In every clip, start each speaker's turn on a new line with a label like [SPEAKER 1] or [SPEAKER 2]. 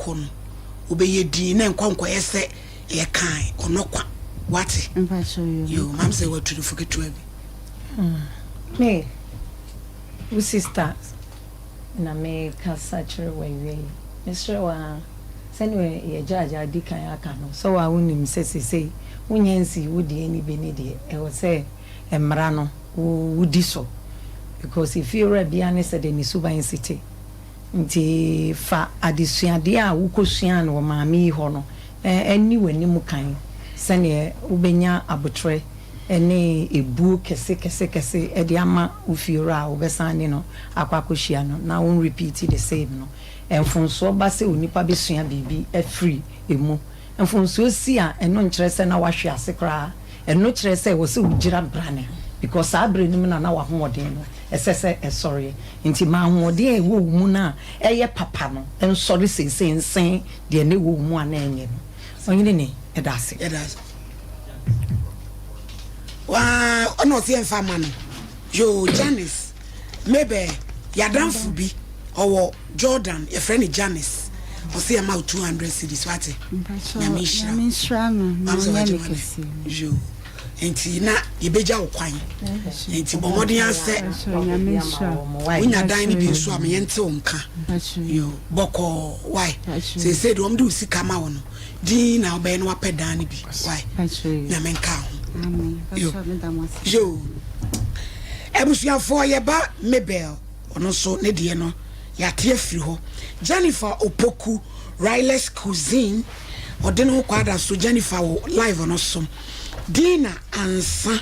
[SPEAKER 1] wokɔ no wobɛyɛ din na nkɔ nkɔyɛ sɛ yɛkae ɔno kwa. Wate?
[SPEAKER 2] Mpakyɛw
[SPEAKER 1] Yo, mam sɛ watu no fo ketewa bi.
[SPEAKER 3] Me, wo sister na mekasa kyerɛ wo awie yi. Mesrɛ wo ara, sɛdeɛ yɛgyaagyaa adi kan aka no, sɛ wo ara wonim sɛ seesei wonnya nsii wo deɛ ne bi ne deɛ, ɛwɔ sɛ mmara no wo wodi so because efiewura biara ne sɛdeɛ ne suban si te. Nti fa adesuadeɛ a wokɔsuaa no wɔ maame yi hɔ no nni w'anim kan sɛdeɛ wobɛnya aboterɛ ne ebuo kɛse kɛse kɛse de ama wo fiewura a wobɛsan ne no akɔ akɔhyia no na wo repeat the same no. Mfomsoɔ ba sɛ onipa bɛsua biribi afiri ɛmu. Mfomsoɔ si a, ɛno nkyerɛ sɛ na wahwe ase koraa. Ɛno kyerɛ sɛ ɛwɔ sɛ wogyina brane because saa berɛ no mu na na w'ahoɔden no ɛsɛ sɛ ɛsɔreɛ. Nti ma ahoɔden a ɛwɔ wo mu no a ɛyɛ papa no nsɔre seesei nsen deɛ na ɛwɔ wo mu a na ɛnyɛ no. Ɔhene ni, yɛda ase.
[SPEAKER 1] Yɛda ase. Waa ɔna ɔse yɛmfa ma no. Yoo Janice mebɛ yadamfo bi ɔwɔ Jordan yɛfrɛ no Janice ɔse yɛma wo 200 cedis wate. Nyame nhyira
[SPEAKER 2] Nyame nhyira no na
[SPEAKER 1] Mam sɛ
[SPEAKER 2] ɔnyɛ
[SPEAKER 1] wagye
[SPEAKER 2] ne
[SPEAKER 1] ma no.
[SPEAKER 2] kɛseɛ.
[SPEAKER 1] Yoo nti na yɛbɛgya wo kwan nti bɔ mmɔden ara sɛ
[SPEAKER 2] Mpakyɛw Nyame nhyira wo.
[SPEAKER 1] wonya dan no bi nso a ma yɛnte wo nka.
[SPEAKER 2] Mpakyɛw.
[SPEAKER 1] Yoo bɔkɔɔ wai
[SPEAKER 2] Mpakyɛw.
[SPEAKER 1] seesei deɛ wɔn de wo sika ma wo no din na wobɛyɛ na wapɛ dan no bi wai
[SPEAKER 2] Mpakyɛw.
[SPEAKER 1] Nyame nka ho.
[SPEAKER 2] Amen.
[SPEAKER 1] Yo.
[SPEAKER 2] Mpakyɛw meda mo ase.
[SPEAKER 1] Yoo abusuafoɔ yɛba Mabel ɔno nso ne deɛ no yɛate afiri hɔ. Jennifer Opoku Riley's Cuisine ɔde ne ho kɔ ada so Jennifer wɔ live no so. Dina Ansa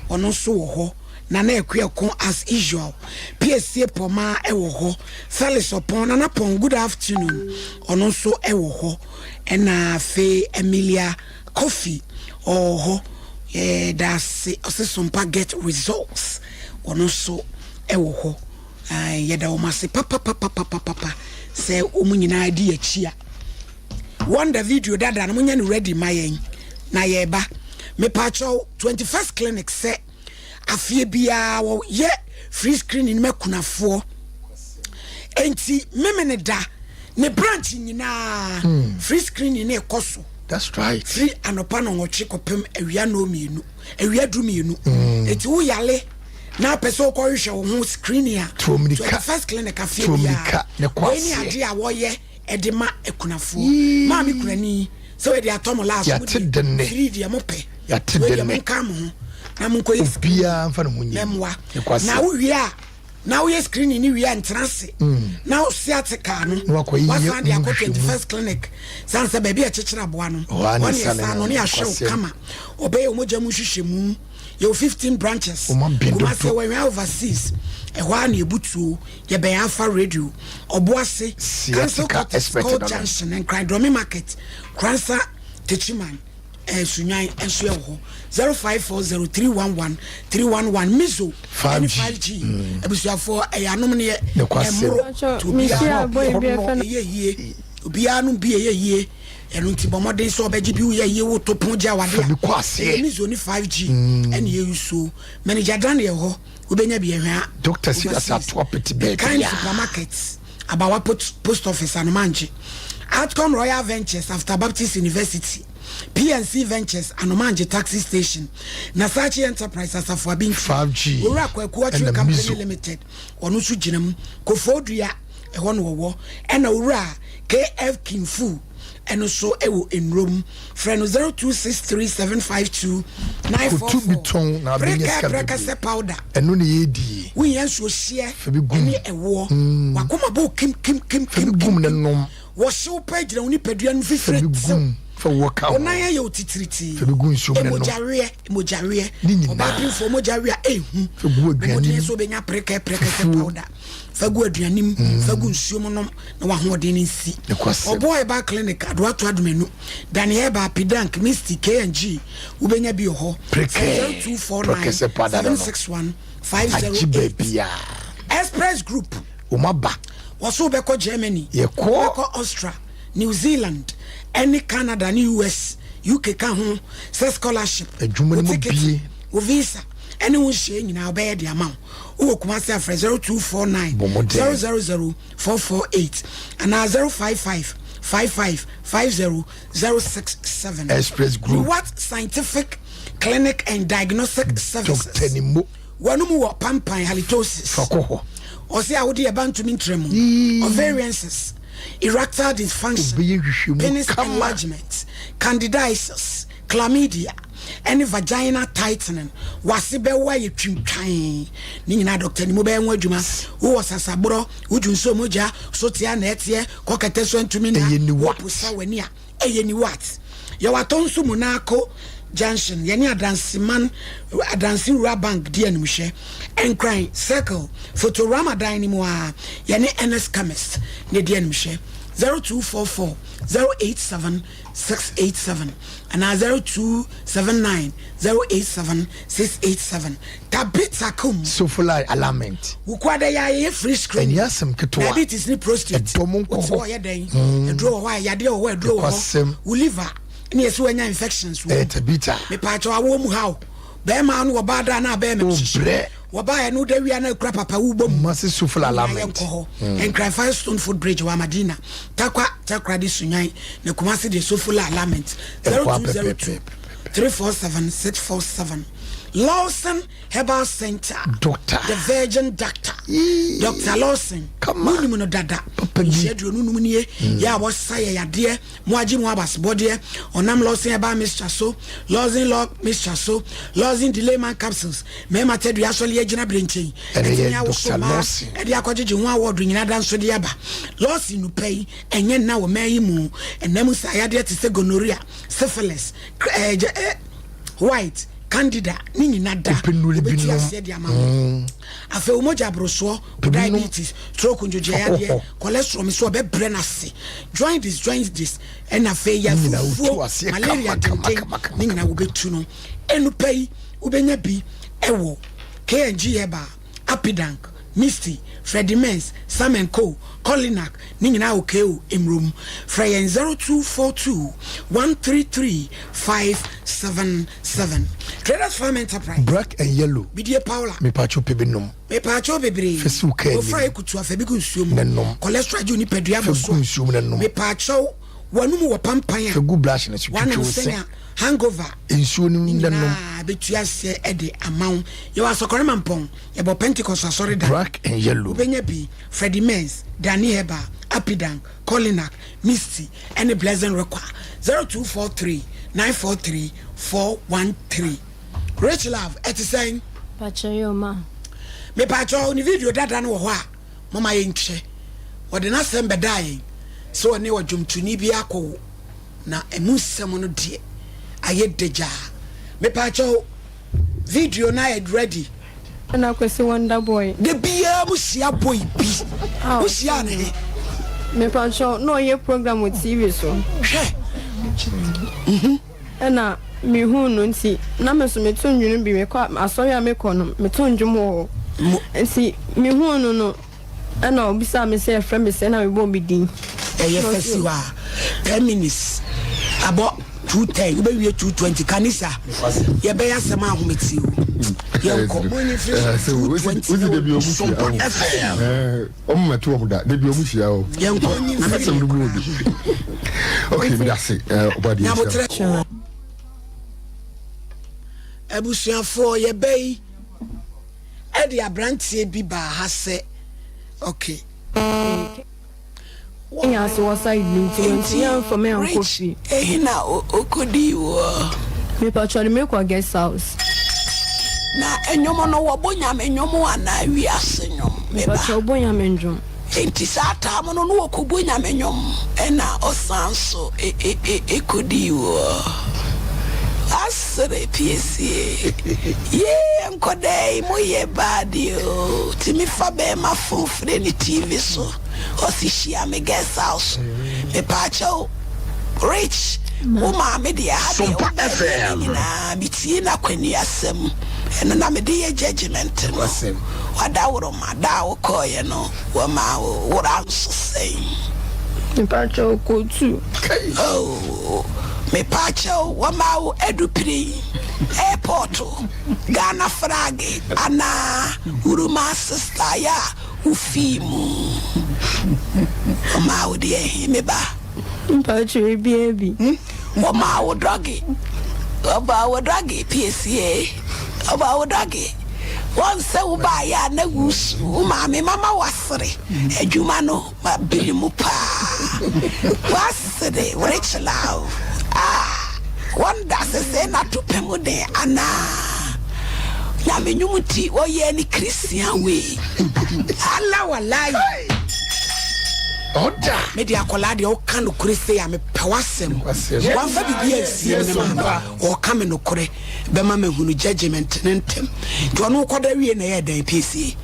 [SPEAKER 1] ɔno nso wɔ hɔ. Nana Akuako as usual. Piesie Pɔmaa ɛwɔ hɔ. Felix Ɔpɔn Nana Pɔn good afternoon ɔno nso ɛwɔ hɔ. Ɛna afei Emilia Kofi ɔwɔ hɔ. Yɛda ase ɔse Sompa get results ɔno nso ɛwɔ hɔ. Ae, yɛda wɔn ase papapapapapa sɛ wɔn nyinaa di akyi a wɔn da video dada no monyɛ no ready ma yɛn na yɛba. Mepaakyɛw 21st clinic sɛ afeɛ biara wɔyɛ free screening ma kunafoɔ enti memene da ne branch nyinaa free screening ne ɛkɔ so.
[SPEAKER 4] That's right.
[SPEAKER 1] Firi anɔpa nɔnwɔtwe kɔpem awia 2:00, awia 12:00. Eti wo yale na apɛ sɛ wokɔhwehwɛ wo ho screening a,
[SPEAKER 4] Tuo mirika.
[SPEAKER 1] 21st clinic afeɛ
[SPEAKER 4] Tuo
[SPEAKER 1] biara
[SPEAKER 4] mirika ne kɔ
[SPEAKER 1] wei ne
[SPEAKER 4] aseɛ.
[SPEAKER 1] adeɛ a wɔyɛ ɛde ma akunafoɔ.
[SPEAKER 4] Yii.
[SPEAKER 1] Maame kunani sɛ wɔde atɔ mo last mo
[SPEAKER 4] Yɛate
[SPEAKER 1] deɛ
[SPEAKER 4] denne.
[SPEAKER 1] free deɛ mo pɛ.
[SPEAKER 4] Yɛate
[SPEAKER 1] Wei deɛ
[SPEAKER 4] denne.
[SPEAKER 1] monka mo ho na monkɔyɛ screening
[SPEAKER 4] Obiara mfa ne ho nyim.
[SPEAKER 1] na mmoa.
[SPEAKER 4] Ne kɔ aseɛ.
[SPEAKER 1] Na wowie a na woyɛ screening ne wie a ntena ase na wose kaa no
[SPEAKER 4] Na wakɔyɛ
[SPEAKER 1] wasan de akɔ
[SPEAKER 4] nhwehwɛmu.
[SPEAKER 1] 21st clinic san sɛ baabi a ɛkyekyere aboa no
[SPEAKER 4] Hɔ ara ne
[SPEAKER 1] ɔne
[SPEAKER 4] ɛsane
[SPEAKER 1] ɛsa
[SPEAKER 4] no,
[SPEAKER 1] no ne ahwɛ wo
[SPEAKER 4] nokwasɛm.
[SPEAKER 1] kama. Ɔbɛyɛ wo mogya mu nhwehwɛmu. Yɛwɔ 15 branches.
[SPEAKER 4] Wɔn abɛn
[SPEAKER 1] Kumasi
[SPEAKER 4] dodo.
[SPEAKER 1] wɔ Hwɛ overseas ɛhɔ a na yɛbutuo yɛbɛn Alpha Radio Ɔboase
[SPEAKER 4] Sciatica
[SPEAKER 1] Council Quarters
[SPEAKER 4] expert
[SPEAKER 1] Court
[SPEAKER 4] no no.
[SPEAKER 1] Junction Nkran Drɔme Market Kransa Techiman Sunyan nso yɛ wɔ hɔ. 0540 311 311 Mizo ɛne
[SPEAKER 4] 5G.
[SPEAKER 1] 5G abusuafoɔ ɛyɛ anom neɛ
[SPEAKER 4] Ne kwasɛm.
[SPEAKER 1] ɛmmoro
[SPEAKER 5] Mpakyɛw,
[SPEAKER 1] nti obiara
[SPEAKER 5] mehyia boy bi ɛfɛ no.
[SPEAKER 1] ɛyɛ yie obiara nom bi ɛyɛ yie. Ɛno nti bɔ mmɔden sɛ ɔbɛgye bi. Woyɛ yie woto pon gye awade
[SPEAKER 4] Fa
[SPEAKER 1] a
[SPEAKER 4] bi kɔ aseɛ.
[SPEAKER 1] Ɛyɛ Mizo ne 5G ɛne yɛyi so. Manager Daniel hɔ wobɛnya bi ɛhwɛ a
[SPEAKER 4] Doctor Silas
[SPEAKER 1] overseas.
[SPEAKER 4] ato apete
[SPEAKER 1] The Kind
[SPEAKER 4] baabi a.
[SPEAKER 1] Supermarket Abawa Post Office Anomangye, Outcome Royal Ventures after Baptist University, PNC Ventures Anomangye Taxi Station, Nasachi Enterprise Asafo Abinti,
[SPEAKER 4] 5G
[SPEAKER 1] Owura Kwaku Ɔtwe
[SPEAKER 4] ɛna
[SPEAKER 1] Company
[SPEAKER 4] Mizo.
[SPEAKER 1] Limited ɔno nso gyina mu Kofoɔ Dua ɛhɔ no wɔwɔ. Ɛna Owura KF Kinfu ɛno nso ɛwɔ Nnurom. Frɛ no 0263 752
[SPEAKER 4] Kotu bi tɔn na abɛnya sika bebree.
[SPEAKER 1] Prekɛsɛ powder.
[SPEAKER 4] Ɛno ne yɛdie.
[SPEAKER 1] Wohia nsuo hyeɛ
[SPEAKER 4] Fa bi gum.
[SPEAKER 1] ɛne ɛwoɔ wakoma bɔ kim kim kim
[SPEAKER 4] Fa bi
[SPEAKER 1] kim
[SPEAKER 4] gum
[SPEAKER 1] kim
[SPEAKER 4] ne
[SPEAKER 1] kim.
[SPEAKER 4] nom.
[SPEAKER 1] Wɔhyew pɛ gyina wo nipadua no
[SPEAKER 4] Fa
[SPEAKER 1] fifire
[SPEAKER 4] bi
[SPEAKER 1] tew
[SPEAKER 4] gum. Fa wɔ ka ho.
[SPEAKER 1] Wo nan ayɛ wo titiritii.
[SPEAKER 4] Fa bi gu nsuo mu ne nom.
[SPEAKER 1] Mogyaweɛ mogyaweɛ
[SPEAKER 4] Ne nyinaa.
[SPEAKER 1] Ɔbaa pemfoɔ mogyaweɛ a ɛhu.
[SPEAKER 4] Fa gu aduane
[SPEAKER 1] Mmɔden
[SPEAKER 4] mu.
[SPEAKER 1] sɛ wobɛnya prekɛ prekɛsɛ
[SPEAKER 4] Fufuo.
[SPEAKER 1] powder fa gu aduane mu, fa gu nsuo mu nom na wahoɔden no nsi.
[SPEAKER 4] Ne kwasɛm.
[SPEAKER 1] Ɔboa Herbal Clinic Adoato Adomanu Daniel Herbal Pidank Misty KNG wobɛnya bi wɔ hɔ.
[SPEAKER 4] Prekɛ.
[SPEAKER 1] 0249
[SPEAKER 4] Prekɛsɛ powder no no.
[SPEAKER 1] 761
[SPEAKER 4] Agye
[SPEAKER 1] 508.
[SPEAKER 4] baabi a.
[SPEAKER 1] Express Group
[SPEAKER 4] Wɔn aba.
[SPEAKER 1] Wɔso wobɛkɔ Germany,
[SPEAKER 4] Yɛkɔ.
[SPEAKER 1] wobɛkɔ Austria, New Zealand ɛne Canada ne US, UK ka ho sɛ scholarship,
[SPEAKER 4] Adwuma no
[SPEAKER 1] wo
[SPEAKER 4] mu
[SPEAKER 1] ticket,
[SPEAKER 4] bie.
[SPEAKER 1] wo visa ɛne wo nhyia nyinaa wobɛyɛ de ama wo. Wowɔ Kumase afrɛ 0249
[SPEAKER 4] Bɔ mmɔden.
[SPEAKER 1] 000 448 anaa 055. 55 50 067.
[SPEAKER 4] Express Group.
[SPEAKER 1] What Scientific Clinic and Diagnostic Services.
[SPEAKER 4] Dr. Nimo.
[SPEAKER 1] Wɔn mu wɔ pampan halitosis.
[SPEAKER 4] Fa kɔ hɔ.
[SPEAKER 1] Ɔsɛ a wode ɛba ntumi ntrɛ mu. Ovarian cysts, erectile dysfunction,
[SPEAKER 4] Obɛyɛ nhwehwɛmu
[SPEAKER 1] penis
[SPEAKER 4] kama.
[SPEAKER 1] enlargement, candidiasis, chlamydia, ɛne vagina tightening. Wase bɛwo ayɛ twintwan. Ne nyinaa Dr. Nimo bɛyɛ ho adwuma. Wowɔ sasaborɔ, wodwu nsuo mogya, so tea na ɛteɛ, kɔkɛtɛ so antumi na
[SPEAKER 4] Ɛyɛ ni what?
[SPEAKER 1] woposa w'ani a ɛyɛ ni what? Yɛwɔ atɔ nso mu naako junction yɛne adanseman adanse wura bank di animhwɛ Nkran Circle Photorama dan no mu a yɛne ns chemist ne di animhwɛ. 0244 087 687 anaa 0279 087 687. Tabitha Kum.
[SPEAKER 4] Sofolai alignment.
[SPEAKER 1] Wukuada yɛ ayɛyɛ free screen.
[SPEAKER 4] Ɛnyɛ asɛm ketewa.
[SPEAKER 1] Diabetes ne prostate.
[SPEAKER 4] Ɛdɔm nkɔ
[SPEAKER 1] Wote
[SPEAKER 4] hɔ.
[SPEAKER 1] hɔ yɛ dɛn? Aduro wɔ hɔ a yadeɛ wɔ hɔ, aduro wɔ hɔ.
[SPEAKER 4] Nokwasɛm.
[SPEAKER 1] Wo liver ne yɛsɛ wanya infections wɔ mu.
[SPEAKER 4] Ɛyɛ Tabitha.
[SPEAKER 1] Mepaakyɛw awoɔ mu haw. Bɛrima no wɔbaa da na abɛɛ mɛ
[SPEAKER 4] Wobrɛ.
[SPEAKER 1] wɔbaa yɛ no da wia na akura papa wobɔ mu.
[SPEAKER 4] Kumasi Sofola alignment.
[SPEAKER 1] Yɛnkɔ hɔ. Nkran Firestone Foot Bridge wɔ Amadina. Takwa Takoradi Sunyan na Kumasi de Sofola alignment.
[SPEAKER 4] Ɛkɔ
[SPEAKER 1] 0202
[SPEAKER 4] apɛpɛpɛ.
[SPEAKER 1] 347 647. Lawson Herbal Center.
[SPEAKER 4] Doctor.
[SPEAKER 1] The Virgin Doctor.
[SPEAKER 4] Yee.
[SPEAKER 1] Dr. Lawson.
[SPEAKER 4] Kama.
[SPEAKER 1] Munim no dada.
[SPEAKER 4] Papa bi.
[SPEAKER 1] Nhyia aduonu num nie. Yɛ a wɔsa yɛ yadeɛ. Mo agye mo abasebɔdeɛ. Ɔnam Lawson Herbal Mixture so. Lawson Lock Mixture so. Lawson Delayman Capsules. Mmarima tɛdua asɔle agyina bere nkyɛn.
[SPEAKER 4] Ɛne yɛ
[SPEAKER 1] Ɛtumi awoso
[SPEAKER 4] Dr.
[SPEAKER 1] mmaa.
[SPEAKER 4] Lawson.
[SPEAKER 1] Ɛde akɔgyegye ho awɔdo nyinaa da nso de aba. Lawson nupa yi ɛnyɛ nna wɔ mmaa yi mu. Ɛnam sa yadeɛ te sɛ gonorrhea, syphilis, white, candida ne nyina da.
[SPEAKER 4] Wopɛ nnuro bi
[SPEAKER 1] Wobɛtu
[SPEAKER 4] nom.
[SPEAKER 1] aseɛ de ama wo. Afei wo mogya aborosoɔ,
[SPEAKER 4] Pɛ bi nom.
[SPEAKER 1] diabetes, stroke, ndwodwoeɛ
[SPEAKER 4] Fa kɔ
[SPEAKER 1] yadeɛ,
[SPEAKER 4] hɔ.
[SPEAKER 1] cholesterol mi so ɔbɛbrɛ no ase, joint this ɛna afei yɛ
[SPEAKER 4] Ne nyinaa wotu
[SPEAKER 1] fufuo,
[SPEAKER 4] aseɛ
[SPEAKER 1] malaria
[SPEAKER 4] kama, kama,
[SPEAKER 1] denden
[SPEAKER 4] kama, kama,
[SPEAKER 1] ne nyinaa wobɛtu no. Ɛnupa yi wobɛnya bi ɛwɔ KNG Herbal, Apidank, Misty, Freddie Mens, Sam and Co, Colinac ne nyinaa wɔ ko Mmrom. Frɛ yɛn 0242 133 577. Traders Farm Enterprise.
[SPEAKER 4] Black and yellow.
[SPEAKER 1] Bidie Paula.
[SPEAKER 4] Mepatwo pɛ bi nom.
[SPEAKER 1] Mepaakyɛw bebree.
[SPEAKER 4] Fɛ si wo kaa anim.
[SPEAKER 1] Ofra ekutu afa bi gu nsuo mu.
[SPEAKER 4] Ne nom.
[SPEAKER 1] Cholesterol gye nipadua
[SPEAKER 4] Fɛ
[SPEAKER 1] bɔ so.
[SPEAKER 4] gu nsuo mu ne nom.
[SPEAKER 1] Mepaakyɛw wɔnum wɔ pampan a.
[SPEAKER 4] Fɛ gu brush no so
[SPEAKER 1] Wanom
[SPEAKER 4] twitwi wo se.
[SPEAKER 1] sɛnea hangover.
[SPEAKER 4] Nsuo no
[SPEAKER 1] Ne
[SPEAKER 4] ne nom.
[SPEAKER 1] nyinaa bɛtu aseɛ ɛde ama wo. Yɛwɔ Asɔkɔre Mampɔn, yɛbɔ Pentecost asɔre da.
[SPEAKER 4] Black and yellow.
[SPEAKER 1] Wobɛnya bi Freddie Mens, Danny Herbal, Apidank, Colinac, Misty ɛne Blessing Rekwa. 0243 943 413. Rich Love, ɛte sɛn?
[SPEAKER 5] Pakyɛ yɛ ma.
[SPEAKER 1] Mepaakyɛw ne video dada no wɔ hɔ a moma yɛnhwɛ. Wɔde n'asɛm bɛdaa yɛn sɛ ɔne ɔdwomtoni bi akɔwo na ɛmu nsɛm no deɛ ayɛ dagyaa. Mepaakyɛw video no ayɛ ready.
[SPEAKER 5] Ɛna Kwesi Wonder Boy.
[SPEAKER 1] Da biara mo hyia boy bi. Wo hyia ne he?
[SPEAKER 5] Mepakyɛw na ɔyɛ program wɔ TV so.
[SPEAKER 1] Hwɛ.
[SPEAKER 5] Ɛna mehu no nti na me so meto nnwom bi, mekɔ asɔre a mekɔ no meto nnwom wɔ hɔ. Nti mehu no ɛna obisa me sɛ ɛfrɛ me sɛ na mebɔ me din.
[SPEAKER 1] Ɛyɛ fɛsi hɔ a 10 minutes abɔ 2:10 wobɛwie 2:20 kanisa yɛbɛyɛ asɛm ahomete o yɛnkɔ.
[SPEAKER 6] Wosi debi ɔmu hyia o, ɔmu mɛto ɔmu da debi ɔmu hyia o.
[SPEAKER 1] Yɛnkɔ.
[SPEAKER 6] Asɛm no mu obi. Ok, mi da se ɔba di
[SPEAKER 1] Nyabotrɛ.
[SPEAKER 6] nhyia.
[SPEAKER 1] Abusuafoɔ, yɛbɛ yi ɛde aberanteɛ bi baa ha sɛ ok.
[SPEAKER 5] Ɛnya ase wɔ side no nti nti yɛmfa me ankɔ
[SPEAKER 1] Rich,
[SPEAKER 5] fie.
[SPEAKER 1] Ehi na okodi wɔ.
[SPEAKER 5] Mepakyɛw de mekɔ guest house.
[SPEAKER 1] Na ɛnwom no wɔbɔ Nyame nnwom anaa wiase nnwom, meba?
[SPEAKER 5] Mepakyɛw bɔ Nyame ndwom.
[SPEAKER 1] Enti saa tam no no wɔkɔbɔ Nyame nnwom ɛna ɔsan so ɛkɔdii wɔ asere piesie yee. Nkɔdaa yi moyɛ baade o. Tumi fa bɛɛma phone frɛ ne TV so ɔsi hyia me guest house. Mepaakyɛw Rich, wo maame deɛ ha deɛ
[SPEAKER 4] Sompa
[SPEAKER 1] wobɛɛ
[SPEAKER 4] FM.
[SPEAKER 1] ne nyinaa metie no akwani asɛm ɛno na mede yɛ judgment no.
[SPEAKER 4] Nokwasɛm.
[SPEAKER 1] Wadaworoma da a wokɔɔyɛ no wɔma wo wora nso sɛn?
[SPEAKER 5] Mepakyɛw kɔtu.
[SPEAKER 1] Oh, mepaakyɛw wɔma wo adupire airport Ghana flag anaa wuruma sister yɛ a wofii mu ɔma wo deɛ he meba?
[SPEAKER 5] Mpakyɛw ebiaa bi.
[SPEAKER 1] Wɔmaa wo drɔge. Wɔmaa wo drɔge piesie. Wɔmaa wo drɔge. Wɔn sɛ wo baayɛ a na wusu. Wo maame mama wasere. Adwuma no ma biri mu paa. Wasere rich love. Ah, wɔn da sese na to pɛ mu den anaa. Nyame nwom nti wɔyɛɛ ne Christian wei. Allah walai.
[SPEAKER 4] Ɔda.
[SPEAKER 1] Me de akwadaa deɛ ɔka nokorɛ sei a mepɛ w'asɛm. Wamfa biribi ansie me ne maame. Ɔka me nokorɛ bɛma mahunu judgement ne ntɛm. Nti ɔno wokɔda wie na ɛyɛ dɛn piesie?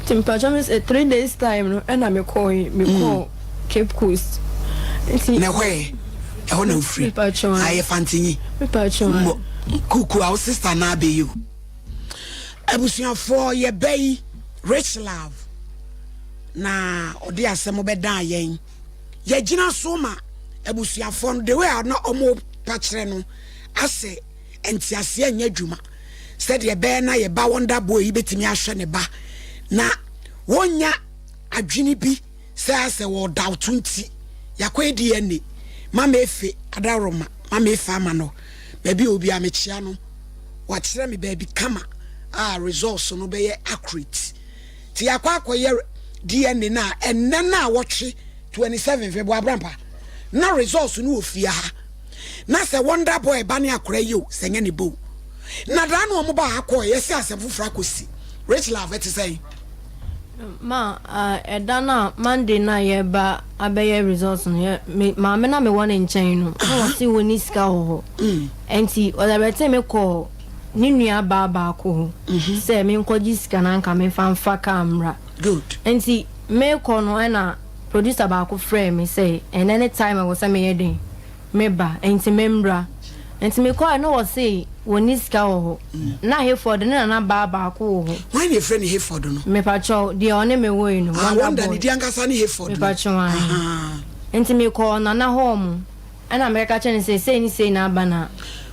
[SPEAKER 5] Nti mpakyɛ me sɛ 3 days time no ɛna mekɔɔ mekɔɔ Cape Coast. Nti
[SPEAKER 1] Na ɛhɔ ɛ? Ɛhɔ na wofiri?
[SPEAKER 5] Mepakyɛ.
[SPEAKER 1] Ayɛ fantinyi.
[SPEAKER 5] Mepakyɛ.
[SPEAKER 1] Mmɔ kuku a wo sister na abɛyi o. Abusuafoɔ yɛbɛ yi Rich Love na ɔde asɛm bɛdaa yɛn. Yɛgyina so ma abusuafoɔ no the way a na ɔmo pa kyerɛ no asɛ nteaseɛ nyɛ adwuma sɛdeɛ ɛbɛyɛ na yɛba Wonder Boy yi bɛtumi ahwɛ ne ba na wɔnya adwene bi sɛ asɛ wɔ doubt nti yɛakɔyɛ DNA. Mama Efe Adaworoma, Mama Efe ama no baabi a obi a mekyea no wakyerɛ me baabi kama a results no bɛyɛ accurate nti yɛakɔ akɔyɛ DNA no a ɛnnɛ no a wɔtwe 27 February abrampa na results no wɔ fie ha na sɛ Wonder Boy ba ne akora yi o sɛ nyɛ ne bo na daa na ɔmo ba ha kɔɔ yɛsɛ asɛm foforɔ akɔsi. Rich Love, ɛte sɛn?
[SPEAKER 5] Ma ɛda no a Monday no a yɛba abɛyɛ results no, yɛ me maame na mewɔ ne nkyɛn no na wɔse wɔni sika wɔ hɔ, nti ɔdirect me kɔɔ ne nua baa baako hɔ sɛ menkɔgye sika na anka memfa mfa kaa mmra.
[SPEAKER 1] Good.
[SPEAKER 5] Nti mekɔ no ɛna producer baako frɛɛ me sɛ ɛnɛ ne time ɛwɔ sɛ meyɛ den meba, nti membra. Nti mekɔɛ no wɔse wɔni sika wɔ hɔ na Hayford ne nana baa baako wɔ hɔ.
[SPEAKER 1] Hwan na efrɛ ne Hayford no?
[SPEAKER 5] Mepakyɛw, deɛ ɔne me wɔ yi no.
[SPEAKER 1] Ah,
[SPEAKER 5] Wonder
[SPEAKER 1] Wonder
[SPEAKER 5] Boy.
[SPEAKER 1] ne di ankasa ne Hayford no?
[SPEAKER 5] Mepakyɛw ahe. Nti mekɔɔ nana hɔ mo ɛna mekaka kyerɛ no sɛ sei ne sei na aba na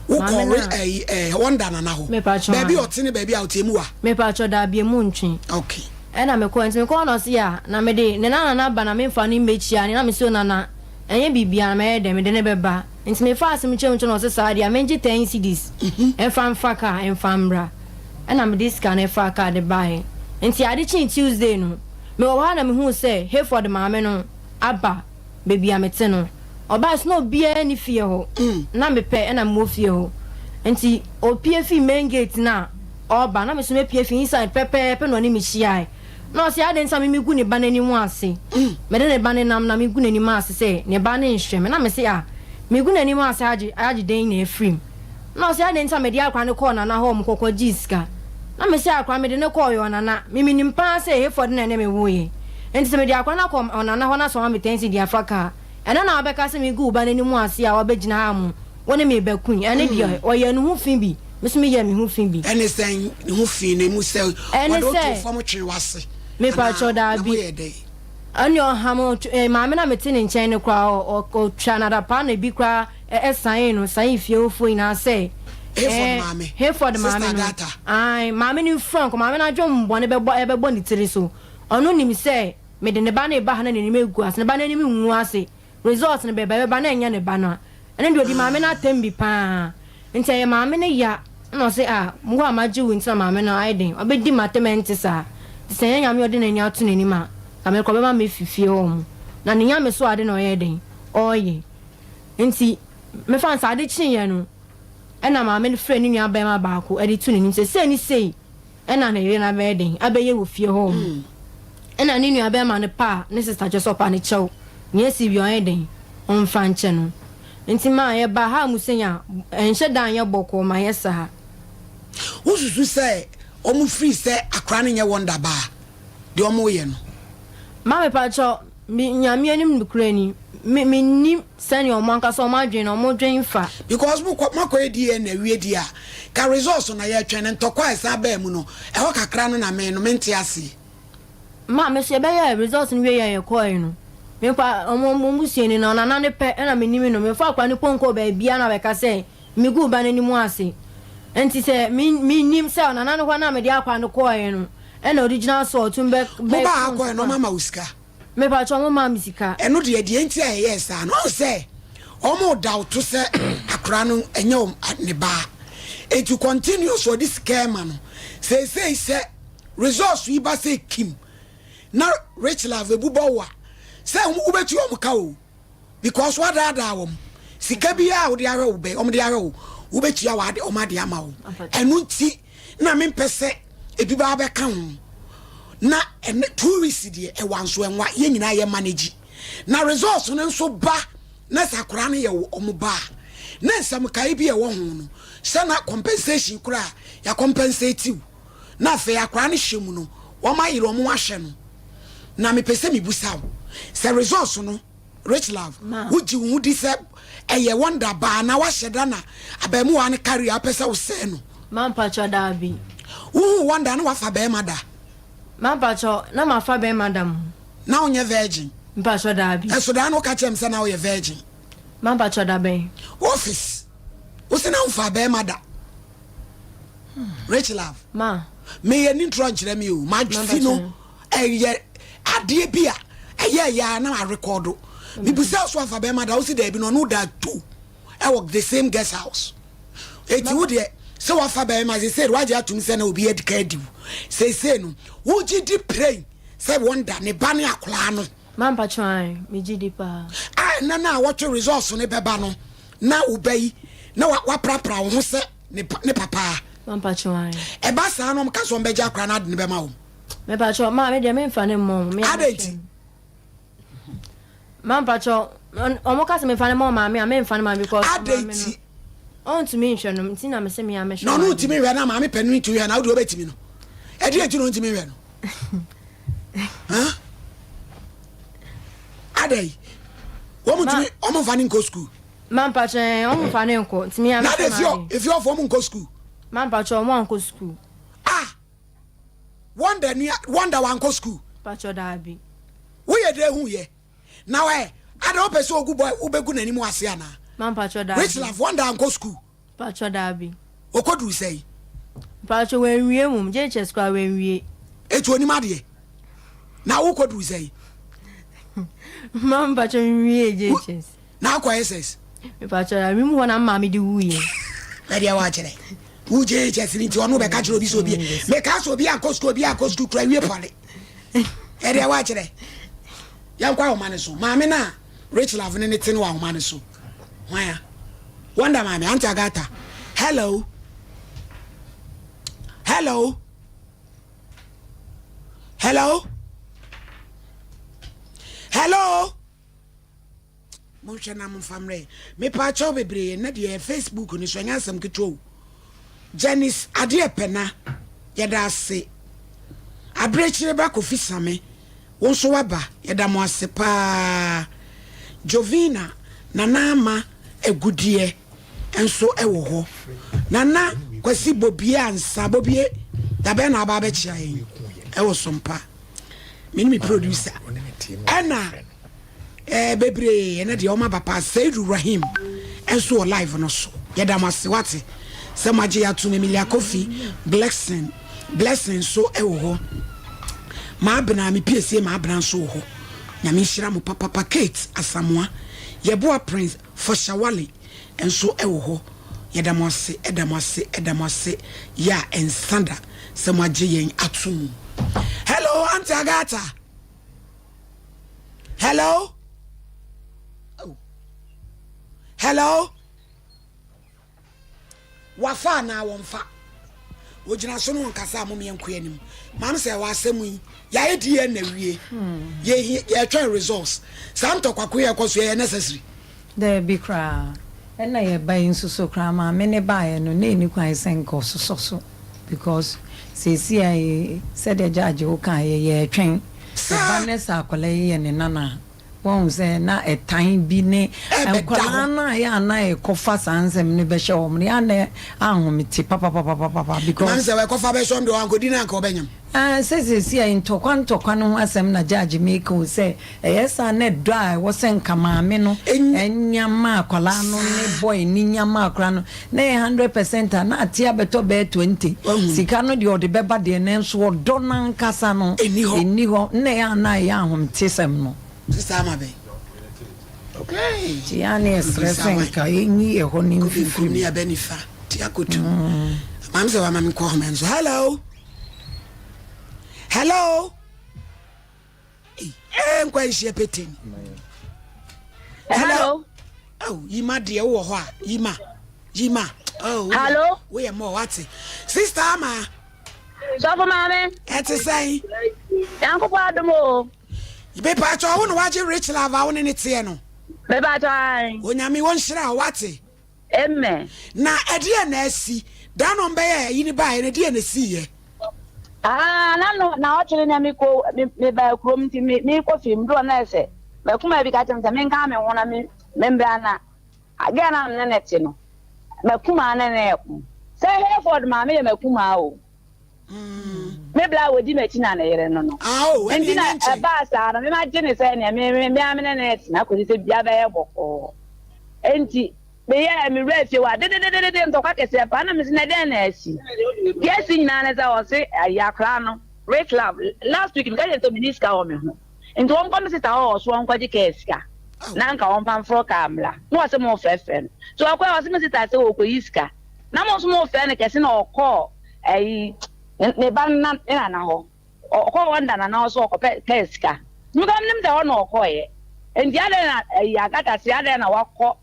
[SPEAKER 1] wokɔ
[SPEAKER 5] maame no a
[SPEAKER 1] ɛyi ɛɛ Wonder nana hɔ?
[SPEAKER 5] Mepakyɛw
[SPEAKER 1] baabi a
[SPEAKER 5] ahe.
[SPEAKER 1] ɔte ne baabi a ɔte emu wa?
[SPEAKER 5] Mepakyɛw, daabi, emu ntwe.
[SPEAKER 1] Okay.
[SPEAKER 5] Ɛna mekɔɔ, nti mekɔɔ na ɔse a na mede ne nana no aba na memfa no mmɛkyia ne na mese o nana ɛnyɛ biribiara na mɛyɛ dɛn mede ne bɛba. Nti mefa asɛm kyerɛ mu kyerɛ no, ɔse saa deɛ a mengye 10 cedis ɛmfa mfa kaa ɛmfa mmra. Ɛna mede sika no ɛfaa kaa de baeɛ. Nti ade kyee Tuesday no mewɔ hɔ a na mehuu sɛ Hayford maame no aba baabi a mete no. Ɔbae so na obiara nni fie hɔ, na mepɛ ɛna mewɔ fie hɔ. Nti opie fii main gate no a ɔreba na me nso mepie fii inside pɛpɛɛpɛ na ɔne me hyiae. Na ɔse adɛn nti na me megu ne ba no anim ase, mede ne ba no nam na megu n'anim ase sɛ ne ba no nhwɛ me. Na mese ah, megu n'anim ase agye agye dɛn na afiri mu? Na ɔse adɛn nti na mede akora no kɔɔ nana hɔ ɔmo kɔkɔ gyee sika? Na mese akora mede no kɔɔ yɛ ɔnana, me menim paa sɛ Hayford na ɛne me woeɛ, nti sɛ mede akora no akɔ ɔnana hɔ na sɛ ɔma me ten cedi afa kaa, ɛno na wabɛka sɛ megu wo ba no anim ase a wabɛgyina ha mo wo ne me bɛko yi? Ɛno deɛ ɔyɛ ne ho fi bi, me nso meyɛ me ho fi bi.
[SPEAKER 1] Ɛne sɛn ne ho fi no emu sɛ
[SPEAKER 5] Ɛne
[SPEAKER 1] wɔde wo too
[SPEAKER 5] sɛ
[SPEAKER 1] fam twee w'ase
[SPEAKER 5] mepakyɛw
[SPEAKER 1] anaa na
[SPEAKER 5] daabi.
[SPEAKER 1] moyɛɛ dɛn?
[SPEAKER 5] Ɛne ɔham maame no a mete ne nkyɛn no koraa ɔtwa no adapaa na ebi koraa ɛsan no san fie hɔfoɔ nyinaa sɛ
[SPEAKER 1] Hayford
[SPEAKER 5] ɛɛ
[SPEAKER 1] maame,
[SPEAKER 5] Hayford
[SPEAKER 1] Sister
[SPEAKER 5] maame no
[SPEAKER 1] Agatha.
[SPEAKER 5] ae maame no mfura nkɔ maame no adwemmɔne bɛbɔ ɛbɛbɔ ne tiri so. Ɔno nim sɛ mede ne ba no reba ha na n'anim agu ase, ne ba no anim ngu ase, result no bɛba ɛbɛba na ɛnyɛ ne ba no a, ɛno deɛ ɔdi maame no atɛm bi paa. Nti ɛyɛ maame no ya na ɔse ah wo a magye wo nti na maame no ayɛ den ɔbɛdi m'atɛm. Ɛnte saa nti sɛ ɛnyɛ Nyame a ɔde n'ani ato n'anim a nka mekɔ ɔbɛma me afi fie hɔ mu na ne Nyame so ade na ɔyɛ den ɔɔyɛ. Nti mefa no sɛ ade kyeeɛ no ɛna maame no frɛɛ ne nua bɛɛma baako ɛde to n'anim sɛ sei ne sei ɛna ne yere no abɛyɛ den abɛyɛ wɔ fie hɔ mu. Ɛna ne nua bɛɛma no paa ne sister kyɛ sɛ ɔpa ne kyɛw nea esi bi ɔyɛ den ɔmfa nkyɛ no. Nti maa yɛba ha mu sɛnya ɛnhyɛ da nyɛ bɔkɔɔ ma yɛ saa.
[SPEAKER 1] Wosusu sɛ ɔmo firi sɛ akora no nyɛ Wonder baa deɛ ɔmo yɛ no?
[SPEAKER 5] Maame pakyɛw, me Nyame anim nokorɛ ni, me mennim sɛnea ɔmo ankasa ɔmo adwene no ɔmo dwen fa.
[SPEAKER 1] Because mo kɔ mo akɔyɛ DNA awie deɛ a, ka results na yɛtwɛn no, ntɔkwa a ɛsan baa mu no, ɛhɔ kakra no na me no mente aseɛ.
[SPEAKER 5] Maame so yɛbɛyɛɛ results no wie yɛ yɛkɔɔe no, me mpo ɔmo ɔmo busuani no ɔnana no pɛ ɛna menim no, memfa akora no mpo nkɔɔ baabiara na bɛka sɛ megu ba no anim ase. Nti sɛ me mennim sɛ ɔnana no hɔ na mede akora no kɔɔe no ɛna ɔde gyina so a ɔtum bɛ
[SPEAKER 1] Mo
[SPEAKER 5] bɛ
[SPEAKER 1] baa ha kɔɛ no ɔmo ama wo sika?
[SPEAKER 5] Mepakyɛw ɔmo maa me sika.
[SPEAKER 1] Ɛno deɛ deɛ nti a ɛyɛɛ saa no ɔhu sɛ ɔmo doubt sɛ akora no ɛnyɛ ɔmo ne ba eti continuous ɔde sika ɛma no seesei sɛ results yi ba sɛ kim na rich love ebu bɔ wo a sɛ wobɛtua ɔmo ka o because wadaadaa wɔn sika biara a wode ahwɛ wo bɛ ɔmo de ahwɛ wo wobɛtua wɔ ade ɔmo ade ama wo ɛno nti na mempɛ sɛ ebi ba bɛka ho na ɛne 2 weeks deɛ ɛwa nso ɛnwa yɛn nyinaa yɛ manage na results no nso ba na sɛ akwaraa no yɛ ɔmo ba a na nsɛm kae bi a ɛwɔ ho no sɛ na compensation koraa yɛ compensate wo na afei akwaraa no hyɛ mu no wɔn ayere wɔn ahyɛ no na mepɛ sɛ mebusa wo sɛ results no, Rich Love, wogye wo ho di sɛ ɛyɛ Wonder baa na wahyɛ da na abaamuwa no carry a wopɛ sɛ wosɛe no?
[SPEAKER 5] Mampakyɛ, daabi.
[SPEAKER 1] Wohu Wonder na wafa bɛrima da?
[SPEAKER 5] Mampakyɛ, na mafa bɛrima da mu.
[SPEAKER 1] Na wonyɛ virgin?
[SPEAKER 5] Mpakyɛ, daabi.
[SPEAKER 1] Ɛso daa na woka kyerɛ m sɛ na woyɛ virgin.
[SPEAKER 5] Mampakyɛ, da bɛn?
[SPEAKER 1] Office wo sɛ na womfa bɛrima da, Rich Love.
[SPEAKER 5] Ma.
[SPEAKER 1] Meyɛ ni ntorɔ nkyerɛ me o, mafi no ɛyɛ adeɛ bi a ɛyɛ ɛyɛ a na arekɔdo mibusa so afa bɛrima da, wo si daabi no ɔno da tu ɛwɔ the same guest house. Eti wo deɛ sɛ wafa bɛrima sese wagye atum sɛ na obi adi ka adi wo sese no, wogye di pray sɛ wɔn da ne ba ne akwaraa no?
[SPEAKER 5] Mampakyɛ, ae, megye di paa.
[SPEAKER 1] A ɛnɛ no a wɔtwe results ne bɛba no na wo ba yi na waprapra wo ho sɛ ne papa?
[SPEAKER 5] Mampakyɛ, ae.
[SPEAKER 1] Ɛba saa no ɔmo ka sɛ ɔmo bɛgye akwaraa no ade ne bɛma wo?
[SPEAKER 5] Mepakyɛ, maa me deɛ memfa ne mmɔ me.
[SPEAKER 1] Adɛn nti?
[SPEAKER 5] Mampakyɛ, ɔmo ka sɛ memfa ne mmɔ maame a, memfa ne ma because
[SPEAKER 1] adɛn nti?
[SPEAKER 5] Ɔntumi nhwɛ no nti na mesɛ me a mɛhwɛ.
[SPEAKER 1] Na ɔno ntumi nhwɛ na maame pɛ no ntumi hwɛ na wode wobɛtumi no ɛdeɛ nti na ɔntumi nhwɛ no? Huh? Adɛn, wɔn ntumi wɔn mfa ne nkɔ sukuu?
[SPEAKER 5] Mampakyɛ, ɔmo mfa ne nkɔ nti me a
[SPEAKER 1] na
[SPEAKER 5] mɛhwɛ
[SPEAKER 1] de efi
[SPEAKER 5] maame.
[SPEAKER 1] Efi ɔfo wɔn nkɔ sukuu?
[SPEAKER 5] Mampakyɛ, ɔmo ankɔ sukuu.
[SPEAKER 1] Ah, Wonder nua Wonder wankɔ sukuu?
[SPEAKER 5] Mpakyɛ, daabi.
[SPEAKER 1] Woyɛ dɛ hu yɛ na ɛ ada wopɛ sɛ ogu bɔ wobɛgu n'anim ase anaa?
[SPEAKER 5] Mampakyɛ, daabi.
[SPEAKER 1] Rich Love, Wonder ankɔ sukuu?
[SPEAKER 5] Mpakyɛ, daabi.
[SPEAKER 1] Okɔduru sɛn?
[SPEAKER 5] Mpakyɛ, wanwie mom JHS koraa wanwie.
[SPEAKER 1] Etu onim adeɛ na wokɔduru sɛn?
[SPEAKER 5] Mampakyɛ, nwie JHS.
[SPEAKER 1] Na akɔ SS?
[SPEAKER 5] Mpakyɛ, daabi, mu hɔ na maame de wuyɛ.
[SPEAKER 1] Ɛdeɛ wakyerɛ wo JHS no nti ɔno bɛka kyerɛ obi sɛ obi meka sɛ obi ankɔ sukuu, obi ankɔ sukuu kura wie pɔle. Ɛdeɛ wakyerɛ yɛnkɔ ahoma no so. Maame no a Rich Love ne ne te no wɔ ahoma no so. Hwan a Wonder maame, Auntie Agatha, hello, hello, hello, hello. Monhwɛ na momfa mmerɛ mepa akyɛw bebree. Ɛnɛ deɛ Facebook no so ɛnyɛ asɛm ketewa o. Janice adeɛ pɛ na yɛda ase. Aberɛkyire ba Kofi Same, wo nso waba, yɛda mo ase paa. Jovina Nana Ama Agudeɛ nso wɔ hɔ. Nana Kwasi Bobie ansa Bobie dabɛn na aba abɛkyea yɛn ɛwɔ Sompa. Me ne me producer ɛna bebree ɛnɛ deɛ ɔma papa Seidu Rahim nso wɔ live no so. Yɛda mo ase wate sɛ moagye yɛ atom. Emilia Kofi Blessing Blessing nso wɔ hɔ. Maabena me piesie maabena nso wɔ hɔ. Nyame nhyira mo papapa. Kate Asamoa Yɛboa Prince Fɔhyawale nso wɔ hɔ. Yɛda mo ase, ɛda mo ase, ɛda mo ase yɛ a ɛnsa da sɛ moagye yɛn ato mu. Hello, Auntie Agatha. Hello. Oh. Hello. Wafa anaa wɔmfa? Ogyina so no nkasa a momeɛ nkoa anim maam sɛ ɛwɔ asɛm yi yɛayɛ DNA wie, yɛtwɛn results. Saa ntɔkwako yɛ ɛkɔ so yɛyɛ necessary?
[SPEAKER 3] Daabi koraa. Ɛna yɛba yi nso so koraa maame ne baeɛ no na ɛni kwan sɛ nka ɔsosɔ so because seesi a yi sɛdeɛ gyaagye wo kaa yɛ yɛtwɛn ɛba ne sɛ akwadaa yi yɛ ne nana a. Woahu sɛ na ɛtan bi ne
[SPEAKER 1] Ɛbɛda
[SPEAKER 3] nkwadaa
[SPEAKER 1] hɔ.
[SPEAKER 3] no a ɛyɛ a na ɛkɔfa saa nsɛm no bɛhyɛ wɔn no, ɛyɛ a na ahomete papapapapapa
[SPEAKER 1] Maame
[SPEAKER 3] because.
[SPEAKER 1] sɛ wɔkɔfa bɛhyɛ wɔn deɛ wɔankɔdi no anka wɔbɛnyam.
[SPEAKER 3] Ah, sɛ seesei a ntɔkwa ntɔkwa no ho asɛm na judge meka o, sɛ ɛyɛ saa na ɛdɔ a ɛwɔ sɛ nka maame no nya ma akwadaa no ne boy no nya ma akwadaa no na ɛyɛ 100% a, na ate abɛtɔ bɛyɛ 20. Sika no deɛ ɔde bɛba deɛ, nanso ɔdɔ no ankasa no
[SPEAKER 1] Ɛnni hɔ.
[SPEAKER 3] ɛnni hɔ. Nna ɛyɛ a na ɛyɛ ahomtesɛm no.
[SPEAKER 1] Sister ama bɛn? Okay.
[SPEAKER 3] Nti yɛn a na yɛsrɛ sɛ nka yɛnyi ɛhɔ no mfifiri mu.
[SPEAKER 1] Kofi abɛ nifa ti akotu. Maame sɛ wama me nkɔ homa nso. Hello. Hello. Eh, nkwa nhyia pete ni.
[SPEAKER 7] Hello.
[SPEAKER 1] Oh, yima deɛ wowɔ hɔ a yima yima. Oh,
[SPEAKER 7] Hello.
[SPEAKER 1] Woyɛ mɔ wate. Sister ama.
[SPEAKER 7] Sɔfo maame.
[SPEAKER 1] Ɛte sɛn?
[SPEAKER 7] Nyankopɔn adom o.
[SPEAKER 1] Mepatwɔ wo na wagye rich love a wo ne ne teɛ no.
[SPEAKER 7] Mepatwɔ ae.
[SPEAKER 1] Onyame wɔ nhyira wo wate.
[SPEAKER 7] Amen.
[SPEAKER 1] Na ɛdeɛ na asi? Da no ɔmbɛyɛ ayi no baeɛ no ɛdeɛ na ɛsiiɛ?
[SPEAKER 7] Ah, na no na ɔkyere na mekɔ me mebaa kurom nti me mekɔ fie mdu hɔ na ɛsɛ makuma bi ka kyerɛ me sɛ menka me ho na me membra na girl na me ne ne te no makuma ne ne ɛko sɛ Hayford maame yɛ makuma o. Me bla a odi m'akyi na ne yere no no. Enti na ɛbaa saa no, me magye ne sɛ nea me me me ara me ne no retena kɔsi sɛ biribiara bɛyɛ bɔkɔɔ. Enti meyɛɛ me wura fie hɔ a dedededede ntɔkwa kɛseɛ paa na mese na dɛn na asi? Deɛ asi nyinaa ne sɛ ɔse ayi akwadaa no Rich Love last week meka kyerɛ no sɛ menni sika wɔ me ho nti ɔnkɔ me sista hɔ ɔso ɔnkɔgye kaa sika na nka ɔmfa mforo kaa mmra na ɔse mofrɛfrɛ no nti ɔkɔɛ ɔse me sista sɛ ɔkɔyi sika na mo nso mofrɛ no kɛse na ɔkɔɔ Ayi, ne ba no ne nana hɔ. Ɔkɔɔ hɔ nda nana hɔ so ɔkɔpɛ pɛɛ sika. Nti mekɔ menim sɛ hɔ na ɔkɔɔyɛ. Nti adɛn na ayi Agatha se adɛn na wakɔ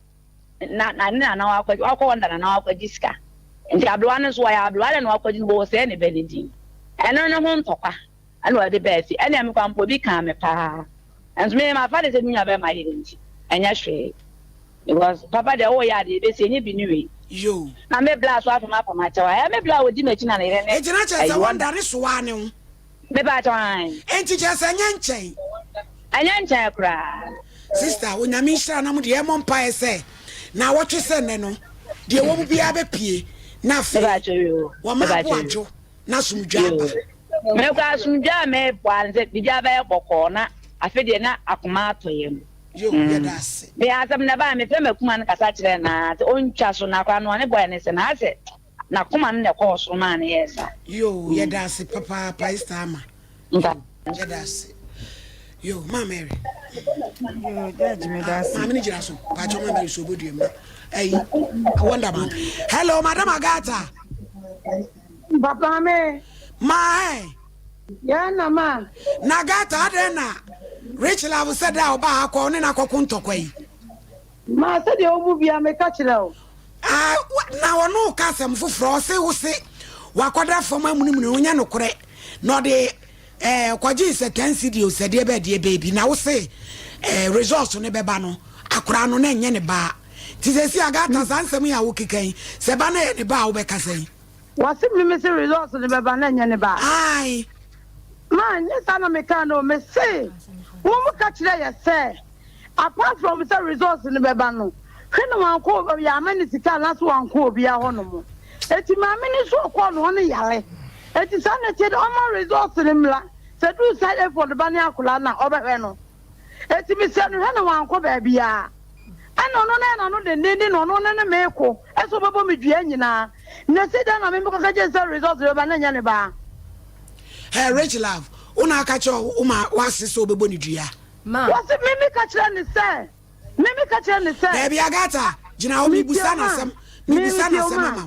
[SPEAKER 7] na na ne nana hɔ akɔ wakɔ hɔ nda nana hɔ akɔgye sika. Nti aberewa no nso ɔyɛ aberewa adɛn na wakɔgye no bɔ wɔsɛɛ ne ba ne din. Ɛno ne ho ntɔkwa ɛna ɔde baa fie. Ɛnea mekɔ ampa obi kaa me paa. Nso me mafa de sɛ me nua bɛrima yere nti ɛnyɛ hwee. Because papa deɛ woyɛ adeɛ ebesi enye bi ne wei.
[SPEAKER 1] Yoo.
[SPEAKER 7] Na me bla so afam apam akyɛw a ɛyɛ me bla a odi m'akyi na ne yere ne.
[SPEAKER 1] Enti na kyerɛ sɛ wɔn da ne soa ne ho.
[SPEAKER 7] Me pa kyɛw ae.
[SPEAKER 1] Enti kyerɛ sɛ ɛnyɛ nkyɛn.
[SPEAKER 7] Ɛnyɛ nkyɛn koraa.
[SPEAKER 1] Sister onyame nhyira na mo deɛ yɛmmɔ mpaeɛ sɛ naawɔtwe sɛ nnɛ no deɛ ɛwɔ mu biara bɛpue na afei wɔma abo adwo na asomdwoeɛ aba.
[SPEAKER 7] Mekɔ asomdwoeɛ a mebɔ ara ne sɛ biribiara bɛyɛ bɔkɔɔ na afei deɛ na akoma atɔ yam.
[SPEAKER 1] Yo, yɛda ase.
[SPEAKER 7] Me asɛm na ɛbaeɛ, mefrɛ m'akuma no kasa kyerɛɛ no ara sɛ ɔntwa so na koraa no ɔne boy no sɛ na asɛ n'akoma no na ɛkɔɔ soro maa no yɛɛ saa.
[SPEAKER 1] Yo, yɛda ase papaapa Esther Ama. Yo, yɛda ase. Yo, Ma Mary.
[SPEAKER 2] Yo, Judge meda ase.
[SPEAKER 1] Maame no gyina so. Pakyɛ Ma Mary so obodua mu. Ɛyi, Wonder Man. Hello, Madam Agatha.
[SPEAKER 8] Papa me.
[SPEAKER 1] Ma ɛ.
[SPEAKER 8] Yɛn na ma.
[SPEAKER 1] Na Gata adɛn na Rich Love sɛ da a ɔbaa ha kɔ ɔne no akɔko ntɔkwa yi?
[SPEAKER 8] Ma sɛdeɛ wobu bia meka kyerɛ wo.
[SPEAKER 1] Ah, na ɔno reka asɛm foforɔ, ɔse wo se wakɔda fam amunimuni, ɔnyɛ nokorɛ, na ɔde eh, ɔkɔgyee sɛ 10 cedi o sɛ deɛ bɛɛ deɛ bɛɛ bi, na wo se eh, results no bɛba no, akoraa no na ɛnyɛ ne ba. Nti sɛsi Agata saa nsɛm yi a wokeka yi, sɛ ba no yɛ ne ba a wobɛka sɛn?
[SPEAKER 8] Wɔse me mese results no bɛba na ɛnyɛ ne ba.
[SPEAKER 1] Ae.
[SPEAKER 8] Ma ɛnyɛ saa na mekaa no o, mese wɔn ka kyerɛ yɛ sɛ apart from sɛ results no bɛba no, hwɛ na wankɔ yɛama no sika anaasɛ wankɔ obiara hɔ nom. Eti maame no nso ɔkɔɔ no hɔ no yare. Eti saa na ɛteɛ de ɔma results no mmra, sɛ ɛduru side effort ba ne akwadaa no a ɔbɛhwɛ no. Enti mesrɛ no, hwɛ na wankɔ baabiara. Ɛnna ɔno ne n'ano dendeenden na ɔno ne ne me reko sɛ ɔbɛbɔ me dua nyinaa. Na ɛsi dɛn na me mekɔka kyerɛ no sɛ result bɛba na ɛnyɛ ne ba?
[SPEAKER 1] Hey, Rich Love, wo na aka kyerɛ wo ma w'ase sɛ ɔbɛbɔ ne dua?
[SPEAKER 5] Ma.
[SPEAKER 8] Wɔse me meka kyerɛ no sɛ, me meka kyerɛ no sɛ.
[SPEAKER 1] Daabi, Agatha, gyina hɔ, mebusa no asɛm, mebusa no asɛm ama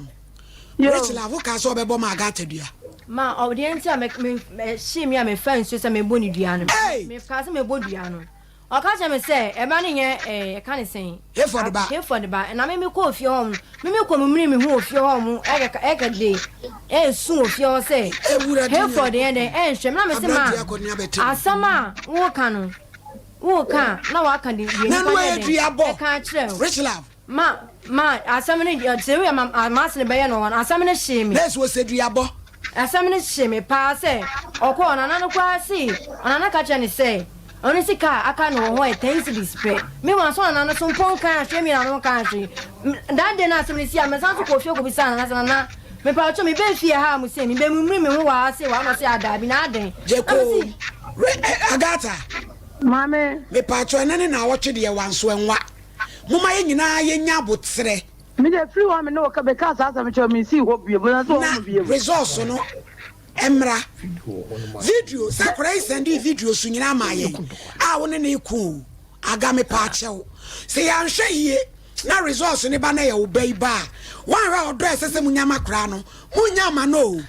[SPEAKER 1] wo. Rich Love, wo kaa sɛ ɔbɛbɔ ma Agatha dua?
[SPEAKER 5] Ma, ɔ, deɛ nti a me, me, ɛhyee me a mefa nsuo sɛ mebɔ ne dua no,
[SPEAKER 1] Hey!
[SPEAKER 5] mekaa sɛ mebɔ dua no. Ɔka kyerɛɛ me sɛ, Ɛba no nyɛ ɛɛ, yɛka no sɛn?
[SPEAKER 1] Hayford ba.
[SPEAKER 5] Hayford ba. Na me mekɔɔ fie hɔ no, me mekɔ memunii me ho wɔ fie hɔ mo, ɛkɛka, ɛkɛde, ɛresu wɔ fie hɔ sɛ,
[SPEAKER 1] Ewura di
[SPEAKER 5] Hayford yɛ dɛn, ɛnhwɛ me. Na mese ma,
[SPEAKER 1] Aberanteɛ akɔ ne abɛte mu.
[SPEAKER 5] asɛm a woreka no, woreka a, na waka de, deɛ
[SPEAKER 1] Na
[SPEAKER 5] nipa
[SPEAKER 1] no
[SPEAKER 5] no
[SPEAKER 1] ɛyɛ
[SPEAKER 5] yɛ dɛn,
[SPEAKER 1] dua bɔ.
[SPEAKER 5] ɛka akyerɛ wo.
[SPEAKER 1] Rich love.
[SPEAKER 5] Ma, ma, asɛm no deɛ, sɛ woyɛ ma, ma, m'ase no bɛyɛ no hɔ no, asɛm no hyee me.
[SPEAKER 1] Nurse wɔ sɛ duabɔ.
[SPEAKER 5] Asɛm no hyee me paa sɛ, ɔkɔɔ, ɔnana no koraa see, ɔnana ka kyerɛɛ no sɛ, Ɔno sika a aka no wɔ hɔ yɛ ten cedis pɛ. Me wanso Nana no so mpo nkaa hwee, me yera no nkaa hwee. That day no a asɛm no sii a, mesan so kɔɔ fie kɔbisaa Nana sɛ, Nana, mepawkyɛw mebɛɛ fie ha a mo sei, mebɛmumuri me ho wɔ ha sei wɔ ha na ɔse ah daabi, na adɛn? Na
[SPEAKER 1] Gyekoo,
[SPEAKER 5] mese.
[SPEAKER 1] Re eh, Agatha.
[SPEAKER 8] Maame.
[SPEAKER 1] Mepawkyɛw ɛnɛ ne naawɔtwe deɛ wanso ɛnwa. Momma yɛn nyinaa yɛnya aboterɛ.
[SPEAKER 8] Me deɛ firi hɔ a me ne wo ka mekaa saa asɛm kyerɛ wo mensii hɔ bio mesan so wɔ
[SPEAKER 1] Na
[SPEAKER 8] hɔ bio.
[SPEAKER 1] results no mmra. Video sɛ akwadaa yi sɛndee video so nyinaa maa yɛn a wo ne no reko o. Aga mepaakyɛw sɛ yɛanhwɛ yie na results no ba na ɛyɛ wo ba yi ba a, woanhwɛ a ɔdɔ a ɛsɛ sɛ monya ma akwadaa no, monnya mma no o.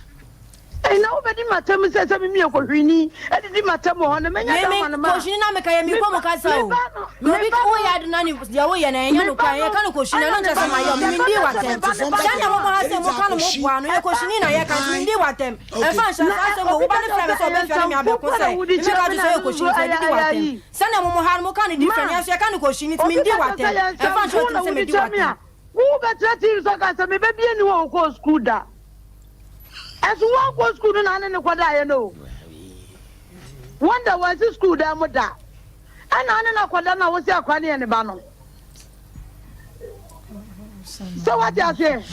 [SPEAKER 8] Ei na wobɛdi m'atɛm sɛ sɛ me meyɛ kɔhwini adidi m'atɛm wɔ hɔ no mɛnya
[SPEAKER 5] Me
[SPEAKER 8] da
[SPEAKER 5] me
[SPEAKER 8] ama no ma
[SPEAKER 5] kɔhwini na meka yɛ
[SPEAKER 8] me
[SPEAKER 5] mekɔ
[SPEAKER 8] ba
[SPEAKER 5] mu kasa
[SPEAKER 8] me
[SPEAKER 5] o.
[SPEAKER 8] ba no
[SPEAKER 5] Me
[SPEAKER 8] me
[SPEAKER 5] obi
[SPEAKER 8] ba
[SPEAKER 5] ka
[SPEAKER 8] no
[SPEAKER 5] woyɛ ade na ne deɛ woyɛ no ɛnyɛ
[SPEAKER 8] me ba
[SPEAKER 5] nokware
[SPEAKER 8] no
[SPEAKER 5] yɛka no kɔhwini
[SPEAKER 8] ɛna
[SPEAKER 5] ɛno
[SPEAKER 8] me
[SPEAKER 5] nkyɛ
[SPEAKER 8] ba
[SPEAKER 5] sɛ
[SPEAKER 8] no
[SPEAKER 5] mayɛ
[SPEAKER 8] sɛ
[SPEAKER 5] me
[SPEAKER 8] ɛba
[SPEAKER 5] mendii
[SPEAKER 8] sɛ
[SPEAKER 5] w'atɛm
[SPEAKER 8] me ba ne ba
[SPEAKER 5] sɛnea
[SPEAKER 8] no
[SPEAKER 5] mobɔ ha
[SPEAKER 8] a
[SPEAKER 5] sɛ
[SPEAKER 1] Erita
[SPEAKER 5] moka no
[SPEAKER 1] Akohyi.
[SPEAKER 5] moboa no yɛ kɔhwini na yɛka nti
[SPEAKER 1] Ae.
[SPEAKER 5] mendii w'atɛm
[SPEAKER 1] Okay.
[SPEAKER 5] ɛmfa nhyɛ
[SPEAKER 8] na
[SPEAKER 5] saa
[SPEAKER 8] ɛ
[SPEAKER 5] asɛm wɔ
[SPEAKER 8] obi
[SPEAKER 5] wo ba
[SPEAKER 8] ka
[SPEAKER 5] no
[SPEAKER 8] kyerɛ
[SPEAKER 5] frɛ me
[SPEAKER 8] sɛ
[SPEAKER 5] sɛ
[SPEAKER 8] ɛyɛ
[SPEAKER 5] ɔbɛfia ne me
[SPEAKER 8] nsamfo
[SPEAKER 5] abɛko
[SPEAKER 8] kora
[SPEAKER 5] sɛ
[SPEAKER 8] na wode
[SPEAKER 5] mebɛka
[SPEAKER 8] kyerɛ
[SPEAKER 5] kyerɛ
[SPEAKER 8] me
[SPEAKER 5] sɛ
[SPEAKER 8] na
[SPEAKER 5] ɔyɛ
[SPEAKER 8] ɛno
[SPEAKER 5] kɔhwini
[SPEAKER 8] nso
[SPEAKER 5] nti
[SPEAKER 8] ɛyɛ
[SPEAKER 5] adidi
[SPEAKER 8] ɛyɛ
[SPEAKER 5] w'atɛm
[SPEAKER 8] ayi
[SPEAKER 5] sɛnea momo ha no moka no
[SPEAKER 8] ma
[SPEAKER 5] different yɛn nso yɛka no kɔhwini nti
[SPEAKER 8] obi
[SPEAKER 5] mendii
[SPEAKER 8] ka kyerɛ sɛ
[SPEAKER 5] w'atɛm
[SPEAKER 8] ɛyɛ
[SPEAKER 5] ɛmfa nhyɛ
[SPEAKER 8] nsamfo
[SPEAKER 5] wo
[SPEAKER 8] na
[SPEAKER 5] tirim sɛ
[SPEAKER 8] wode
[SPEAKER 5] medi
[SPEAKER 8] kyerɛ me
[SPEAKER 5] w'atɛm
[SPEAKER 8] a wobɛtena TV so aka sɛ me ba bi nni hɔ a ɔkɔɔ sukuu da ɛso wankɔ sukuu no na ne ne kɔdaeɛ no o Wonder wansi sukuu dan mu da ɛna ane no akɔda no a wose akora no yɛ ne ba no sɛ wate aseɛ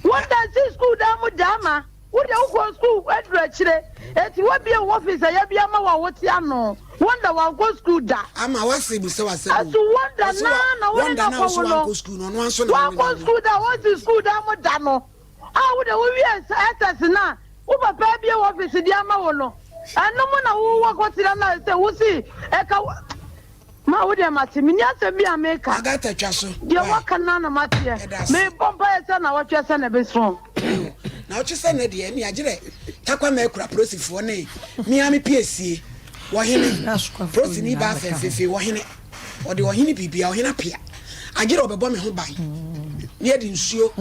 [SPEAKER 8] Wonder nsi sukuu dan mu da ama wo deɛ wokɔ sukuu aduru akyire eti wabie wo office a yɛabie ama wo a wote ano Wonder wankɔ sukuu da
[SPEAKER 1] Ama wase bu sɛ wasɛm o.
[SPEAKER 8] ɛso Wonder
[SPEAKER 1] Ɔse
[SPEAKER 8] naa
[SPEAKER 1] wa
[SPEAKER 8] na wo ne
[SPEAKER 1] Wonder
[SPEAKER 8] no
[SPEAKER 1] na ɔse
[SPEAKER 8] akɔwo no
[SPEAKER 1] wankɔ sukuu no ɔno ara nso na ɔne no
[SPEAKER 8] wankɔ
[SPEAKER 1] awo.
[SPEAKER 8] sukuu da wɔnsi sukuu dan mu da no a wo deɛ wowie SS no a Wo papa abue w'ɔfese de ama wo no, ɛno mu na wowɔ kɔtena no a sɛ wose ɛka wo ma wo deɛ mate, menni asɛm bi a meka.
[SPEAKER 1] Agatha twa so
[SPEAKER 8] Deɛ
[SPEAKER 1] why?
[SPEAKER 8] woaka no ara na mateɛ.
[SPEAKER 1] Yɛda ase.
[SPEAKER 8] Mebɔ mpaeɛ sɛ nawɔtwe sɛ na ɛbɛso.
[SPEAKER 1] Nawɔtwe sɛ nnɛ deɛ ɛne agyerɛ Tarkwa Mɛkura polosifoɔ ne me ara me piesie wɔhene polosini baa fɛfefe wɔhene ɔde ɔhene biribia ɔhene apea agyerɛ ɔbɛbɔ me ho ban ne yɛde nsuo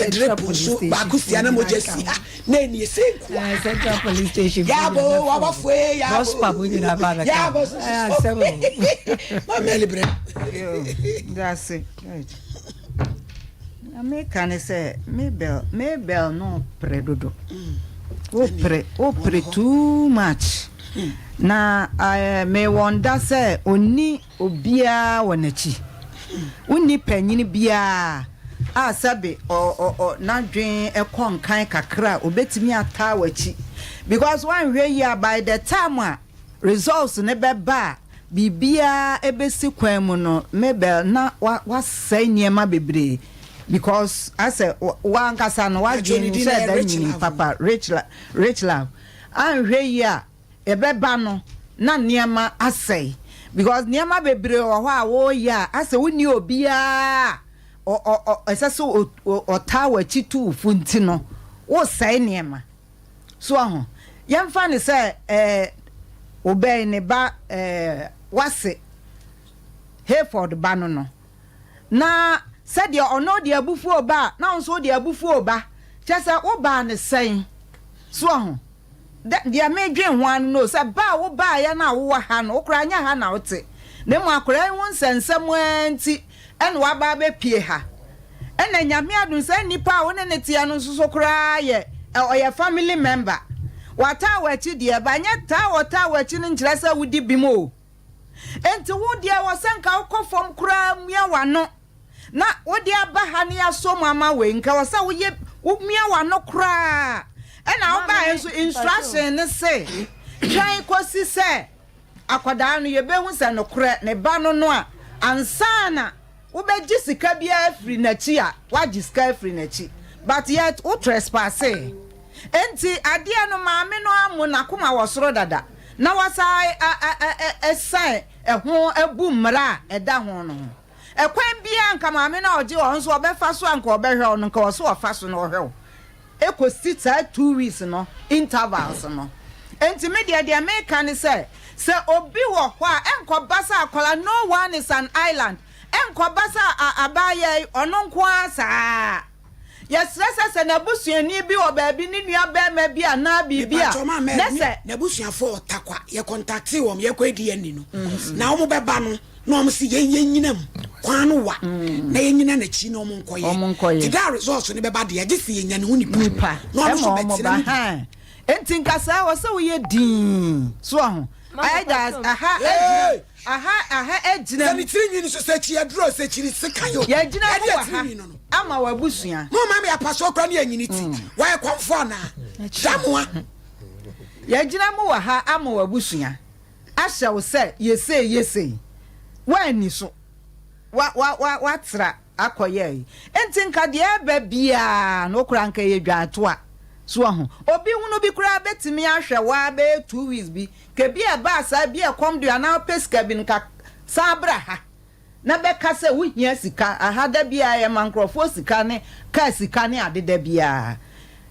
[SPEAKER 1] Drip nso baako sia na mogya si ha na ɛnie sɛ nkoa.
[SPEAKER 3] Eh, Central Police Station.
[SPEAKER 1] Yabo wabɔfoe yabo.
[SPEAKER 3] Boss pap nyina ba bɛka.
[SPEAKER 1] Yabo soso. Mama Elibre.
[SPEAKER 2] Yo, dase. Na meka ne sɛ Mabel Mabel no pere dodo. Wo pere wo pere too much. Na eh, me wɔnda sɛ onni Obiara wɔ n'akyi. Wonni panyin biara a sɛbe ɔ n'adwen kɔ nkan kakra a obetumi ataa w'akyi because woanhwɛ yie a by the time a results no bɛba a biribiara bɛsi kwan mu no Mabel na wasɛe nneɛma bebree because asɛ w'ankasa no w'adwen nhyɛɛ da nyinii papa rich rich love anhwɛ yie a ɛbɛba no na nneɛma asɛe because nneɛma bebree wɔ hɔ a wɔreyɛ a asɛ wonni obiara a ɛsɛ sɛ ɔtaa w'akyi tu wo fo nti no wosɛe nneɛma so aho yɛmfa no sɛ ɛɛ wobɛn ne ba ɛɛ wase Hayford ba no no na sɛdeɛ ɔno de abufuo ba a na wo nso wode abufuo ba kyɛ sɛ wobaa ne sɛn so aho Dɛ, deɛ medwen ho ara no no, sɛ ba a wobaeɛ no a wowɔ ha no, wo koraa nyɛ ha na wote, na mmom akwadaa yi ho nsɛnsɛm ara nti na woaba abɛpue ha. Ɛna Nyame adom, saa nnipa a wo ne no teɛ no nso so koraa yɛ, ɔyɛ family member. Wataa w'akyi deɛ, but nyɛ taa a ɔtaa w'akyi no nkyerɛ sɛ wodi bem o. Enti wo deɛ ɛwɔ sɛ nka wokɔ fam koraa mua w'ano. Na wode aba ha ne asɔ mu ama wei nka wɔ sɛ woyɛ womia w'ano koraa ɛna wobaeɛ nso instruction ne se twɛn kɔsi sɛ akwadaa no yɛbɛhu sɛ nokorɛ ne ba no no a ansa na wobɛgye sika biara afiri n'akyi a woagye sika afiri n'akyi but yet wo trespassee enti adeɛ no maame no amu n'akoma wɔ soro dada na wasa ɛsan ɛho abu mmara a ɛda ho no ho. Ɛkwan biara nka maame no a ɔgye ɔno nso ɔbɛfa so a nka ɔbɛhwɛ wo no nka ɔso ɔfa so na ɔhwɛ wo ɛkɔsi saa 2 weeks no intervals no. Enti me deɛ deɛ meka ne sɛ sɛ obi wɔ hɔ a ɛnkɔba sɛ akwadaa no one is an island ɛnkɔba sɛ abaayaa yi ɔno nko ara saa. Yɛsrɛ sɛ sɛ n'abusuani bi wɔ baabi ne nua barima bi anaa biribi a
[SPEAKER 1] Mepakyɛw maa
[SPEAKER 2] na
[SPEAKER 1] mɛ
[SPEAKER 2] sɛ.
[SPEAKER 1] N'abusuafo ɔtakwa yɛ kɔntaktee wɔn yɛkɔ DNA no na wɔn bɛba no na wɔn si yɛn yɛn nyina mu kwan no wa na yɛn nyina n'akyi na wɔn nkɔyɛ
[SPEAKER 2] Wɔn nkɔyɛ.
[SPEAKER 1] te da results no bɛba deɛ gye si yɛn nya ne ho nipa
[SPEAKER 2] Nipa
[SPEAKER 1] na wɔn nso
[SPEAKER 2] ɛma wɔn
[SPEAKER 1] bɛtena
[SPEAKER 2] ba
[SPEAKER 1] mu bi.
[SPEAKER 2] hɛn. Enti nka saa ɛwɔ sɛ woyɛ dinn so aho. Ɛda aha agyina aha aha agyina.
[SPEAKER 1] Sɛ ne tiri nwi no so sɛ kyi aduro sɛ kyiri sekan o.
[SPEAKER 2] Yɛgyina mu wɔ ha ama w'abusua.
[SPEAKER 1] Mo ma me apasoɔ kora ne anyini ti. Wayɛ kɔmfo anaa? Damoa.
[SPEAKER 2] Yɛgyina mu wɔ ha ama w'abusua ahyɛ wo sɛ yɛ sei yɛ sei. Woanni so. Wa wa wa watra akɔyɛe. Enti nka deɛ ɛreba biara no, wo koraa nka ɛyɛ dwaatoa. So wahu? Obi hunu bi koraa bɛtumi ahwɛ wo ara bɛyɛ 2 weeks bi. Nka bi a ɛbaa saa, bi a ɛkɔm de wo anaa wopɛ sika bi no, nka san bra ha na bɛka sɛ wohia sika. Aha da biara yɛma nkurɔfoɔ sika ne kaa sika ne ade da biara.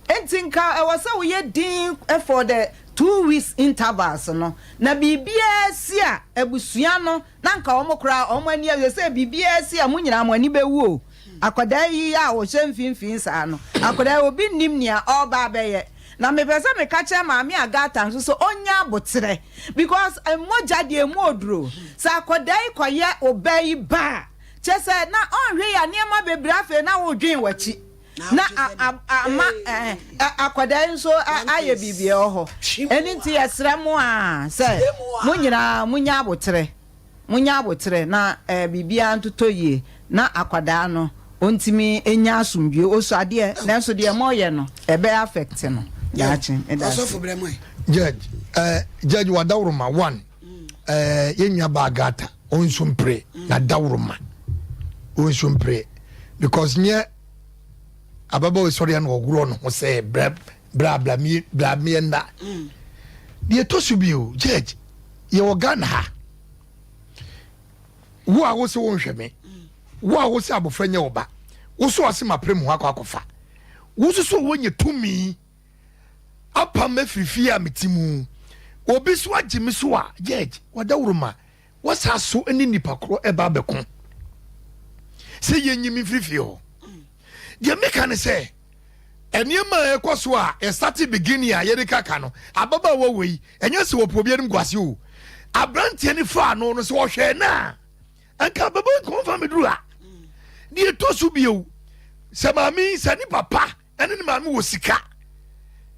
[SPEAKER 2] Enti nka ɛwɔ sɛ woyɛ din for the 2 weeks intervals no, na biribiara si a, abusua no na anka wɔn koraa wɔn ani awie sɛ biribiara si a mo nyinaa mo ani bɛwu o. Akwadaa yi a ɔhyɛ mfimfini saa no, akwadaa yi obi nnim nea ɔreba abɛyɛ. Na mepɛ sɛ meka kyerɛ Maame Agatha nso sɛ ɔnya aboterɛ because mogya deɛ ɛmu oduro. Sɛ akwadaa yi kɔyɛ ɔbaa yi ba a, kyerɛ sɛ na ɔnhwɛ yie a nneɛma bebree afei na wodwen w'akyi na ama akwadaa yi nso ayɛ biribi ɛwɔ hɔ. Ɛno nti yɛsrɛ mo a sɛ mo nyinaa monya aboterɛ, monya aboterɛ na biribiara ntotɔ yie na akwadaa no ɔntumi nya asomdwoeɛ. Ɔsua adeɛ nanso deɛ moyɛ no ɛbɛ affect no daakye. Meda ase.
[SPEAKER 4] Judge, eh, Judge Wadaworoma one, eh, yɛn nua baa Gata, ɔnso mpere na dawuroma, ɔnso mpere because nyɛ ababaawa sɔre na ɔworɔ ne ho sɛ bra bra bra mie bra mie nna. Deɛ ɛtɔ so bio, Judge, yɛwɔ Ghana ha. Wo a wo se wo nhwɛ me, wo a wo se abɔfra nyɛ wo ba, wo so ɔse mapere me ho akɔ akɔfa. Wo nso so wɔnyɛ tumi apam afiri fie a mete mu. Obi so agye me so a, Judge, wadawuroma, wasa so ne nipa korɔ ɛba abɛko sɛ yɛnyi me mfiri fie hɔ. Deɛ meka ne sɛ, nneɛma a ɛkɔ so a ɛsate beginning a yɛde kaka no, ababaawa wei, ɛnyɛ sɛ wɔpɛ obi anim guase o. Aberanteɛ no faa no no sɛ ɔhwɛɛ no a, anka ababaawa nka ɔmfa mmɛduru ha. Deɛ ɛtɔ so bio, sɛ maame yi, sɛ ne papa ɛne ne maame wɔ sika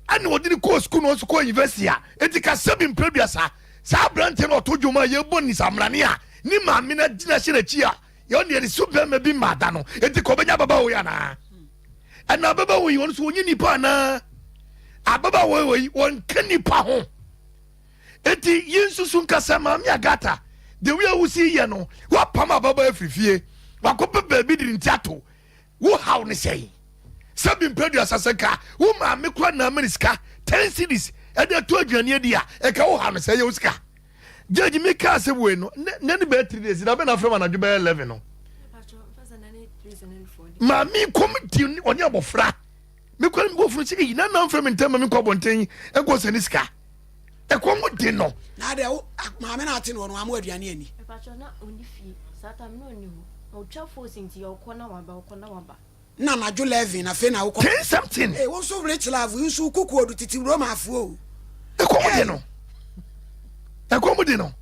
[SPEAKER 4] ɛna ɔde ne kɔɔ sukuu na ɔnso kɔɔ university a, eti ka sɛbi mprɛduasa saa aberanteɛ no ɔto dwom a yɛbɔ ne samrane a ne maame no agyina hyɛ n'akyi a yɛn deɛ ne so bɛrima bi mma da no, eti ka ɔbɛnya ababaawa yi anaa? Ɛna ababaawa yi ɔno nso ɔnyɛ nipa anaa? Ababaawa yi ɔnka nipa ho. Eti yi nsusu nkasa maame Agata the way a wosi yɛ no, wapam ababaawa afiri fie, wakɔpɛ baabi de ne ti ato. Wo haw ne sɛn? Sɛ bi mpɛ aduasa sɛ nka wo maame kora na ama ne sika 10 cedis ɛde ato aduane adi a, ɛka wo haw no sɛ ɛyɛ wo sika. Judge mi kaa sɛ wei no ne ne bɛyɛ 3 days na bɛ na afrɛ ma anadwo bɛyɛ 11 no. Maame kɔm di ɔne abɔfra. Me kora me kɔ funu sɛ eyi na na mfrɛ me ntɛm ma me nkɔ abɔnten nkɔ sɛ ne sika. Ɛkɔm di no.
[SPEAKER 1] Na adɛ maame na ate no ɔno amu aduane ani.
[SPEAKER 5] Mepakyɛw na ɔnni fie saa time no ɔnni hɔ na ɔtwa force nti ɔkɔ na waba ɔkɔ na waba.
[SPEAKER 1] Nna anadwo 11 afei na wokɔ.
[SPEAKER 4] Ten something.
[SPEAKER 1] Ee wo nso rich love yi nso wo kuku odu tete Roma afoɔ o.
[SPEAKER 4] Ɛkɔm de no. Ɛkɔm de no.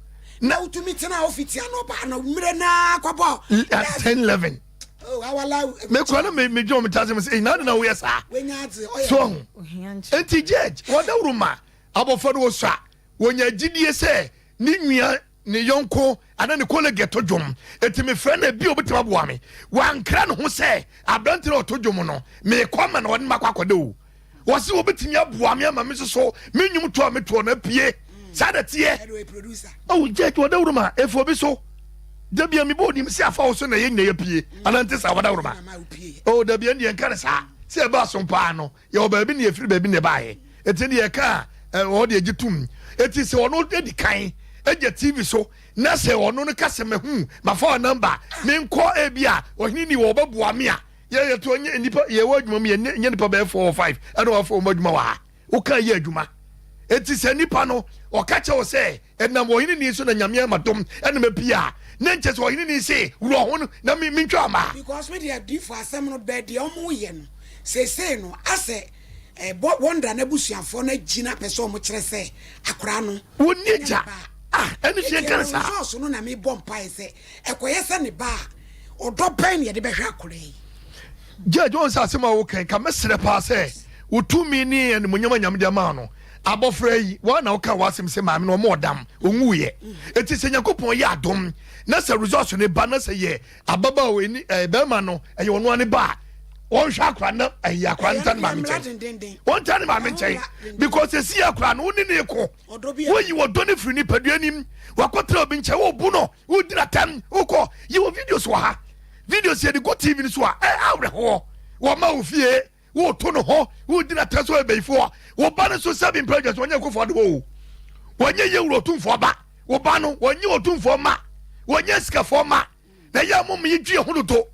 [SPEAKER 1] Na wotumi tena hɔ fiti anɔpa anɔmmerɛ naa kɔbɔ.
[SPEAKER 4] At 10 11.
[SPEAKER 1] Oh, awala.
[SPEAKER 4] Me kura na me me dwom me tase me sɛ na na woyɛ saa. So ɔho. Enti judge wɔdawuro ma abɔfra no wɔsua wɔnya gyidie sɛ ne nua ne yɔnko anaa ne colleague to dwom eti mefrɛ no ebi obetumi aboa me. Wankra ne ho sɛ aberante na ɔto dwom no mekɔ ama na ɔne makɔ akɔda o. Wɔsi wɔbɛtumi aboa me ama me nso so me nnwom to a metoɔ no apue. Saa na teɛ. Oh judge wɔdawuro ma efi obi so. Dabi a mebɔ onim sɛ afa wo so na yɛn nyinaa yɛpie anaa nte saa wɔdawuro ma. Oh dabi ɛndeɛ nka ne saa sɛ ɛba so paa no yɛwɔ baabi na yɛfiri baabi na ɛbaeɛ eti deɛ ɛka a ɔwɔ deɛ gye tom eti sɛ ɔno adi kan agya tv so na sɛ ɔno no ka sɛ mahu mafa wa namba menkɔ ebi a ɔhene ni wɔ ɔbɛboa me a yɛ yɛto nyɛ nipa yɛwɔ adwuma mu yɛ nyɛ nipa bɛyɛ 4 or 5 ɛna wafa wɔn adwuma wɔ ha woka yɛ adwuma eti sɛ nipa no ɔka kyerɛ wɔ sɛ ɛnam ɔhene ni so na nyame ama dom ɛna ma pia ne nkyɛ sɛ ɔhene ni se wura ho no na me mentwa ama.
[SPEAKER 1] Because me deɛ diifo asɛm no bɛ deɛ ɔmo yɛ no seesei no asɛ ɛbɔ wɔnda n'abusuafoɔ no agyina pɛ sɛ ɔmo kyerɛ sɛ akwaraa no
[SPEAKER 4] wɔnni
[SPEAKER 1] ɛnyɛ ne
[SPEAKER 4] agya
[SPEAKER 1] ba.
[SPEAKER 4] Ah, ɛno so
[SPEAKER 1] Eti
[SPEAKER 4] yɛnka no
[SPEAKER 1] ɛno
[SPEAKER 4] saa.
[SPEAKER 1] results no na mebɔ mpaeɛ sɛ ɛkɔyɛ sɛ ne ba a ɔdɔ bɛn na yɛde bɛhwɛ akwaraa yi.
[SPEAKER 4] Judge, wɔn sɛ asɛm a woka yi, ka mɛsrɛ paa sɛ wo tumi ne animuonyam a Nyame de ama wo no, Abɔfra yi, woa na woka w'asɛm sɛ maame no ɔmo ɔdam, ɔnwuiɛ. Eti sɛ Nyankopɔn yɛ adom na sɛ results no ba na sɛ yɛ ababaawa yi ne ɛɛ bɛrima no ɛyɛ ɔno ara ne ba a, wɔnhwɛ akora na ɛyɛ akora no nta ne maame nkyɛn. Wɔnta ne maame nkyɛn because esi akora no wo ne ne ko. Woyi ɔdɔ no firi nipadua nim. Wakɔtena obi nkyɛn, wobu no, wodi n'atɛm, wokɔ. Yɛwɔ videos wɔ ha. Videos yɛde gu TV no so a, ɛyɛ awerɛhoɔ. Wɔma wo fie. Woto no hɔ, wodi no atɛn sɛ ɔyɛ bayifoɔ. Wo ba no nso sɛbi mpɛ adwa so, ɔnyɛ nkofoɔ de hɔ o. Wɔnyɛ yɛ wura otumfoɔ ba. Wo ba no, wɔnyɛ otumfoɔ mma. Wɔnyɛ sikafoɔ mma. Na ɛyɛ a mom yɛdwi yɛn ho dodo.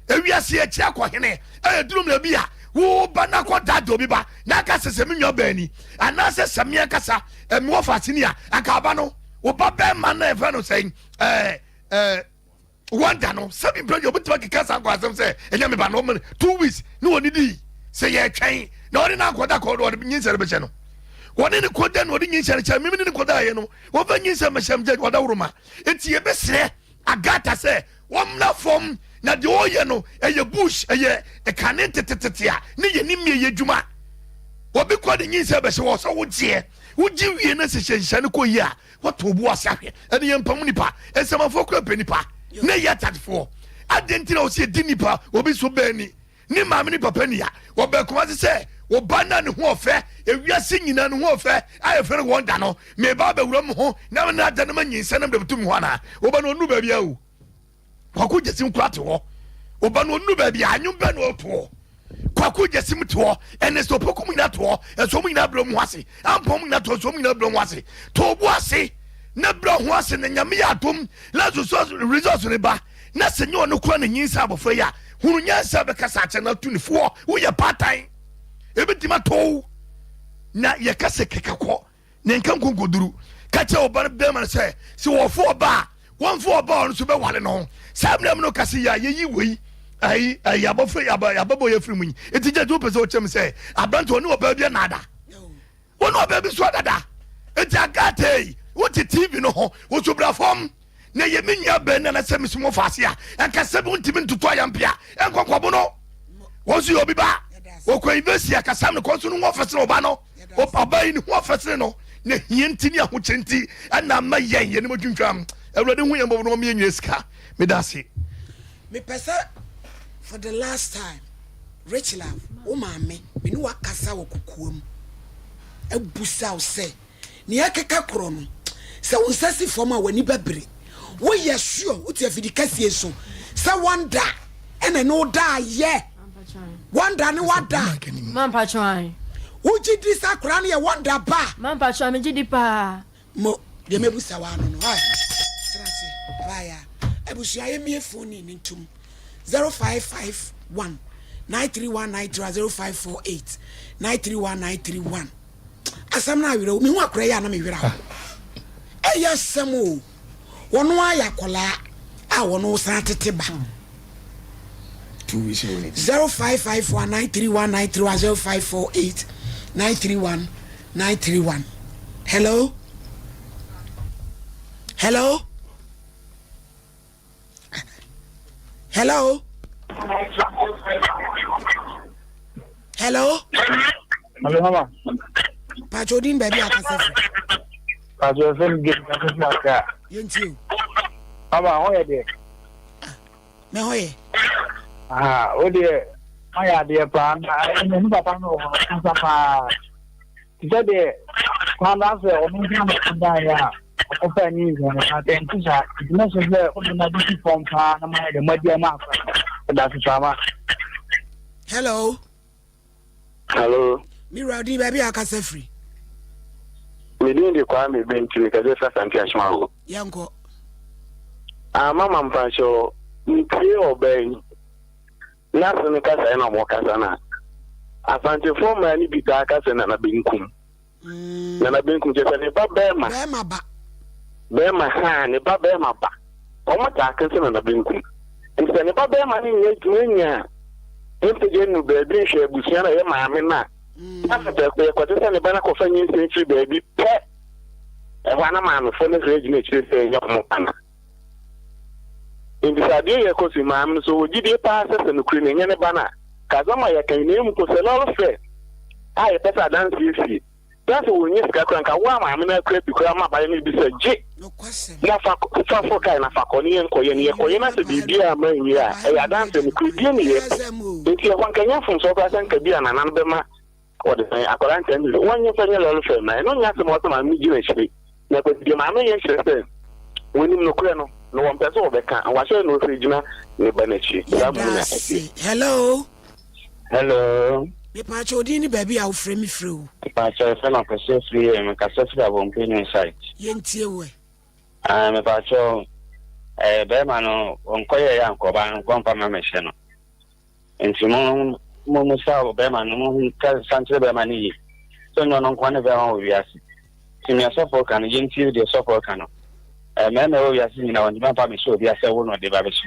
[SPEAKER 4] Ewiase akyi akɔ hene. Ɛyɛ duru mmerɛ bi a, wo ba no akɔ daadaa obi ba na aka sɛ sɛ me nua baa ni anaasɛ sɛ me ankasa mewɔ faase ni a, anka aba no, wo ba bɛrima no a yɛfrɛ no sɛn, ɛɛ, ɛɛ, Wanda no sɛbi mpɛ deɛ ɔbɛtumi akeka saa nkɔ asɛm sɛ ɛnyɛ me ba no ɔma 2 weeks ne wɔne dii sɛ yɛtwɛn na ɔne no ankɔda kɔ ɔde nyinsɛ no bɛhyɛ no wɔne ne kɔda na ɔde nyinsɛ no kyɛ meme ne ne kɔdaeɛ no wɔmfa nyinsɛ mɛhyɛ m gya ɔda woroma enti yɛbɛsrɛ Agata sɛ wɔmmra fam na deɛ ɔyɛ no ɛyɛ bush ɛyɛ ɛkane tetetete a ne yɛ ne mmie yɛ adwuma obi kɔ de nyinsɛ bɛhyɛ wɔ sɛ wogyeɛ wogye wie no sɛ hyɛnhyɛ no kɔ yie a Wɔto obu ase ahwɛ ɛne yɛn mpam nipa nsamanfoɔ kura pɛ nipa ne yɛ atadefoɔ adeɛ nti na wɔsi edi nipa obi so bɛn ni ne maame ne papa ni a wɔbɛn kɔn ase sɛ wɔba na ne ho ɔfɛ ewiase nyinaa ne ho ɔfɛ a yɛfrɛ no wɔn da no meba abɛwura mu ho na ne ada no ma nyinsɛn nam dɛm tum ho anaa wɔba no ɔnu baabi awu. Kwaku Gyesim kura te hɔ. Ɔba no ɔnnu baabi a anwom bɛ na ɔtoɔ. Kwaku Gyesim te hɔ. Ɛne sɛ ɔpɔku mu nyinaa te hɔ. Ɛsɛ ɔmu nyinaa brɛ mu ho ase. Ampɔn mu nyinaa te hɔ. Ɛsɛ ɔmu nyinaa brɛ mu ho ase. To bo ase na brɛ ho ase na Nyame yɛ adom na results ne ba na sɛ nyɛ ɔno kura na nyinsa abɔfra yi a hunu nyansa bɛkasa akyɛ na atu ne foɔ. Woyɛ baatan ebɛtumi atɔ na yɛka sɛ keka kɔ Ne nka nkonkoduru. Ka kyerɛ wo ba no bɛrima no sɛ, sɛ wɔfo ɔba a, wɔmfa ɔba a ɔno nso bɛwale no ho. Saa mmerɛ mu no ka sɛ, yɛ a yɛyi wei ayi ayi abɔfra yi aba ababɔ yɛ afiri mu yi. Eti gye wopɛ sɛ ɔkyerɛ me sɛ aberante ɔne ɔbaa bi anaada. Wɔne ɔbaa bi nso adada. Eti agate yi, wote TV no ho, woso bra fam. Na yɛ me nua bɛn na sɛ mesi mo faase a, ɛnka sɛ wontumi ntoto ayampea ɛnkɔ nkɔbo no. Wɔn nso yɛ obi ba. Wɔkɔ university akasam no kɔ nso no ho ɔfɛsene ɔba no. Ɔbaa yi ne ho afɛsene no, na hia nti ne ahokyere nti ɛna ama yɛn yɛn anim atwintwam. Awurade hu yɛn mmɔbɔ na ɔma yɛn sika. Meda ase.
[SPEAKER 1] Mepɛ sɛ for the last time Richlove wo maame me ne wo akasa wɔ kokoam abusa wo sɛ Nea ɛkeka korɔ no, sɛ wo nsa si fam a, w'ani bɛbere. Woyɛ sure, wote afidi kɛseɛ so, sɛ wɔnda ɛna ɛne wo da ayɛ. Wɔnda ne wada. Wogye di sɛ akwadaa no yɛ wɔnda ba?
[SPEAKER 5] Mampacho, megye di paa.
[SPEAKER 1] Mo, deɛ mɛbusa wo ano no, ai, tena ase, baaya. Abusua yɛmmie phone ni ne ntom. 0551 931 931 0548 931 931. Asɛm no awerɛho mehu akora yi a na me werɛ aho ɛyɛ asɛm o wɔn ayɛ akɔlaa a wɔn san tete ba 0551 931 931 0548 931 931 hello hello Hello. Hello.
[SPEAKER 9] Hello, mama.
[SPEAKER 1] Pacho din baabi a kasa fi.
[SPEAKER 9] Pacho fɛn mi gye kasa fi Accra.
[SPEAKER 1] Yɛn ti o.
[SPEAKER 9] Mama, ho yɛ deɛ.
[SPEAKER 1] Ah, mɛ ho yɛ.
[SPEAKER 9] Ah, o deɛ, mayɛ adeɛ paa na ɛnɛ ne papa no wɔ hɔ kasa paa. Te sɛ deɛ kwan no asɛ ɔno nko na ɔdaeɛ a ɔkɔfaa nyinsɛn no na ɛnte saa. Nti mɛsrɛ sɛ wode no abɛsi fam paa na moayɛ dɛ moadi ama akora no. Ɛda ase saa ma.
[SPEAKER 1] Hello.
[SPEAKER 10] Hello.
[SPEAKER 1] Me wura din baabi a akasa firi.
[SPEAKER 10] Me din de Kwame Bentiri kasa firi Asante Ahyemago.
[SPEAKER 1] Yɛnkɔ.
[SPEAKER 10] Ah mama mpakyɛw metie ɔbaa yi. N'ase no kasae na wɔkasa no a, Asantefoɔ mmaa no bi taa ka sɛ Nana Benkum. Mm. Nana Benkum kyerɛ sɛ ne ba bɛrima.
[SPEAKER 1] Bɛrima ba.
[SPEAKER 10] Bɛrima haa ne ba bɛrima ba. Wɔn taa ka sɛ Nana Benkum. Nti sɛ ne ba bɛrima no nyɛ adwuma nya a, mpagya nnu baabi nhwɛ abusua na ɛyɛ maame no a. Mm. Na sɛ pɛko yɛkɔte sɛ ne ba no akɔfa nyinsɛn firi baabi pɛ. Ɛhɔ a na maamefoɔ no hwɛ gyina akyire sɛ ɛnyɛ wɔn ba no. Enti sɛ adeɛ yi rekɔ so yi, maame no, sɛ ɔwɔ gyidie paa sɛ sɛ nokorɛ ni ɛnyɛ ne ba no a, ka asɛm a yɛka yi, na mmom sɛ lɔre fɛ a yɛpɛ sɛ adanseɛ sie. Na sɛ wɔnnya sika koraa nka wo a maame no akura bi koraa ma abayɛ no bi sɛ gye na fa fa foro kae na fa kɔ ne yɛnkɔyɛ no yɛkɔyɛ na sɛ biribiara amma anwie a ɛyɛ adanseɛ nokorɛdie ne yɛpɛ nti ɛhɔ nka ɛnyɛ mfomsoɔ koraa sɛ nka bi a nana no bɛma wɔde sɛn akwadaa nka nti sɛ wɔnyɛ sɛ nyɛ lɔre fɛ ma ɛno nyɛ asɛm a ɔsɛ maame no gyina akyire na kwasi deɛ maame yɛ kyerɛ sɛ wɔnim nokorɛ no na wɔmpɛ sɛ wɔbɛka wahyɛ no sɛ gyina ne ba no akyi saa mu na ɛteɛ.
[SPEAKER 1] Hello.
[SPEAKER 11] Hello.
[SPEAKER 1] Mepaakyɛ odin ne baabi a wofrɛ me firi o.
[SPEAKER 11] Mepaakyɛ yɛfrɛ no Akwasi afiri yɛ mekasa firi Abɔnpɛ new site.
[SPEAKER 1] Yɛntie wo ɛ.
[SPEAKER 11] Ah mepaakyɛ ɛɛ bɛrima no ɔnkɔyɛ yɛ ankɔ ɔbaa no nkɔ mfa ma mɛhyɛ no. Nti mo mo mo sa bɛrima no mo ka nkyerɛ bɛrima no yie sɛ ɔnyɛ ɔno nko ne bɛrima wɔ wiase. Nti nea sɔfoɔ ka no yɛntie deɛ sɔfoɔ ka no. Ɛɛ mmarima ɛwɔ wiase nyinaa wɔntumi amfa mehyɛ obi asɛ wo na ɔde ba bɛhyɛ.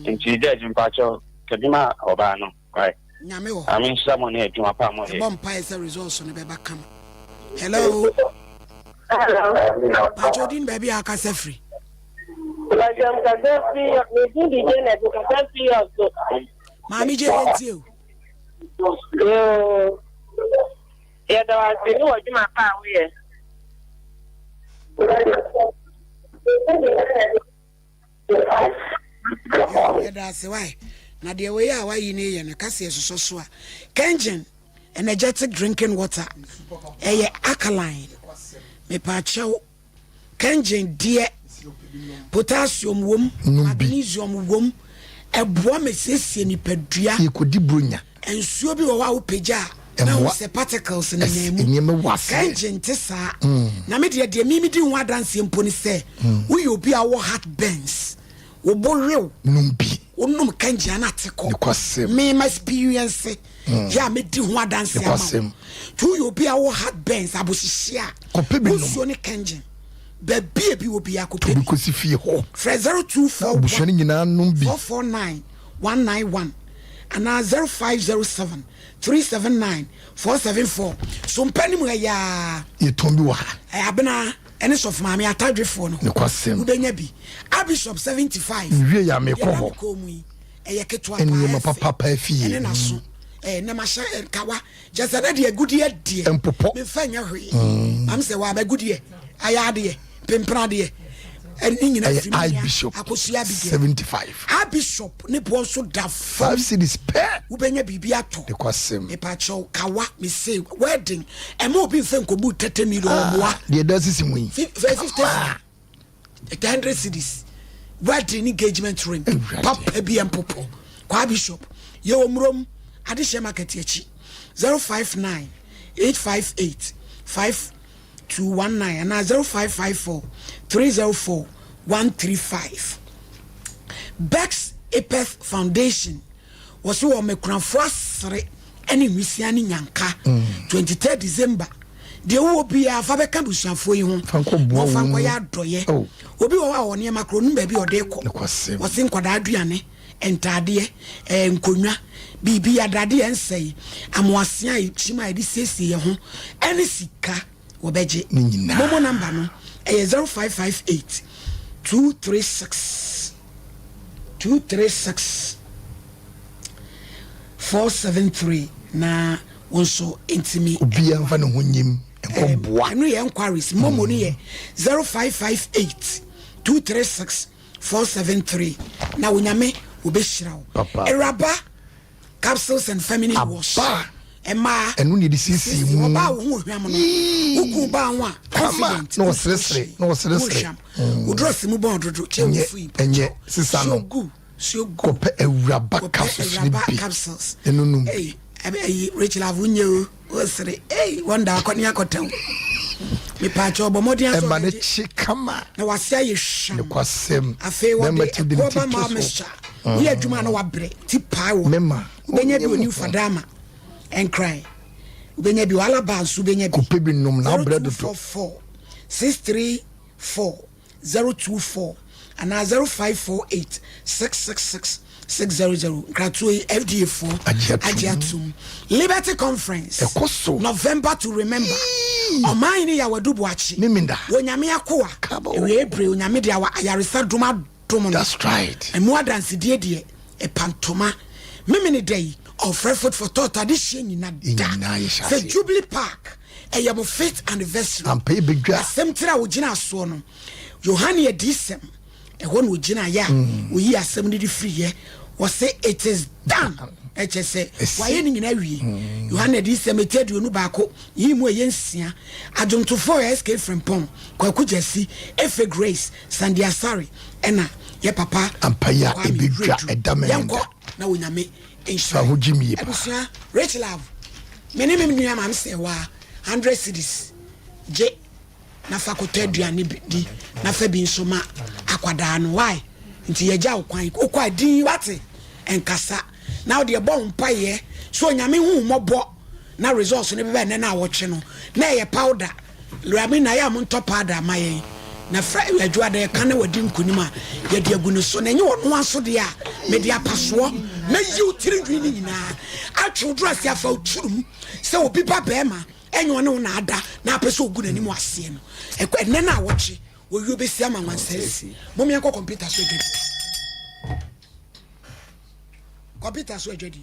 [SPEAKER 11] Nti judge mpaakyɛ kɛbi ma ɔbaa no. Wai.
[SPEAKER 1] Nyame wɔ hɔ.
[SPEAKER 11] Nyame nhyira mo ne adwuma pa a mo yɛ.
[SPEAKER 1] Yɛbɔ mpaeɛ sɛ results no bɛba kama. Hello.
[SPEAKER 12] Hello.
[SPEAKER 1] Pakyɛ odin baabi a akasa firi.
[SPEAKER 12] Pakyɛ mkasa firi me din di Janet mkasa firi ɔso.
[SPEAKER 1] Maame gye yɛn tie o.
[SPEAKER 12] Yoo. Yɛda wo ase ne w'adwuma pa a woyɛ.
[SPEAKER 1] Yɛda ase wae. Na deɛ wei a wayi ne yɛ no kaseɛ sosɔ so a. Kengen energetic drinking water ɛyɛ alkaline. Mepaakyɛw Kengen deɛ potassium wom, magnesium wom, ɛboa ma esiesie nipadua.
[SPEAKER 4] Yɛkɔdi buronya.
[SPEAKER 1] Nsuo bi wɔ hɔ a wopagya a na wohu sɛ particles nenam mu.
[SPEAKER 4] Nneɛma wɔ aseɛ.
[SPEAKER 1] Kengen nte saa. Na me deɛ deɛ me medi ho adanseɛ mpo ne sɛ woyɛ obi a wowɔ heart burns, wo bo wew.
[SPEAKER 4] Nom bi.
[SPEAKER 1] Wonom Kengen a na ate kɔ.
[SPEAKER 4] Nokwasɛm.
[SPEAKER 1] Me ma experience yɛ a medi ho adanseɛ ama wo.
[SPEAKER 4] Nokwasɛm.
[SPEAKER 1] Nti woyɛ obi a wowɔ heart burns, abohyehye a,
[SPEAKER 4] Kɔpɛ bi nom.
[SPEAKER 1] nsuo ne Kengen. Baabi a ebi wɔ biara kɔpɛ
[SPEAKER 4] Tobi
[SPEAKER 1] bi.
[SPEAKER 4] kɔsi fie hɔ.
[SPEAKER 1] Frɛ
[SPEAKER 4] Na
[SPEAKER 1] 0241
[SPEAKER 4] abusua no nyinaa nom bi.
[SPEAKER 1] 449 191 anaa 0507 379 474. So mpa no mu ha yi ara.
[SPEAKER 4] Yɛtɔn bi wɔ ha.
[SPEAKER 1] Ɛyɛ Abena ne Sɔfo Maame Atadwefoɔ no.
[SPEAKER 4] Nokwasɛm.
[SPEAKER 1] Wobɛnya bi. Archbishop 75.
[SPEAKER 4] Mewie yɛ a mekɔ
[SPEAKER 1] Deɛ na
[SPEAKER 4] hɔ.
[SPEAKER 1] me kɔn mu yi, ɛyɛ ketewa paa,
[SPEAKER 4] Nneɛma
[SPEAKER 1] ɛyɛ fɛ.
[SPEAKER 4] papa paa fie.
[SPEAKER 1] Ɛne n'aso. Ɛɛ, nnɛ mahyɛ nkawa. Kyerɛ sɛ na deɛ agudeɛ deɛ.
[SPEAKER 4] Mpopɔ.
[SPEAKER 1] Memfa nyɛ hwee. Maame sɛ waa m'agudeɛ ayɛ adeɛ, mpempena adeɛ. Ɛne ne nyinaa
[SPEAKER 4] Ɛyɛ
[SPEAKER 1] firi me nua
[SPEAKER 4] Archbishop
[SPEAKER 1] Akosua Abigail.
[SPEAKER 4] 75.
[SPEAKER 1] Archbishop ne boɔ nso da fam.
[SPEAKER 4] 5 cedis pɛ.
[SPEAKER 1] Wobɛnya biribi atɔ.
[SPEAKER 4] Nokwasɛm.
[SPEAKER 1] Mepakyɛw, kawa, mese, wedding, ɛma obi mfa nkɔbu 30 million, ɔmmoa.
[SPEAKER 4] Ah, deɛ ɛda sisi mu yi.
[SPEAKER 1] 50 100 cedis. Wedding engagement ring. Papa bi ɛmpopo. Kwa Bishop, yɛwɔ Murom, Adehyɛ Market akyi. 059 858 5219 anaa 0554 304 135. Bex Epeth Foundation wɔso wɔ mmakunafoɔ asere ne nwisia ne nyanka 23 December deɛ wowɔ biara fa bɛka abusuafoɔ yi ho na ɔfa nkɔyɛ adɔyɛ oh. Obi wɔ hɔ a wɔ nneɛma korɔ onim baabi a ɔde kɔ wɔse nkwadaa aduane ntaadeɛ eh, nkonnwa biribi adradeɛ nsɛe amoasea a ɛkyim a yɛde siesie yɛn ho ɛne sika wɔbɛgye momo namba no ɛyɛ 0558 236 236 473 na wo nso ntumi.
[SPEAKER 4] Obiara nfa ne ho nyim nkɔ boa.
[SPEAKER 1] Ɛno yɛ enquiries. Momo no yɛ 0558 236 473 na Onyame obɛhyira wo. Awuraba capsules and feminine wash. Ɛmaa
[SPEAKER 4] ɛno na yɛde siesie mu.
[SPEAKER 1] Ɔbaa wo ho ohwam no. Woku baa ho a confident.
[SPEAKER 4] Na ɔseresere na ɔseresere.
[SPEAKER 1] Wo dress mu bɔn dodo kyɛ wo fui.
[SPEAKER 4] Ɛnyɛ sisa no. Kɔpɛ awuraba capsules no bi. Ɛno nom.
[SPEAKER 1] Ɛyi Rachel avo nye o. Wosere. Ei wɔn da akɔ ne akɔtɛw. Mepaakyɛ ɔbɔ mmɔden asɔ.
[SPEAKER 4] Ɛma ne kye kama.
[SPEAKER 1] Na wase ayɛ hwam.
[SPEAKER 4] Nokwasɛm.
[SPEAKER 1] Afei wɔde ɛkoɔ ba maa mixture. Woyɛ adwuma na wabrɛ ti paa wɔ.
[SPEAKER 4] Mema.
[SPEAKER 1] Wobɛnya bi wɔ New Fadama Nkran. Wobɛnya bi wɔ Alaba nso wobɛnya bi.
[SPEAKER 4] Kɔpɛ bi nom na wobrɛ dodo.
[SPEAKER 1] 0244 634 024 anaa 0548 666 600. Nkratoɔ yi FDA foɔ agye atom. Liberty Conference.
[SPEAKER 4] Ɛkɔ so.
[SPEAKER 1] November to remember. Ɔman hene Yaw Adu Boakye.
[SPEAKER 4] Memenda.
[SPEAKER 1] Wɔ Nyame akoa. Awiei bere Onyame de awa ayaresa dom adom no.
[SPEAKER 4] That's right.
[SPEAKER 1] Ɛmu adansedie deɛ ɛpa ntoma. Memene da yi ɔfrɛ food for thought adehyeɛ nyina da. Sɛ Jubilee Park. Ɛyɛ mo fifth anniversary.
[SPEAKER 4] Ampa ebedwa.
[SPEAKER 1] Asɛm tiri a wogyina soɔ no, Yohane adiyisɛm, ɛhɔ na ogyina yɛ a oyii asɛm no de firi yɛ. Wɔse it is done. Ɛkyɛ sɛ wayɛ ne nyinaa wie. Yohane adiyisɛm eti 21, yi mu ɛyɛ 6. Adwomtofoɔ yɛ SK Frimpong, Kwaku Gyasi, Efe Grace, Sandy Asare, ɛna yɛ papa
[SPEAKER 4] Ampa yi a
[SPEAKER 1] Kwame
[SPEAKER 4] ebedwa
[SPEAKER 1] Wiredu.
[SPEAKER 4] ɛda mɛnda.
[SPEAKER 1] Yɛnkɔ na Onyame nhyira
[SPEAKER 4] Fa ho gye mie paa.
[SPEAKER 1] Abusua, Rich Love, me ne me nua maame Sɛwaa, 100 cedis gye na fa kɔtɔ aduane bi di na fa bi nso ma akwadaa no. Why? Nti yɛgya wo kwan. Wokɔ a din wate nkasa na wode ɛbɔ wo mpaeɛ so Onyame hu wo mmɔbɔ na results no bɛbɛ ɛnɛ na awɔtwe no na ɛyɛ powder. Lwami na yɛ a montɔ powder ma yɛn na fra adwuada yɛka na wadi nkonim a yɛde agu ne so na ɛnyɛ ɔno aso deɛ a mede apasoɔ mɛyi wo tiri nwi no nyinaa atwe wo doro ase afa wo tiri mu sɛ obi ba bɛrima ɛnyɛ ɔne wo na ada na apɛ sɛ ogu n'anim aseɛ no ɛkɔ ɛnɛ na awɔtwe wɔwie obɛsi ama nwansa asi mom yɛnkɔ kɔmputa so adwadi kɔmputa so adwadi.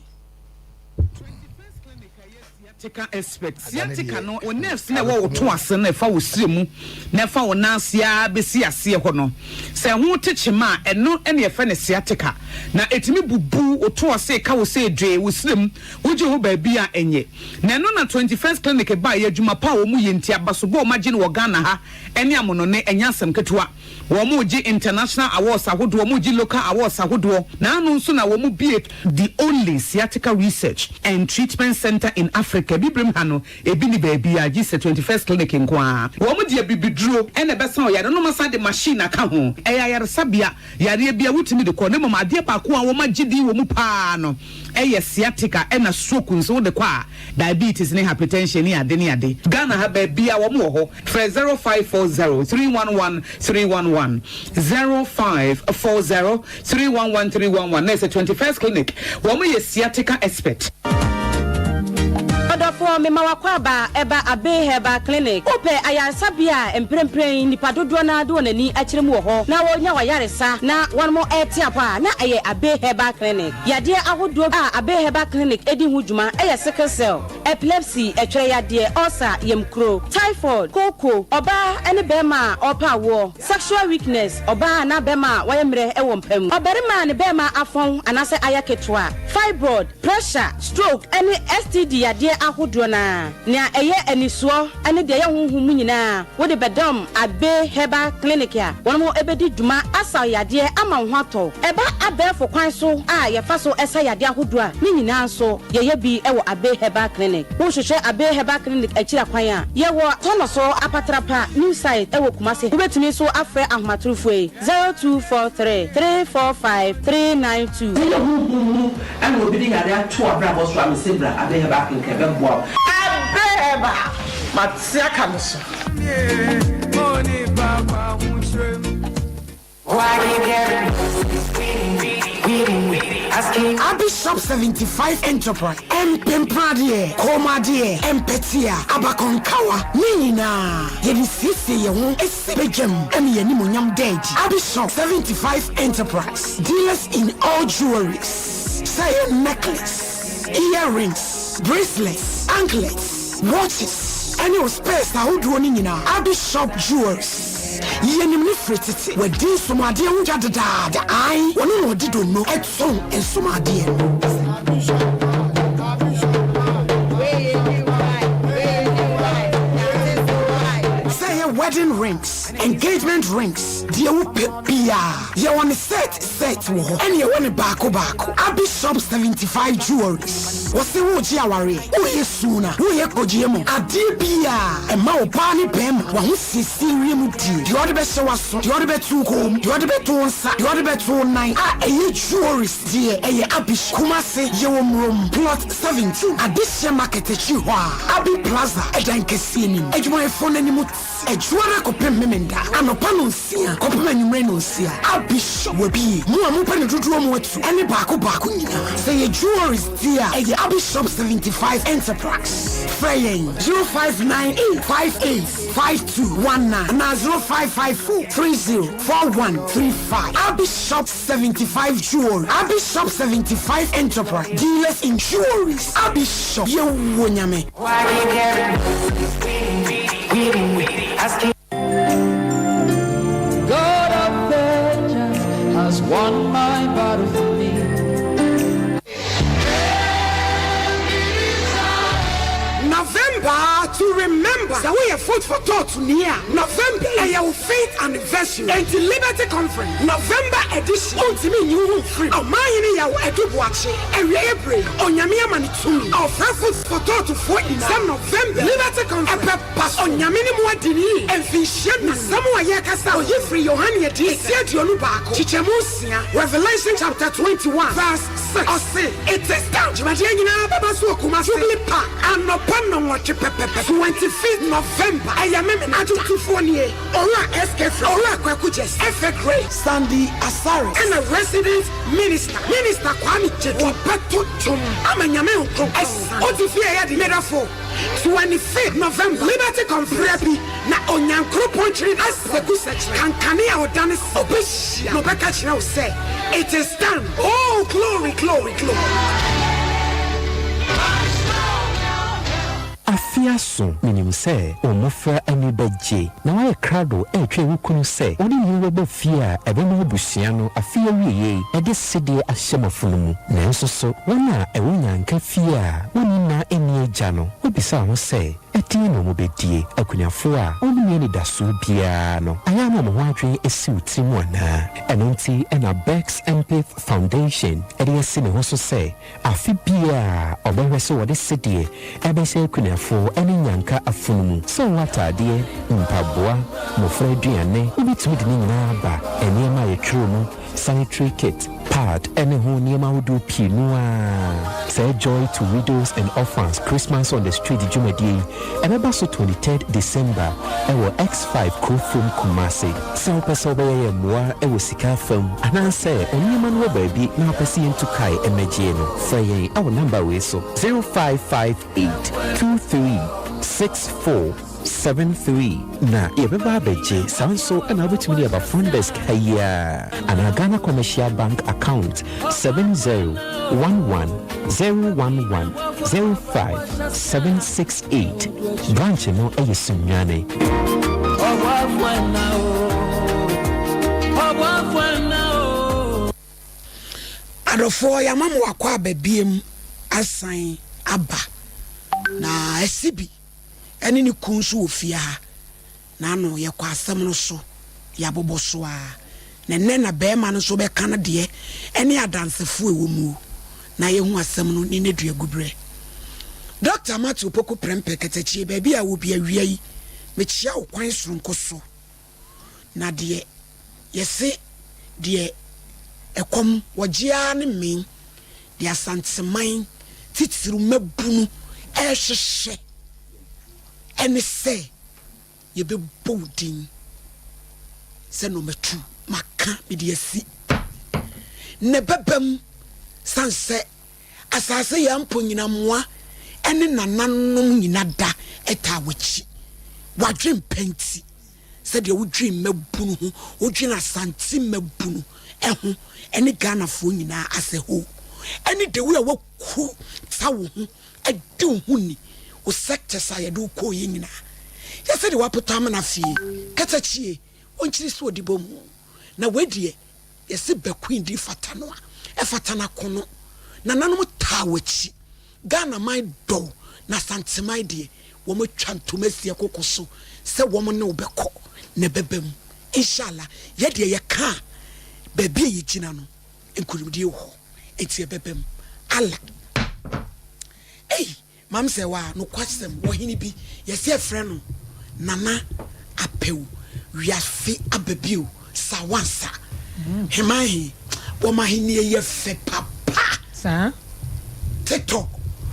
[SPEAKER 13] Sciatica expert. Sciatica no, wo nerves no a ɛwɔ wo to ase no, ɛfa wo srɛ mu na ɛfa wo nan ase ara bɛsi aseɛ hɔ no, sɛ ɛho te kyema a, ɛno na yɛfrɛ no sciatica. Na ɛtumi bubu wo to ase, ka wo sɛ dwee, wo srɛ mu, wogye ho baabi a ɛnyɛ. Na ɛno na 21st Clinic baeɛ, adwuma pa a wɔyɛ nti, abasobɔ a wɔagye no wɔ Ghana ha ne amonɔne, ɛnyɛ asɛm ketewa. Wɔregye international awards ahodoɔ, wɔregye local awards ahodoɔ. Naano nso na wɔbue the only sciatica research and treatment centre in Africa. Abibirem ha no, ebi nni baabiara gye sɛ 21st Clinic nko ara. Wɔde abibiduro na ɛbɛsa ɔyare no na wɔasan de machine aka ho. Ɛyɛ ayaresabea, yareɛ biara wotumi de kɔ na mmom adeɛ baako a wɔagye din wɔ mu pa ara no yɛ sciatica ɛna stroke nso wode kɔ a, diabetes ne hypertension ne ade ne ade. Ghana ha baabiara wɔn wɔ hɔ. Frɛ 0540 311 311, 0540 311 311 na ɛsɛ 21st Clinic, wɔn yɛ sciatica expert.
[SPEAKER 14] Ɔdɔfoɔ, mema w'akwaaba ɛba Abbey Herbal Clinic. Wopɛ ayaresabea a mprempren nnipa dodoɔ no ara de wɔn ani akyerɛ mu wɔ hɔ na wɔrenya wɔn ayaresa na wɔn rete apɔ a, na ɛyɛ Abbey Herbal Clinic. Yadeɛ ahodoɔ a Abbey Herbal Clinic di ho dwuma yɛ sickle cell, epilepsy, ɛtwerɛ yadeɛ, ulcer, yamkuro, typhoid, kooko, ɔbaa ne barima a ɔrepɛ awoɔ, sexual weakness, ɔbaa anaa barima a wayɛ mmerɛ wɔ mpa mu, ɔbarima a ne barima afɔn anaasɛ ayɛ ketewa, fibroid, pressure, stroke ne STD yadeɛ ahodoɔ no ara. Nea ɛyɛ anisoɔ ne deɛ ɛyɛ honhom mu nyinaa, wode bɛdɔm Abbey Herbal Clinic a wɔn bɛdi dwuma asa wo yadeɛ ama wo ho atɔ wo. Ɛba abɛɛfo kwan so a yɛfa so sa yadeɛ ahodoɔ a, ne nyinaa nso yɛyɛ bi wɔ Abbey Herbal Clinic. Wohwehwɛ Abbey Herbal Clinic akyiri akwan a, yɛwɔ Tɔnɔso Apatrapa New Site wɔ Kumasi. Wobɛtumi nso afrɛ ahomatorofoɔ yi, 0243 345 392.
[SPEAKER 15] Woyɛ honhom mu na obi de yare ato w'abrabɔ so a, mese bra Abbey Herbal Clinic ɛbɛboa wo.
[SPEAKER 16] Abbey Herbal, mate aka me so.
[SPEAKER 1] Abi Shop 75 Enterprise, Mpempradeɛ, Kɔnmuadeɛ, Mpɛtea, Abakɔnkawa, ne nyinaa yɛde siesie yɛn ho si badwam ma yɛn animuonyam da adi. Abi Shop 75 Enterprise, dealers in all jewelries, sɛ ɛyɛ necklace, earrings, bracelets, anklets, watches, ɛne wo spares ahodoɔ no nyinaa. Abi Shop Jewelries, yɛnim no firi tete, wadi nsomadeɛ ho dwa dedaada, ae, ɔno na ɔde donno tɔn nsomadeɛ no. Sɛ ɛyɛ wedding rings, engagement rings, deɛ wopɛ biara, yɛwɔ ne set set wɔ hɔ, ɛne yɛwɔ ne baako baako. Abi Shop 75 Jewelries, wɔse woregye awareɛ, woreyɛ suna, woreyɛ kɔgyeɛ mu, adeɛ biara ɛma ɔbaa ne barima w'ahosiesie wiem die, deɛ ɔde bɛhyɛ w'aso, deɛ ɔde bɛto wo kɔn mu, deɛ ɔde bɛto wo nsa, deɛ ɔde bɛto wo nan a ɛyɛ jewelries deɛ ɛyɛ Abi Shop. Kumasi, yɛwɔ Murom, Plot 17, Adehyeɛ Market akyiri hɔ a, Abi Plaza ɛdan kɛseɛ no mu. Adwumayɛfoɔ no anim te Adwuara kɔpem Memenda. Memeneda anɔpa nonsia kɔpem anwummere nonsia. Abi Shop wabue. Mo a mopɛ no dodoɔ mu atu ɛne baako baako nyinaa. Sɛ ɛyɛ jewelries deɛ a, ɛyɛ Abi Shop 75 Enterprise. Frɛ yɛn 0598 58 5219 anaa 0554 30 4135. Abi Shop 75 Jewelry, Abi Shop 75 Enterprise, dealers in jewelries. Abi Shop, yɛwɔ Nyame.
[SPEAKER 17] God of vengeance has won my battle for me.
[SPEAKER 1] November to remember Sɛ woyɛ Food for Thought ni a, November yi ɛyɛ wo faith anniversary. Enti Liberty Conference November edition wontumi nyi wo ho mfiri mu. Ɔmanhene Yaw Adu Boakye, awieɛ bere yi, Onyame ama no tumi. Ɔfrɛ Food for Thought foɔ nyinaa sɛ November Liberty Conference ɛbɛba so. Onyame ne mo adi no yie mfinhyia num. Asɛm a yɛrekasa oyi firi Yohane Adiyisɛm ti 21 kyekyɛmu nsia, Revelation chapter 21 verse 6. Ɔse, It is done! Dwumadie nyinaa bɛba so wɔ Kumasi Jubilee Park anɔpa nnɔnwɔtwe pɛpɛpɛ, 25th November. Ɛyɛ Memena da. Adwomtofoɔ nie, Owura SK Fred, Owura Kwaku Gyasi, Efe Gray, Sandy Asare, ɛna Resident Minister, Minister Kwame Gyedu. Wɔbɛto dwom ama Nyame Honhom asiane. Ɔte fie ɛyɛ den, medɔfo. 25th November, Liberty Conference bi na Onyankoropɔn kyere Aseku sɛkyerɛ kankane a ɔdane sɛ ɔbɛhyia na ɔbɛka kyerɛ wo sɛ it is done oh glory glory glory.
[SPEAKER 18] Afe aso, minim sɛ wo mmofra ani bɛgye na woayɛ krado retwɛn wo kunu sɛ ɔne ne yere bɛba fie a ɛbɛma abusua no afe awiei de sedeɛ ahyɛ mo afono mu. Nanso so wɔn a ɛwɔ nnyanka fie a wonni nna nni agya no, wobisa ho sɛ, 'Ɛdeɛn na wɔbɛdie? Akunafoɔ a wɔnni anidasoɔ biara no, ayɛ a na wɔn ho adwene si wo tirim anaa? Ɛno nti na Becks Mpith Foundation de asi ne ho so sɛ Afe biara ɔbɛhwɛ sɛ wɔde sedeɛ ɛbɛhyɛ akunafoɔ ne nnyanka afono mu, sɛ ɔwɔ ataadeɛ, mpaboa, mmɔfra aduane, wobɛtumi de ne nyinaa aba, nneɛma a yɛtwerɛ mu, sanitary kit, pad ne ho nneɛma ahodoɔ pii no ara. Saa Joy to Widows and Orphans Christmas on the Street dwumadie yi, ɛbɛba so 23rd December wɔ X5 Kurofrom Kumasi. Sɛ wopɛ sɛ wobɛyɛ yɛn mmoa wɔ sika afam anaasɛ wo nneɛma no wɔ baabi na wopɛ sɛ yɛntu kae mmɛgye no, frɛ yɛn wɔ namba wei so, 0558 23 64 73 na yɛbɛba abɛgye. Saa nso na wobɛtumi de aba front desk ha yi ara anaa Ghana Commercial Bank account 7011 011 05768. Branch no yɛ Sunyani.
[SPEAKER 1] Adɔfoɔ yɛama mo akɔ aba biem asan aba na Asibi ɛne ne kunu nso wɔ fie ha. N'ano, yɛkɔ asɛm no so, yɛabobɔ so ara. Na ɛnnɛ na barima no nso bɛka no deɛ ɛne adansefoɔ a ɛwɔ muo na yɛhu asɛm no ne n'aduaguberɛ. Dɔkta Matthew Opoku Prempeh Katakyie, baabi a wɔ bi awia yi, mekyea wo kwan soronko so. Na deɛ yɛse deɛ ɛkɔm wɔgye ara ne mmee, deɛ Asanteman titiriw mmabunu ɛrehwehwɛ. Ɛne sɛ yɛbɛbɔ wo din sɛ nɔmatu maka mede asi na ɛbɛba mu sane sɛ asase yɛ mpo nyinammoa ɛne nananom nyina da ɛtaa w'akyi w'adwen pa nti sɛdeɛ wodwen mmabunu ho wodwen Asante mmabunu ɛho ɛne Ghanafoɔ nyinaa as a whole ɛne the way a waku ta wo ho Di wo ho ni, wo sectors a yɛde wo kɔɔeɛ nyinaa yɛ sɛdeɛ wapotɔ amena fie katakyie ɔnkyiri sɛ ɔde bɔ mu na wei deɛ yɛse bɛkoin din fata no a ɛfata no akono nananom taa wakyi Ghana man dɔ wo na Asanteman deɛ wɔn atwa ntoma asi ɛkoko so sɛ wɔn ne wo bɛkɔ na ɛbɛba mu Inshallah yɛ deɛ yɛka a baabi a yɛgyina no Nkunimdie wɔ hɔ, enti ɛbɛba mu. Allah. Ei, Maame Sɛwaa, nokwasɛm, ɔhene bi, yɛse yɛfrɛ no Nana Apew, wiase aba bio, Sawansa, Heman he, wɔn ahennie yɛ fɛ papa.
[SPEAKER 3] Saa.
[SPEAKER 1] TikTok,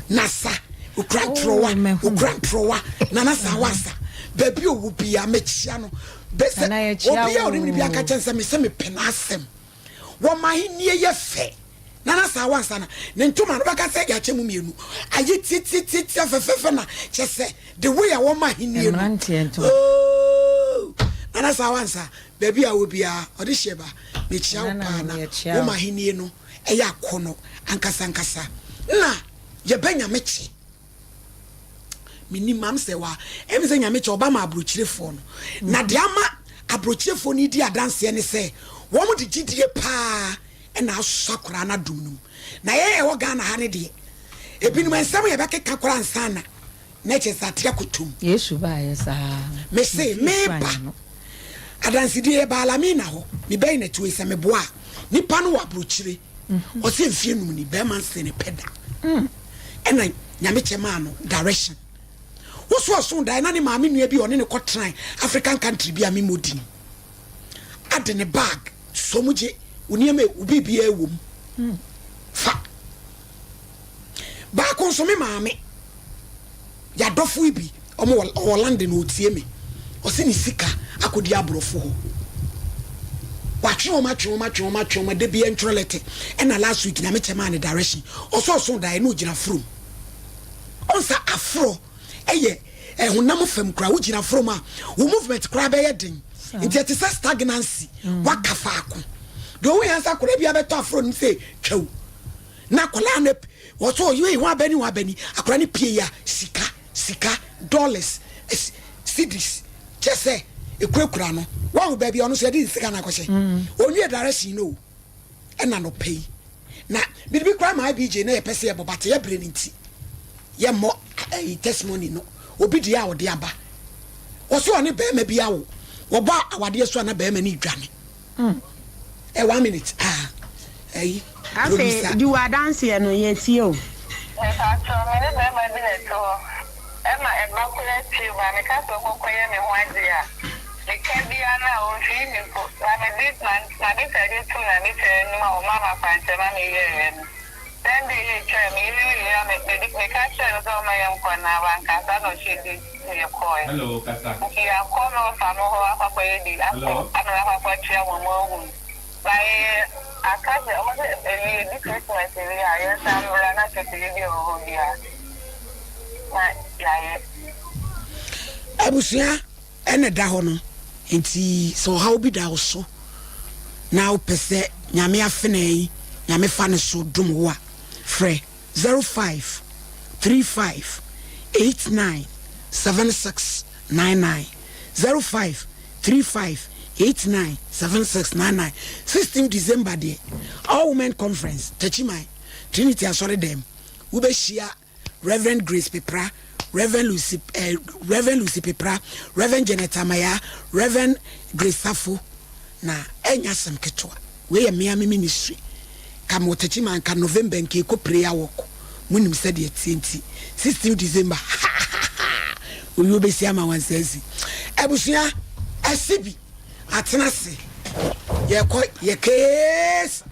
[SPEAKER 1] Nasa, okura ntorɔwa, okura ntorɔwa, Nana Sawansa, baabi ɔwɔ biara, mɛkyia no. Bɛ sɛ
[SPEAKER 3] Nana yɛkyia
[SPEAKER 1] obi a onim ne bi
[SPEAKER 3] wo
[SPEAKER 1] anka
[SPEAKER 3] oo.
[SPEAKER 1] kyɛn sɛ me sɛ mepɛ n'asɛm. Wɔma ahennie yɛ fɛ. Nana saa wansa na ne ntoma no bɛka sɛ yɛakyɛ mu mmienu. Ayɛ tiatiatiatia fɛfɛɛfɛ na kyɛ sɛ the way a wɔma ahennie no.
[SPEAKER 3] Mmeranteɛ ntoma.
[SPEAKER 1] Oh! Nana saa wansa baabi a wɔ biara ɔde hyɛ ba mekyia wo
[SPEAKER 3] Nana
[SPEAKER 1] paa na
[SPEAKER 3] yɛkyia
[SPEAKER 1] woma
[SPEAKER 3] wo.
[SPEAKER 1] ahennie no ɛyɛ akɔnɔ ankasa ankasa. Na yɛbɛ nyame kye. Menim maam sɛ wa ɛmi sɛ nyame kyɛ ɔba ma aburokyirefoɔ no na deɛ ama aburokyirefoɔ no di adanseɛ ne sɛ wɔn de gyidie paa ɛna asɔ akwaraa no adum no mu na yɛn ɛwɔ Ghana ha ne deɛ ebinom nsɛm yɛbɛkeka koraa nsa na na kyɛ sɛ ate akotom.
[SPEAKER 3] Yesu baayɛ saa.
[SPEAKER 1] Mese meba adansedie yɛ baalamina hɔ mebɛyi na tuo sɛ meboa nipa no wɔ aburokyire ɔsɛ mfie num ni bɛrima nse ne pɛ da. Ɛna Nyame kyɛ maa no direction. Wo so ɔso dae na ne maame nua bi a ɔne no kɔ trae African country bi a me mmɔ din ade ne bag sɔ mu gye wo nneɛma wo biribiara wɔ mu fa. Baako nso me maame yadɔfo yi bi ɔmo wɔ ɔwɔ London ɔtie me ɔse ne sika akɔdi aborɔfo hɔ watwe wɔn atwe wɔn atwe wɔn atwe wɔn da bi ɛntwerɛ lɛtɛ ɛna last week nyame kyɛ maa ne direction ɔsɛ ɔso daeɛ na ɔgyina forom ɔnsa aforɔ ɛyɛ ɛhonam fam koraa wogyina forom a wo movement koraa bɛyɛ den nti ɛte sɛ stagnancy waka faako deɛ ɔhu yɛn nsa koraa bi abɛtɔ aforɔ no sɛ twɛw na akwadaa no wɔsɛ ɔyɛ ho abani ho abani akwadaa no pie ya sika sika, dollars, cedis, kyɛ sɛ ekurakura no. Wahu baabi a ɔno nso yɛde ne sika no akɔhyɛ. Onwie direction no o. Ɛna nɔpɛ yi. Na biribi koraa ma IBJ na yɛpɛ sɛ yɛbɔ but yɛ bere no nti yɛmmɔ ɛyi testimony no. Obi deɛ a ɔde aba. Ɔsɛ ɔne bɛrima bi awo. Wɔbɔ awadeɛ so a na bɛrima no redwane. Ɛ one minute ah ɛyi
[SPEAKER 12] Afei
[SPEAKER 1] producer.
[SPEAKER 12] di w'adanseɛ no yɛtie o.
[SPEAKER 19] Mepakyɛw, me ne barima bi na ɛte hɔ. Ɛma ɛba koraa pue mu a, meka sɛ ɔnkɔyɛ me ho ade a, meka biara no a, omfii me mpo. Na mede m'abisade too n'abisade anim a ɔmaa me akwankyerɛ ma meyɛeɛ no. Sunday yi a etwaam yi, yɛwieeɛ a, mede meka kyerɛɛ no sɛ ɔmma yɛnkɔ na wankasa na ɔhyɛɛ date na yɛkɔeɛ. Nti yɛakɔ North ano hɔ akɔ akɔyɛ bi, akɔ ama no akɔ akɔkyerɛ wɔn ma wɔahu. Na yɛyɛ aka sɛ ɔmo sɛ ewie yɛdi Christmas wie a yɛnsan mbra na kyerɛ sɛ yɛdi ɛwɔ hɔ biara na yɛayɛ.
[SPEAKER 1] Abusua ɛna ɛda hɔ no nti sɛ ɔhaw bi da wo so na wopɛ sɛ Nyame afenaa yi Nyame fa ne so dom wo a frɛ 05 35 89 76 99 05 35 89 76 99 16 December deɛ All Women Conference Takyiman Trinity Asɔre dɛm wobɛhyia Rev. Grace Pepra, Rev. Lucy, eh, Rev. Lucy Pepra, Rev. Janet Amaya, Rev. Grace Safo, na ɛnyɛ asɛm ketewa. Wei yɛ mmea me ministry. Ka mewɔ Techiman nka November nka ɛkɔ prayer walk. Monim sɛdeɛ ɛteɛ nti, 16 December, ha ha ha, owuo bɛsi ama wansa asi. Abusua, ɛse bi, atena ase, yɛkɔ yɛ case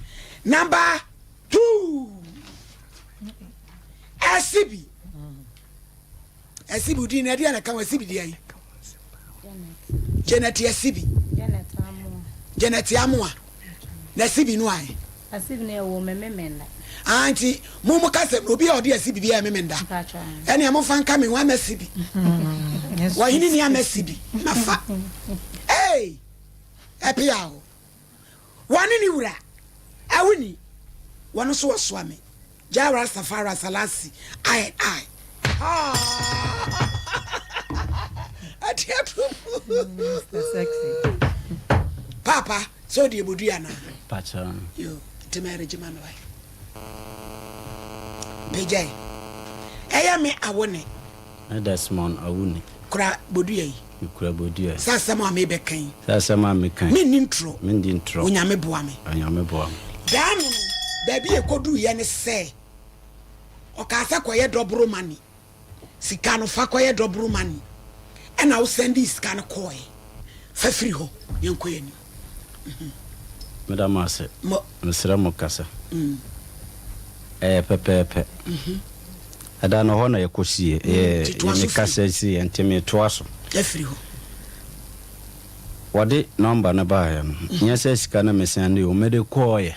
[SPEAKER 1] number Tuu! Asibi. Asibi di na ɛdeɛ na ka ho asibi deɛ yi. Janet Asibi. Janet Amoa. Na Asibi no ayɛ.
[SPEAKER 20] Asibi no ɛwɔ me memenda.
[SPEAKER 1] Ah nti mo mo ka sɛ obi a ɔde asibi bi a memenda. Ɛnea mo fa nka me ho ama asibi. Wɔhene ni ama asibi. Mafa. Hey! Ɛpia o. Wɔne ne wura, Awuni, wɔn nso wɔsoa me. Jah Rastafari Salasi I and I. Ati ato mu. Papa, sɛ ɔde ebodu anaa?
[SPEAKER 21] Pacha.
[SPEAKER 1] Yo, nti mɛre gyima me wae. Pagyae. Ɛyɛ me awone.
[SPEAKER 21] Me Desmond Awuni.
[SPEAKER 1] Kura bodua yi.
[SPEAKER 21] Mekura bodua yi.
[SPEAKER 1] Sɛ asɛm a mebɛka yi.
[SPEAKER 21] Sɛ asɛm a meka yi.
[SPEAKER 1] Menni ntorɔ.
[SPEAKER 21] Menni ntorɔ.
[SPEAKER 1] Onyame boa me.
[SPEAKER 21] Onyame boa me.
[SPEAKER 1] Daa no no, baabi a ɛkɔduruiɛ ne sɛ, ɔkaa sɛ kɔyɛ dɔboro money. Sika no, fa kɔyɛ dɔboro money. Ɛna wo sɛndii sika no kɔɔɛ. Fa firi hɔ, yɛnkɔ yɛn anim.
[SPEAKER 21] Meda mo ase. Mesrɛ mo kasa. Ɛyɛ pɛpɛɛpɛ. Ɛda no hɔ na yɛkɔsie. Ɛyɛ me kasa sie nti metoa so.
[SPEAKER 1] Afiri hɔ.
[SPEAKER 21] Wɔde nɔmba no baeɛ no, nyɛ sɛ sika no mesɛnde o, mede kɔeɛ.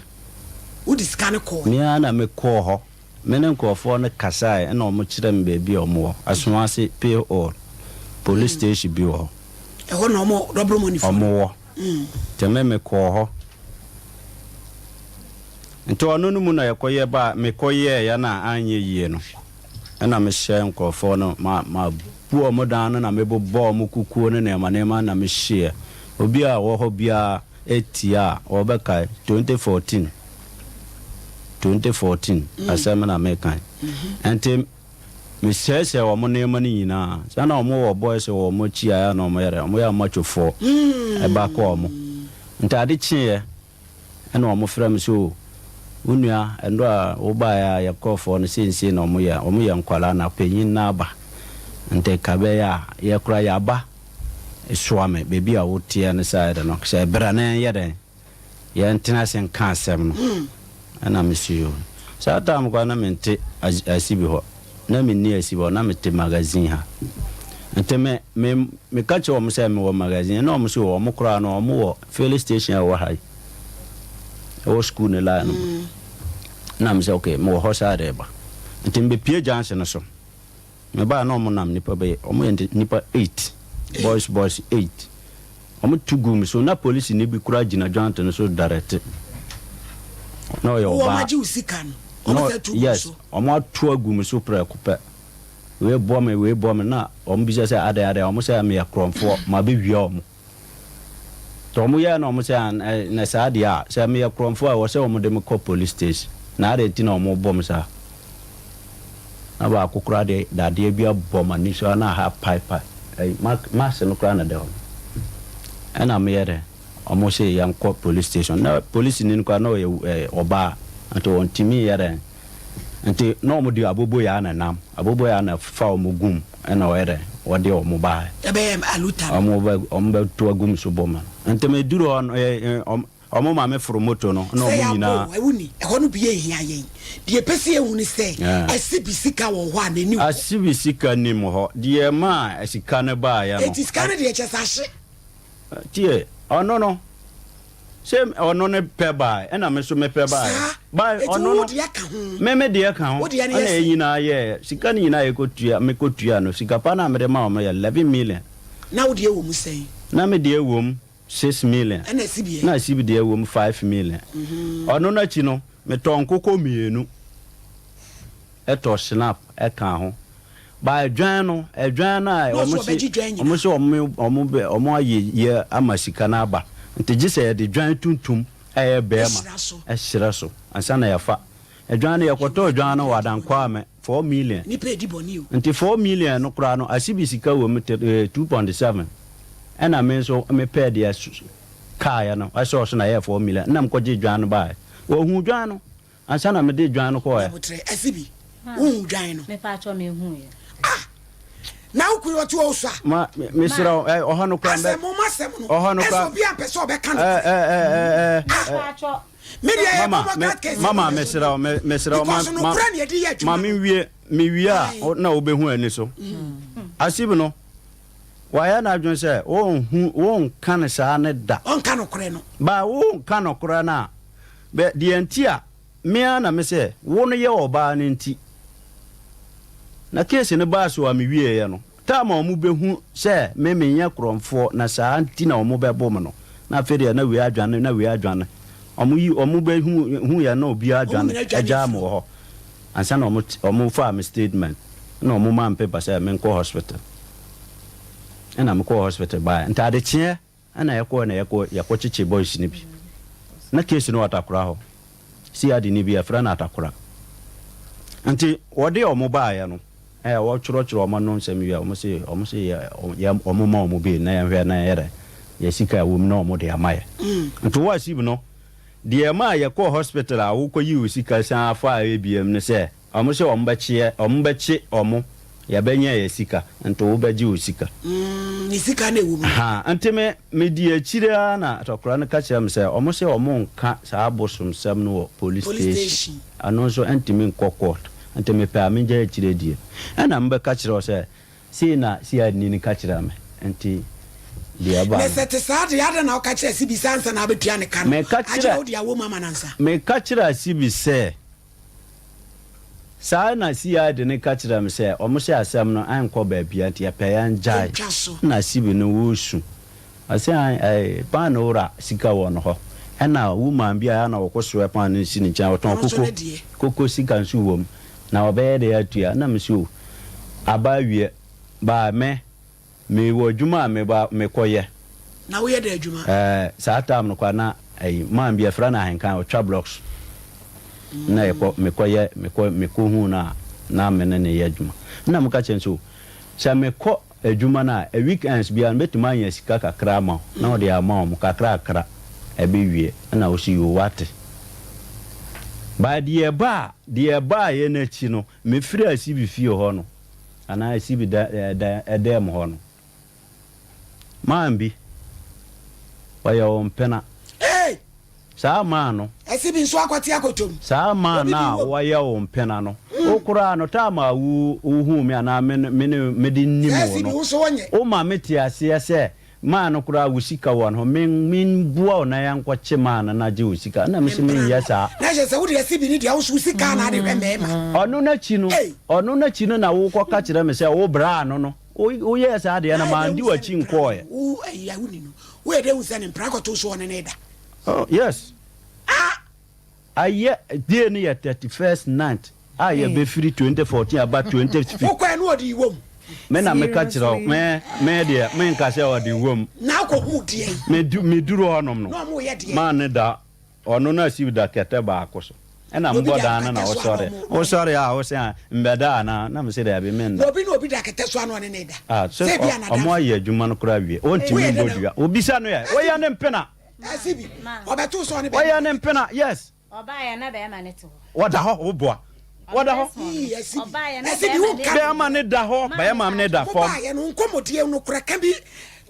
[SPEAKER 1] Wode sika no kɔeɛ?
[SPEAKER 21] Me ara na mekɔɔ hɔ. Me ne nkurɔfoɔ no kasaeɛ ɛna wɔkyerɛɛ me baabi a wɔwɔ. Asoase Pale Oil police station bi wɔ hɔ.
[SPEAKER 1] Ɛhɔ na wɔn double money foɔ no?
[SPEAKER 21] Wɔwɔ. Nti me mekɔɔ hɔ. Nti ɔno no mu na yɛkɔyɛ baa, mekɔyɛeɛ na anyɛ yie no. Ɛna mehyɛɛ nkurɔfoɔ no, ma, mabu wɔn dan no na mebobɔɔ wɔn kukuo ne nneɛma nneɛma na mehyeeɛ. Obi a ɔwɔ hɔ biara tia a, ɔbɛkae. 2014, 2014 asɛm na meka yi. Ɛnti mesɛesɛe wɔn nneɛma no nyinaa. Sɛ na wɔn wɔ boys wɔ wɔn akyi a, ɛyɛ a na wɔyɛ dɛ, wɔyɛ amachofoɔ. Ɛba kɔ wɔn. Nti ade kyeeɛ. Ɛna wɔn frɛ me sɛ o wo nua ɛndɔ a wo baeɛ a yɛ nkorɔfoɔ no sei ne sei na wɔn yɛ, wɔn yɛ nkwadaa na panyin no aba nti ka ɛbɛyɛ a yɛ koraa yɛ aba soa me baabi a wo teɛ no side no sɛ bra na yɛn yɛ dɛn yɛn tena ase nka asɛm no ɛna me se o saa time koraa na me nte asibi hɔ. Na menni asi hɔ, na mete magazine ha. Nti me, me, meka kyerɛɛ wɔn sɛ mewɔ magazine, ɛna wɔn se wɔn koraa no, wɔn wɔ filling station a ɛwɔ ha yi, ɛwɔ school no line no mu. Ɛna me sɛ okay, mewɔ hɔ saa de ba. Nti mebɛpie junction no so. Mebaa na wɔn nam nipa bɛyɛ, wɔn yɛ nipa eight, boys boys eight. Wɔn tu guu me so, na polisini bi koraa gyina joint no so direct. Na ɔyɛ
[SPEAKER 1] Wɔn
[SPEAKER 21] ɔbaa.
[SPEAKER 1] agye wo sika no, wɔn
[SPEAKER 21] Na
[SPEAKER 1] sɛ tu gu
[SPEAKER 21] yes,
[SPEAKER 1] so.
[SPEAKER 21] wɔn ato agu me so prɛko pɛ. Wei bɔ me, wei bɔ me, na wɔn bisa sɛ adɛn adɛn, wɔn sɛ meyɛ korɔmfoɔ, mabɛwia wɔn. Nti wɔn yɛɛ na wɔn sɛ an ɛ na saa deɛ a, sɛ meyɛ korɔmfoɔ a ɛwɔ sɛ wɔn de me kɔ police station. Na adɛn nti na wɔn bɔ me saa? Na baako koraa de dadeɛ bi abɔ m'ani so a na aha apaepae. Ɛyi mark mask no koraa na ɛda hɔ no. Ɛna meyɛ dɛ, wɔn se yɛnkɔ police station. Na polisini no koraa na ɔyɛ ɛɛ ɔbaa, nti ɔntumi nyɛ dɛn. Nti na wɔn de aboboyaa na ɛnam, aboboyaa na ɛfa wɔn gum ɛna ɔyɛ dɛn, wɔde wɔn baeɛ.
[SPEAKER 1] Ɛbɛyɛ aluta no.
[SPEAKER 21] Wɔn bɛ wɔn bɛto agu me so bɔ me no. Nti meduru hɔ no ɛɛ wɔn. Ɔmo ma me foro moto no na
[SPEAKER 1] Sɛ
[SPEAKER 21] ɔmo
[SPEAKER 1] yɛabɔ
[SPEAKER 21] nyinaa.
[SPEAKER 1] o, ɛwo ni, ɛhɔ no bi nhia yɛn. Deɛ yɛpɛ sɛ yɛhu ne sɛ, Asibi sika wɔ hɔ a n'ani wɔ hɔ.
[SPEAKER 21] Asibi sika nnim hɔ. Deɛ ɛmaa sika no baeɛ no.
[SPEAKER 1] Enti sika no deɛ kyerɛ sɛ ahye.
[SPEAKER 21] Tie, ɔno no, sɛ ɔno ne pɛ baeɛ, ɛna me nso me pɛ baeɛ.
[SPEAKER 1] Saa,
[SPEAKER 21] Bae,
[SPEAKER 1] enti
[SPEAKER 21] ɔno
[SPEAKER 1] wo
[SPEAKER 21] no,
[SPEAKER 1] deɛ ka ho.
[SPEAKER 21] me me deɛ ka ho,
[SPEAKER 1] Wo deɛ no yɛ
[SPEAKER 21] ɛna yɛn
[SPEAKER 1] sɛn?
[SPEAKER 21] nyinaa yɛɛ, sika no nyinaa yɛkɔtua, mekɔtua no, sika pa no a mede maa wɔn yɛ 11 million.
[SPEAKER 1] Na wo deɛ wɔ mu sɛn?
[SPEAKER 21] Na me deɛ wɔ mu 6 million.
[SPEAKER 1] Ɛna Asibi ɛ?
[SPEAKER 21] Na Asibi deɛ wɔ mu 5 million. Ɔno no akyi no, metɔɔ nkokɔ mmienu, tɔɔ snap kaa ho. But adwan no, adwan no a
[SPEAKER 1] Na ɔso
[SPEAKER 21] wɔn se,
[SPEAKER 1] ɔbɛgye dwan nyinaa.
[SPEAKER 21] wɔn se wɔn, wɔn bɛ, wɔn ayɛ yie ama sika no aba. Nti gye sɛ yɛde dwan tuntum a ɛyɛ bɛɛma
[SPEAKER 1] Hyira so.
[SPEAKER 21] hyira so ansa na yɛafa. Adwan no, yɛkɔtɔɔ dwan no wɔ Adankwame, 4 million.
[SPEAKER 1] Nipa edi bɔne o.
[SPEAKER 21] Nti 4 million no koraa no, Asibi sika wɔ mu te, eh, 2.7. Ɛna me nso mepɛɛ deɛ kaeɛ no, ɛsɔɔ so na ɛyɛɛ 4 million. Ɛna mekɔgyee dwan no baeɛ. Wɔhuu dwan no ansa na mede dwan no kɔeɛ.
[SPEAKER 1] Aboterɛ, Asibi, wohuu dwan no?
[SPEAKER 20] Mepaakyɛw, mehuuɛ.
[SPEAKER 1] Ah! Na wo kunu ɔte hɔ so a?
[SPEAKER 21] Ma, mesrɛ wo, ɛ, ɔhɔ no koraa
[SPEAKER 1] Asɛm, mo asɛm no,
[SPEAKER 21] ɔhɔ no
[SPEAKER 1] ɛsɛ
[SPEAKER 21] koraa.
[SPEAKER 1] obi ampɛ sɛ ɔbɛka no
[SPEAKER 21] Ɛ,
[SPEAKER 1] korɛ.
[SPEAKER 21] ɛ, ɛ, ɛ, ɛ,
[SPEAKER 1] Ah!
[SPEAKER 20] Mepaakyɛw.
[SPEAKER 1] Me deɛ ɛyɛ
[SPEAKER 21] Mama,
[SPEAKER 1] bɔbɔ
[SPEAKER 21] me,
[SPEAKER 1] card case
[SPEAKER 21] mama,
[SPEAKER 1] no.
[SPEAKER 21] mesrɛ wo, me, mesrɛ wo, ma,
[SPEAKER 1] Because
[SPEAKER 21] ma,
[SPEAKER 1] nokorɛ na yɛde yɛ adwuma
[SPEAKER 21] ma
[SPEAKER 1] no.
[SPEAKER 21] menwie, mewie a,
[SPEAKER 1] Ae.
[SPEAKER 21] wo- na wobɛhu ani so. Asib no, wayɛ n'adwene sɛ wonhu, wonka no saa ne da.
[SPEAKER 1] Ɔnka nokorɛ no.
[SPEAKER 21] Ba wonka nokorɛ no a, bɛ, deɛ nti a, me ara na mesɛ wo no yɛ ɔbaa no nti. Na case no baa so a mewieeɛ no, Time a wɔbɛhu sɛ me menyɛ korɔmfoɔ na saa nti na wɔbɛbo me no, na afei deɛ na wei adwane, na wei adwane. Wɔyi, wɔbɛhu, huiɛ na obiara
[SPEAKER 1] Wɔn
[SPEAKER 21] adwane
[SPEAKER 1] nyinaa dwane
[SPEAKER 21] agyaa me
[SPEAKER 1] afiri
[SPEAKER 21] wɔ hɔ ansa na wɔn, wɔfaa me statement na wɔmaa me paper sɛ menkɔ hospital. Ɛna mekɔɔ hospital baeɛ. Nti adekyeɛ Ɛna yɛkɔɛ na yɛkɔ yɛkɔ kyekye boys no bi na case no wɔ atakora hɔ CID ni bi yɛfrɛ no atakora nti wɔde ɔmo baayɛ no ɛɛ wɔtwerɛtwerɛ ɔmo ano nsɛm wie a ɔmo se ɔmo se yɛ yɛ ɔmo ma ɔmo bail na yɛnhwɛ na yɛyɛ dɛ yɛ sika ɛwɔ mu na ɔmo de ama yɛ nti wɔ asib no deɛ ɛmaa yɛkɔɔ hospital a wokɔ yi wo sika san faa ABM ne sɛ Ɔmo se ɔmo bɛkyeɛ, ɔmo bɛkye ɔmo, yɛbɛnya yɛ sika, nti wo bɛgye wo sika.
[SPEAKER 1] Mm, ne sika na ɛwɔ mu no.
[SPEAKER 21] Ha, nti me, me di akyire ara na atɔkora no ka kyerɛɛ me sɛ, ɔmo se ɔmo nka saa abosomsɛm no wɔ police
[SPEAKER 1] Police
[SPEAKER 21] station,
[SPEAKER 1] station.
[SPEAKER 21] ɛno nso ɛntumi nkɔ court, nti mepɛ a mengyae akyire die. Ɛna me bɛka kyerɛɛ wo sɛ, sei na CID ni no ka kyerɛɛ me, nti. Deɛ ɛbaa
[SPEAKER 1] Na
[SPEAKER 21] no.
[SPEAKER 1] sɛ ɛte saa deɛ, adɛn na woka kyerɛ Asibi sɛ ansa na wobɛtua ne ka no,
[SPEAKER 21] Meka
[SPEAKER 1] agye
[SPEAKER 21] kyerɛ.
[SPEAKER 1] na wode awɔ mu ama no ansa?
[SPEAKER 21] Meka kyerɛɛ Asibi sɛ, Saa na CID no ka kyerɛɛ me sɛ wɔn sɛ asɛm no ɛnkɔ baabiara nti yɛpɛ yɛngyae.
[SPEAKER 1] Ɛntwa so.
[SPEAKER 21] Ɛna Asibi no resu. Ɔse ae ɛɛ paano wura sika wɔ no hɔ. Ɛna woman bi a ɛyɛ a na ɔkɔ soɛ paano no si ne nkyɛn ɔtɔn
[SPEAKER 1] Ɔno nso
[SPEAKER 21] koko
[SPEAKER 1] ne deɛ.
[SPEAKER 21] koko sika nso wɔ mu. Na ɔbɛyɛ dɛn atua? Ɛna mese o aba awie baa me Me wɔ adwuma a me ba me kɔ yɛ.
[SPEAKER 1] Na wo yɛ dɛn adwuma?
[SPEAKER 21] Ɛɛ saa time no koraa na ɛyi man bi yɛfrɛ no Ahenkan ɔtwa blocks na yɛ kɔ me kɔ yɛ me kɔ me kɔ hu no a na me ne no yɛ adwuma na me ka kyerɛ no sɛ o sɛ me kɔ adwuma no a week ends biara no mɛtumi anya sika kakra ama wo na ɔde ama wɔn kakrakra ɛbɛ wie ɛna ɔsi yoo wate by deɛ ɛbaa deɛ ɛbaa yɛ no akyi no me firi Asibi fie hɔ no. Anaa esi bi da da dan mu hɔ no. Man bi, ɔyɛ wo mpena.
[SPEAKER 1] Hey!
[SPEAKER 21] Saa man no.
[SPEAKER 1] Esi bi nso akɔte akɔtɔ mu.
[SPEAKER 21] Saa man no a wɔyɛ wo mpena no, wo koraa no, time a wo wohuu me anaa me me ne mede nim wo no, wo ma me te aseɛ sɛ Maa no koraa wo sika wɔ ne hɔ me me boa wo na yɛnkɔ kye maa no na gye wo sika ɛna me se me nyɛ saa.
[SPEAKER 1] Na kyerɛ sɛ wo deɛ sibi ne deɛ wo nso wo sika na ade hwɛ mɛɛma.
[SPEAKER 21] Ɔno n'akyi no ɔno n'akyi no na wo kɔ ka kyerɛ me sɛ wo braa no no wo wo yɛɛ saa deɛ na maa ndi w'akyi nkɔɔɛ.
[SPEAKER 1] Wo ayi a wo ni no wo yɛ dɛ hu sɛ ne mpena kɔto so ɔne ne da.
[SPEAKER 21] Oh yes.
[SPEAKER 1] Ah.
[SPEAKER 21] Ayɛ day no yɛ 31st night a yɛbɛfiri 2014 aba 2015.
[SPEAKER 1] Wokɔɛ no ɔde wom.
[SPEAKER 21] Me na meka kyerɛ wo me me deɛ menka sɛ ɔde wom.
[SPEAKER 1] Na wokɔhuu deɛn?
[SPEAKER 21] Me du meduru hɔnom no.
[SPEAKER 1] Na ɔmo yɛ deɛn?
[SPEAKER 21] Maa ne da ɔno na siw da kɛtɛ baako so ɛna
[SPEAKER 1] Obi
[SPEAKER 21] mbɔ
[SPEAKER 1] da
[SPEAKER 21] dan no na
[SPEAKER 1] kɛtɛ so a
[SPEAKER 21] wosɔre
[SPEAKER 1] na ɔmo.
[SPEAKER 21] wosɔre a wose a mbɛda anaa na mese daabi menda.
[SPEAKER 1] Na obi ne obi da kɛtɛ so a na ɔne ne da.
[SPEAKER 21] Ah sɛ
[SPEAKER 1] Sɛ ebia
[SPEAKER 21] ɔmo
[SPEAKER 1] n'adamfo.
[SPEAKER 21] ayɛ adwuma no koraa wie ɔntumi
[SPEAKER 1] Woyɛ
[SPEAKER 21] mbɔ
[SPEAKER 1] dɛn na
[SPEAKER 21] dua obisa no ɛ woyɛ ne mpena. Ɔyɛ ne mpena yes. Wɔda hɔ wo boa. Wɔda hɔ. Bɛɛma ne da hɔ bɛɛma ne da fam.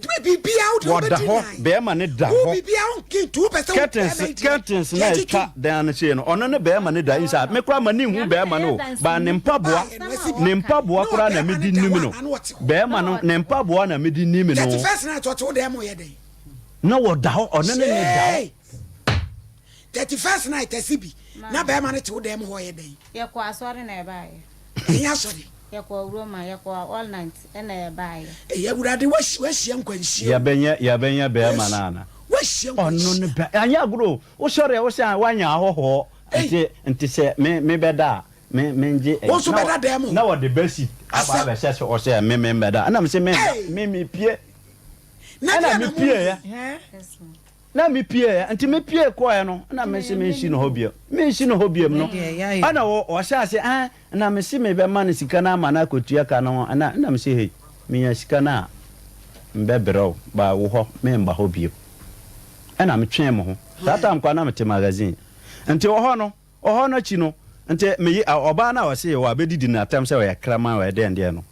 [SPEAKER 21] Wɔda hɔ bɛɛma ne da hɔ. Curtains curtains na atwa dan no sei no ɔno ne bɛɛma ne da inside me koraa ma ne nhu bɛɛma no o ba ne mpaboa ne mpaboa koraa na me di nim no bɛɛma no ne mpaboa na me di nim no. Na wɔda hɔ, ɔno ne ne da hɔ.
[SPEAKER 1] 31st night ɛsi bi na bɛrima no te wo dan mu hɔ yɛ dɛn?
[SPEAKER 20] Yɛkɔ asɔre na ɛbaeɛ.
[SPEAKER 1] Ɛnyɛ asɔre.
[SPEAKER 20] Yɛkɔ Roma, yɛkɔ all night ɛna ɛbaeɛ.
[SPEAKER 1] Ɛyɛ awurade wahyia nkwanhyia.
[SPEAKER 21] Yɛbɛnyɛ yɛbɛnyɛ bɛrima no ana?
[SPEAKER 1] Wahyia nkwanhyia.
[SPEAKER 21] Ɔno ne bɛ anyɛ agorɔ o. Wosɔre a wosɛ a wanya ahɔhoɔ nti nti sɛ me mebɛda a me mengye
[SPEAKER 1] Wo nso bɛda dan mu.
[SPEAKER 21] Na wɔde bɛsi aba abɛhyɛ sɛ ɔsɛ me me mbɛda ɛna me sɛ me me mepie. Ɛna me pieeɛ. Na me pieeɛ. Nti me pie kɔɛ no, ɛna me se mensi no hɔ biom. Mensi no hɔ biom no, ɛna ɔhyɛ ase, ɛn, na me se mebɛma no sika no ama no akɔtua ka no ho. Ɛna, ɛna me se hei, menya sika no a, mbɛbrɛ wo, ba wo hɔ, memba hɔ biom. Ɛna me twee mo ho. Saa time koraa na mete magazine. Nti wɔ hɔ no, wɔ hɔ no akyi no, nti me, ɔbaa no a ɔse wabɛdidi no atɛm sɛ ɔyɛ kraman, ɔyɛ dɛn deɛ no,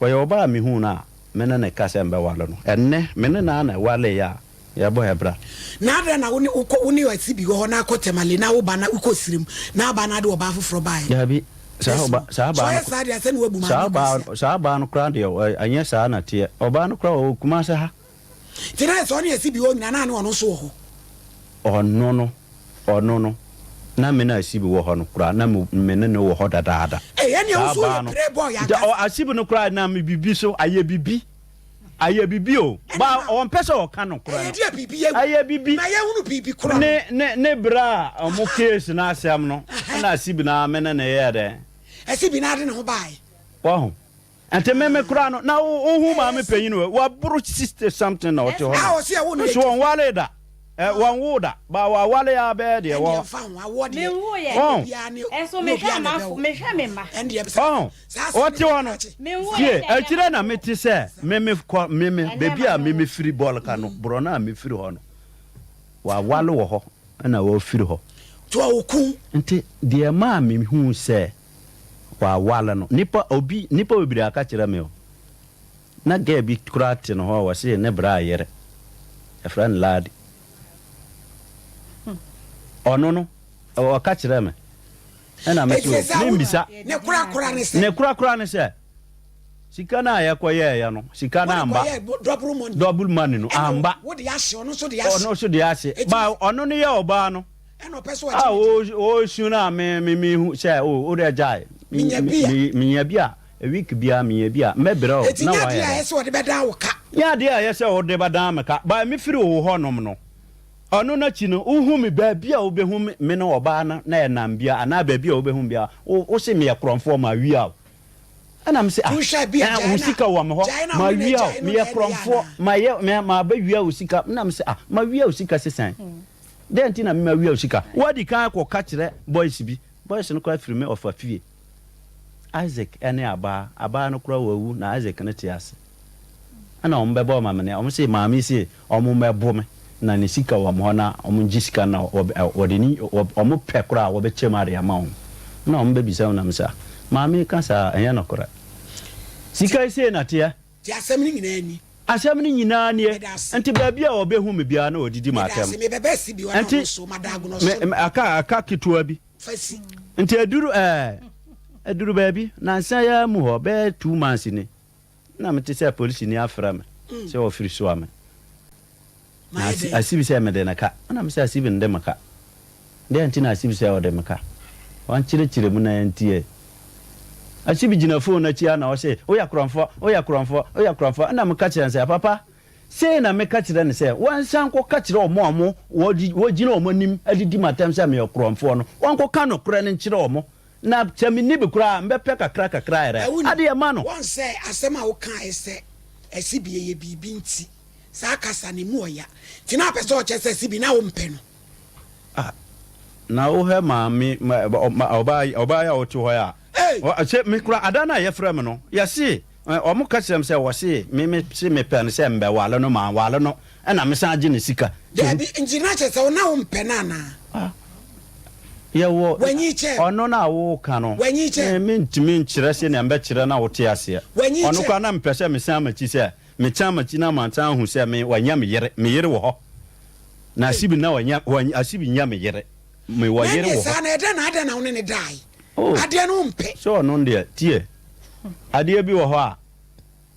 [SPEAKER 21] Ɔyɛ ɔbaa a mehuu no a me ne no ka sɛ mebɛware no. Ɛnnɛ, me ne no ara na ɛwareeɛ a yɛbɔ yɛn bra.
[SPEAKER 1] Na adɛn na wo ne wokɔ wo ne Asibi wɔ hɔ na akɔ Tamale na wo ba na wokɔ Sirim na aba na ade ɔbaa foforɔ baeɛ?
[SPEAKER 21] Daabi, saa ɔba saa
[SPEAKER 1] Sɛ
[SPEAKER 21] baa
[SPEAKER 1] ɔyɛ
[SPEAKER 21] no
[SPEAKER 1] saa deɛ a sɛ na wabu maame
[SPEAKER 21] saa baa
[SPEAKER 1] kwasia.
[SPEAKER 21] saa baa no koraa deɛ ɔ ɛnyɛ saa na ɛteɛ. Ɔbaa no koraa ɔwɔ Kumasi ha.
[SPEAKER 1] Nti na ayɛ sɛ ɔne Asibi wɔ nyinaa na ne ɔno nso wɔ hɔ?
[SPEAKER 21] Ɔno no, ɔno no, na me ne Asibi wɔ hɔ no koraa, na me me ne no wɔ hɔ dadaada.
[SPEAKER 1] Ei, ɛnneɛ wo
[SPEAKER 21] Saa
[SPEAKER 1] nso woyɛ
[SPEAKER 21] baa no,
[SPEAKER 1] playboy
[SPEAKER 21] nti ɔ
[SPEAKER 1] ankasa.
[SPEAKER 21] Asibi no koraa nam biribi so, ayɛ biribi, ayɛ biribi o,
[SPEAKER 1] Ɛna
[SPEAKER 21] ba
[SPEAKER 1] na
[SPEAKER 21] ɔmpɛ sɛ ɔka nokorɛ
[SPEAKER 1] ɛyɛ
[SPEAKER 21] no.
[SPEAKER 1] deɛ biribi awu.
[SPEAKER 21] Ayɛ biribi.
[SPEAKER 1] Ma yɛnhunu biribi korɔ no.
[SPEAKER 21] Ne ne ne berɛ a ɔmo case no asɛm no, ɛna Asibi no ara me ne no yɛɛ dɛn?
[SPEAKER 1] Asibi no ara de ne ho baeɛ.
[SPEAKER 21] Wahu? Nti me me koraa no na wo hu maame panyin wɔ waboro 60 something na ɔte hɔ no nso wɔn wale da ɛ wɔn wo da ba wawale a bɛyɛ deɛ wɔ ɔn ɔn ɔte hɔ no tie akyire na me te sɛ me me kɔ me me beebi a me me firi bɔɔl ka no borɔ no a me firi hɔ no wawale wɔ hɔ ɛna wɔfiri hɔ nti deɛ maa me hu sɛ Waware no nipa obi nipa bebree aka kyerɛ me o na girl bi koraa te ne hɔ a wɔse ne bra yere yɛfrɛ no Ladi ɔno no ɔka kyerɛ me ɛna me so membisa
[SPEAKER 1] ne korakora ne sɛ
[SPEAKER 21] ne korakora ne sɛ. Sika no a yɛkɔyɛeɛ no, sika no amba.
[SPEAKER 1] Wode kɔyɛɛ double money.
[SPEAKER 21] Double money no, amba.
[SPEAKER 1] Ɛna wode ahye, ɔno nso de ahye.
[SPEAKER 21] Ɔno nso de ahye.
[SPEAKER 1] Eti.
[SPEAKER 21] Ba ɔno no yɛ ɔbaa no.
[SPEAKER 1] Ɛna ɔpɛ sɛ
[SPEAKER 21] A
[SPEAKER 1] ɔgye ne di.
[SPEAKER 21] ɔresu no a me me mehu sɛ o wo deɛ gyae.
[SPEAKER 1] Menya bi a.
[SPEAKER 21] Menya bi a, a week biara menya bi a, mɛbrɛ wo
[SPEAKER 1] Eti
[SPEAKER 21] na
[SPEAKER 1] nyɛ
[SPEAKER 21] woayɛ
[SPEAKER 1] adeɛ a
[SPEAKER 21] dɛn?
[SPEAKER 1] ɛyɛ sɛ ɔde bɛdan wo ka.
[SPEAKER 21] Nyɛ adeɛ a ɛyɛ sɛ wode bɛdan me ka. Ba mefiri wo hɔnom no, ɔno no akyi no, wohu me baabi a wobɛhu me me ne ɔbaa no na yɛnam biara anaa baabi a wobɛhu me biara, wo wose meyɛ korɔmfoɔ, mawia wo. Ɛna mese, ah, eh, wo sika wɔ me hɔ, mawia wo, meyɛ korɔmfoɔ, mayɛ, me, mabɛwia wo sika. Ɛna mese, ah, mawia wo sika sesan. Dɛn nti na me mawia wo sika? Woadi kan akɔka kyerɛ boys bi. Boys no koraa firi me ɔfa fie. Isaac ne abaa, abaa no koraa wawu na Isaac no te ase. Ɛna wɔn bɛbɔɔ me amaneɛ, wɔn se maame yi se wɔn mmɛbo me na ne sika wɔ me hɔ na wɔn ngye sika no na wɔde ne wɔn pɛ koraa a wɔbɛkyɛ mu ade ama wɔn. Ɛna wɔn bɛbisa me na me se ah maame yi ka saa a ɛnyɛ nokorɛ. Sika yi sei na teɛ.
[SPEAKER 1] Nti asɛm no nyinaa ni.
[SPEAKER 21] Asɛm no nyinaa nie.
[SPEAKER 1] Meda ase.
[SPEAKER 21] Nti baabi a wɔbɛhu me biara na wɔdidi
[SPEAKER 1] Meda ase.
[SPEAKER 21] m'atɛm.
[SPEAKER 1] Mebɛba asi bi hɔ na
[SPEAKER 21] Nti
[SPEAKER 1] ɔno nso madagono
[SPEAKER 21] me
[SPEAKER 1] so.
[SPEAKER 21] me aka aka ketewa bi.
[SPEAKER 1] Fa si.
[SPEAKER 21] Nti aduru ɛɛ aduru baabi nansa yi ara mu hɔ bɛyɛ 2 months ni. Na mete sɛ polisini afrɛ me sɛ ɔfiri soa me. Na
[SPEAKER 1] Mayɛ dɛn?
[SPEAKER 21] Asibi sɛ mede no ka. Ɛna mese Asibi nde me ka. Dɛn nti na Asibi sɛ ɔde me ka? Ɔnkyerɛkyerɛ mu na yɛntie. Asibi gyina phone no akyi ara na ɔse, woyɛ korɔmfoɔ, woyɛ korɔmfoɔ, woyɛ korɔmfoɔ. Ɛna meka kyerɛ no sɛ, papa, sei na meka kyerɛ no sɛ, wɔnsan nkɔka kyerɛ wɔn a wɔn wɔgyina wɔn anim adidi m'atɛm sɛ meyɛ korɔmfoɔ no, wɔnkɔka nokorɛ no nkyerɛ wɔn. Na sɛ menni bi koraa a, mebɛpɛ kakra kakra ayɛ
[SPEAKER 1] Ɛwo
[SPEAKER 21] dɛ? Adeɛ ma no.
[SPEAKER 1] Wɔn sɛ asɛm a wokaeɛ sɛ Asibi ɛyɛ biribi nti saa kasa no ɛmu ɔya nti na apɛ sɛ ɔkyɛ sɛ Asibi na wompɛ no.
[SPEAKER 21] Ah na wohwɛ maame ɔbaa ɔbaa yi a ɔte hɔ yi a
[SPEAKER 1] Ei!
[SPEAKER 21] sɛ me kora ada no a yɛfrɛ me no yɛse wɔn ka kyerɛ me sɛ wɔse me me se mepɛ no sɛ mbɛwale no manwale no ɛna mesan gye ne sika.
[SPEAKER 1] Dabi nti na kyerɛ sɛ wo na wompɛ no anaa?
[SPEAKER 21] Ah yɛwɔ
[SPEAKER 1] Wanyi kyɛ.
[SPEAKER 21] ɔno no a woka no
[SPEAKER 1] Wanyi kyɛ.
[SPEAKER 21] me mentumi nkyerɛ sɛnea mbɛkyerɛ na wote aseɛ
[SPEAKER 1] Wanyi
[SPEAKER 21] ɔno
[SPEAKER 1] kyɛ.
[SPEAKER 21] koraa na mepɛ sɛ mesan m'akyi sɛ mesan m'akyi na mansan ahu sɛ me wanya me yere me yere wɔ hɔ na asibi na wanya wanya asibi nya me yere me wɔ
[SPEAKER 1] Na
[SPEAKER 21] yere
[SPEAKER 1] ɛneɛ
[SPEAKER 21] wɔ hɔ.
[SPEAKER 1] saa na ɛdɛn na adɛn na wo ne no dae?
[SPEAKER 21] Oh
[SPEAKER 1] Adeɛ no wompɛ.
[SPEAKER 21] sɛ ɔno deɛ tie adeɛ bi wɔ hɔ a.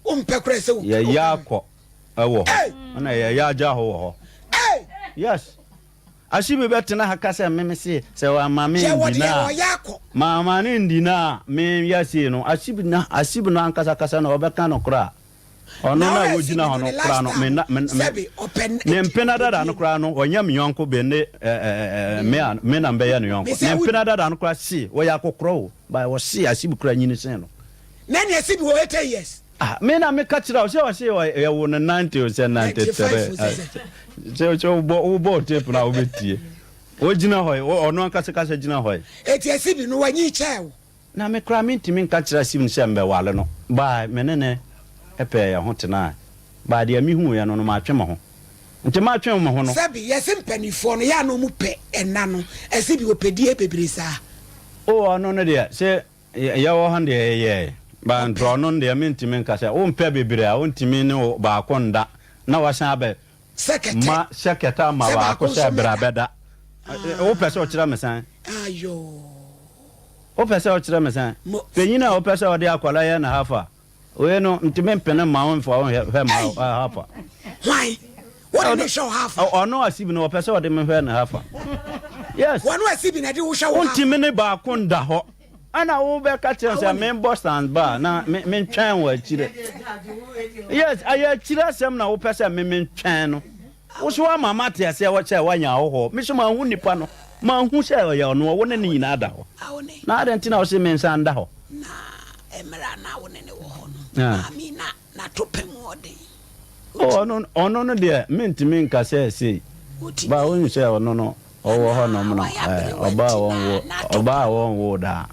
[SPEAKER 1] Wompɛ koraa sɛ wo
[SPEAKER 21] Yɛyɛ
[SPEAKER 1] woka me.
[SPEAKER 21] akɔ ɛwɔ hɔ
[SPEAKER 1] Ei!
[SPEAKER 21] ɛna yɛyɛ agya hɔ wɔ hɔ.
[SPEAKER 1] Ei!
[SPEAKER 21] Yes. Asibi bɛtena ha ka sɛ me me se sɛ wamma me
[SPEAKER 1] Yɛwɔ
[SPEAKER 21] ndi
[SPEAKER 1] deɛ
[SPEAKER 21] no a
[SPEAKER 1] wɔyɛ akɔ.
[SPEAKER 21] mamma no ndi no a me yɛ sei no Asibi na Asibi no ankasa kasa no ɔbɛka no koraa ɔno
[SPEAKER 1] Na
[SPEAKER 21] no a
[SPEAKER 1] woyɛ
[SPEAKER 21] wogyina
[SPEAKER 1] Asibi
[SPEAKER 21] hɔ
[SPEAKER 1] no
[SPEAKER 21] no
[SPEAKER 1] ne
[SPEAKER 21] koraa no
[SPEAKER 1] lifestyle
[SPEAKER 21] me
[SPEAKER 1] no
[SPEAKER 21] na me me
[SPEAKER 1] sɛbe ɔpɛ
[SPEAKER 21] ne mpena
[SPEAKER 1] ɔpɛ
[SPEAKER 21] dada no
[SPEAKER 1] die.
[SPEAKER 21] koraa no ɔnyɛ me yɔnko be ne ɛ ɛ ɛ me a me na mbɛyɛ ne yɔnko
[SPEAKER 1] Mesɛ
[SPEAKER 21] ne
[SPEAKER 1] wo
[SPEAKER 21] mpena dada no koraa se wɔyɛ akokorɔ o but ɔse Asibi koraa nyini sen no.
[SPEAKER 1] Na ɛne Asibi wɔ 80 years.
[SPEAKER 21] Ah, me na meka kyerɛ wo sɛ ɔse yɛwo no 90 o sɛ 93 sɛ sɛ wobɔ wobɔ tape no a wobɛtie wogyina hɔ yi ɔno ankasa kasa gyina hɔ yi.
[SPEAKER 1] Eti Asibi no wanyi kyɛɛ wo.
[SPEAKER 21] Na me koraa mentumi nka kyerɛ Asibi no sɛ mbɛwale no baa me ne ne pɛɛ yɛn ho tenae baa deɛ mehuuiɛ no no matwe me ho nti matwe me ho no.
[SPEAKER 1] Sɛbi yɛse mpanifoɔ no yɛ a na ɔmu pɛ ɛna no Asibi ɔpɛ die bebree saa.
[SPEAKER 21] Oh ɔno no deɛ sɛ Yɛwɔ hɔ deɛ yɛyɛɛ but nti ɔno deɛ mentumi nka sɛ wompɛ bebree a wontumi ne wo baako nda na wasan abɛ
[SPEAKER 1] Sɛ kɛtɛ.
[SPEAKER 21] ma sɛ kɛtɛ ama
[SPEAKER 1] Sɛ
[SPEAKER 21] baako
[SPEAKER 1] baako nso
[SPEAKER 21] sɛ bra
[SPEAKER 1] mmɛda.
[SPEAKER 21] bɛda wopɛ sɛ ɔkyerɛ me sɛn
[SPEAKER 1] Ayoo.
[SPEAKER 21] wopɛ sɛ ɔkyerɛ me sɛn
[SPEAKER 1] Mo.
[SPEAKER 21] panyin a wopɛ sɛ ɔde akwadaa yɛ ne hafa wei no ntumi mpene mma wo mfa wo hwɛ ma hafa
[SPEAKER 1] Hwan? Wode ne hwɛ wo hafa?
[SPEAKER 21] Ɔno asibi no ɔpɛ sɛ ɔde me hwɛ ne hafa. Yes.
[SPEAKER 1] Wɔno asibi na ɛde wo hwɛ wo hafa.
[SPEAKER 21] Wontumi ne baako nda hɔ. Ɛna wobɛka kyerɛ sɛ membɔ stand bar na mentwɛn wɔ akyire. Yes, ɛyɛ akyire asɛm na wopɛ sɛ me mentwɛn no. Wo so ama mate aseɛ wɔ sɛ woanya ahɔhoɔ. Me so manhu nipa no. Manhu sɛ ɔyɛ ɔno ɔwo ne ne nyinaa da hɔ. Na adɛn nti na wo se mensan nda hɔ?
[SPEAKER 1] Na mmerɛ a na wo ne ne wɔ hɔ no, maame na n'atopɛ mu ɔden.
[SPEAKER 21] Oh, ɔno, ɔno no deɛ, mentumi nka sɛ sei. Ba wohu sɛ ɔno no, ɔwɔ hɔ nom no, ɛɛ, ɔbaa a wɔnwo, ɔbaa a wɔnwoo daa.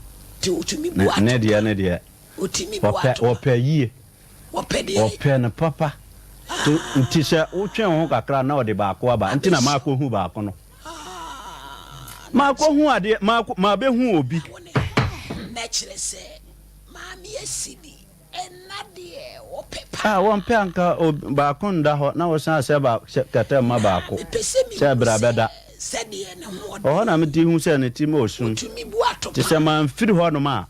[SPEAKER 21] Ne, ne deɛ ne deɛ, ɔpɛ, ɔpɛ yie. Ɔpɛ no papa. To, nti sɛ wotwe wo ho kakra na ɔde baako aba, nti na makɔhu baako no. Makɔhu adeɛ, mako, mabɛhu obi.
[SPEAKER 1] Na kyerɛ sɛ, maame asi bi. Ɛna deɛ wɔpɛ paa.
[SPEAKER 21] A wɔmpɛ anka baako nda hɔ na wɔsan sɛ ba sɛ kɛtɛ mma baako sɛ bra bɛda. Ɔhɔ na mete hu sɛ ne tirim ɔsum. Te sɛ mamfiri hɔnom a.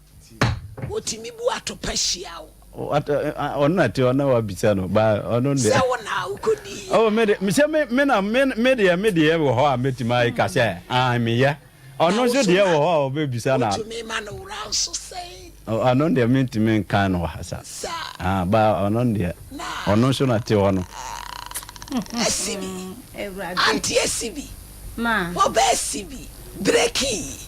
[SPEAKER 1] Wɔtumi bu atopa hyia wo.
[SPEAKER 21] Ɔno na te hɔ na wabisa no ba ɔno deɛ.
[SPEAKER 1] Sɛ wo na wokɔdi.
[SPEAKER 21] Oh me de sɛ me me na me me deɛ me deɛ wɔ hɔ a mɛtumi ayɛ ka sɛ ah meyɛ. Ɔno nso deɛ wɔ hɔ a ɔbɛbisa na.
[SPEAKER 1] Wotumi ma no wura nso sɛn.
[SPEAKER 21] Ɔno deɛ mentumi nka no wɔ ha sa. Ah ba ɔno deɛ ɔno nso na te hɔ no.
[SPEAKER 1] Asi bi. Auntie asi bi. Wɔbɛ asi bi. Breki.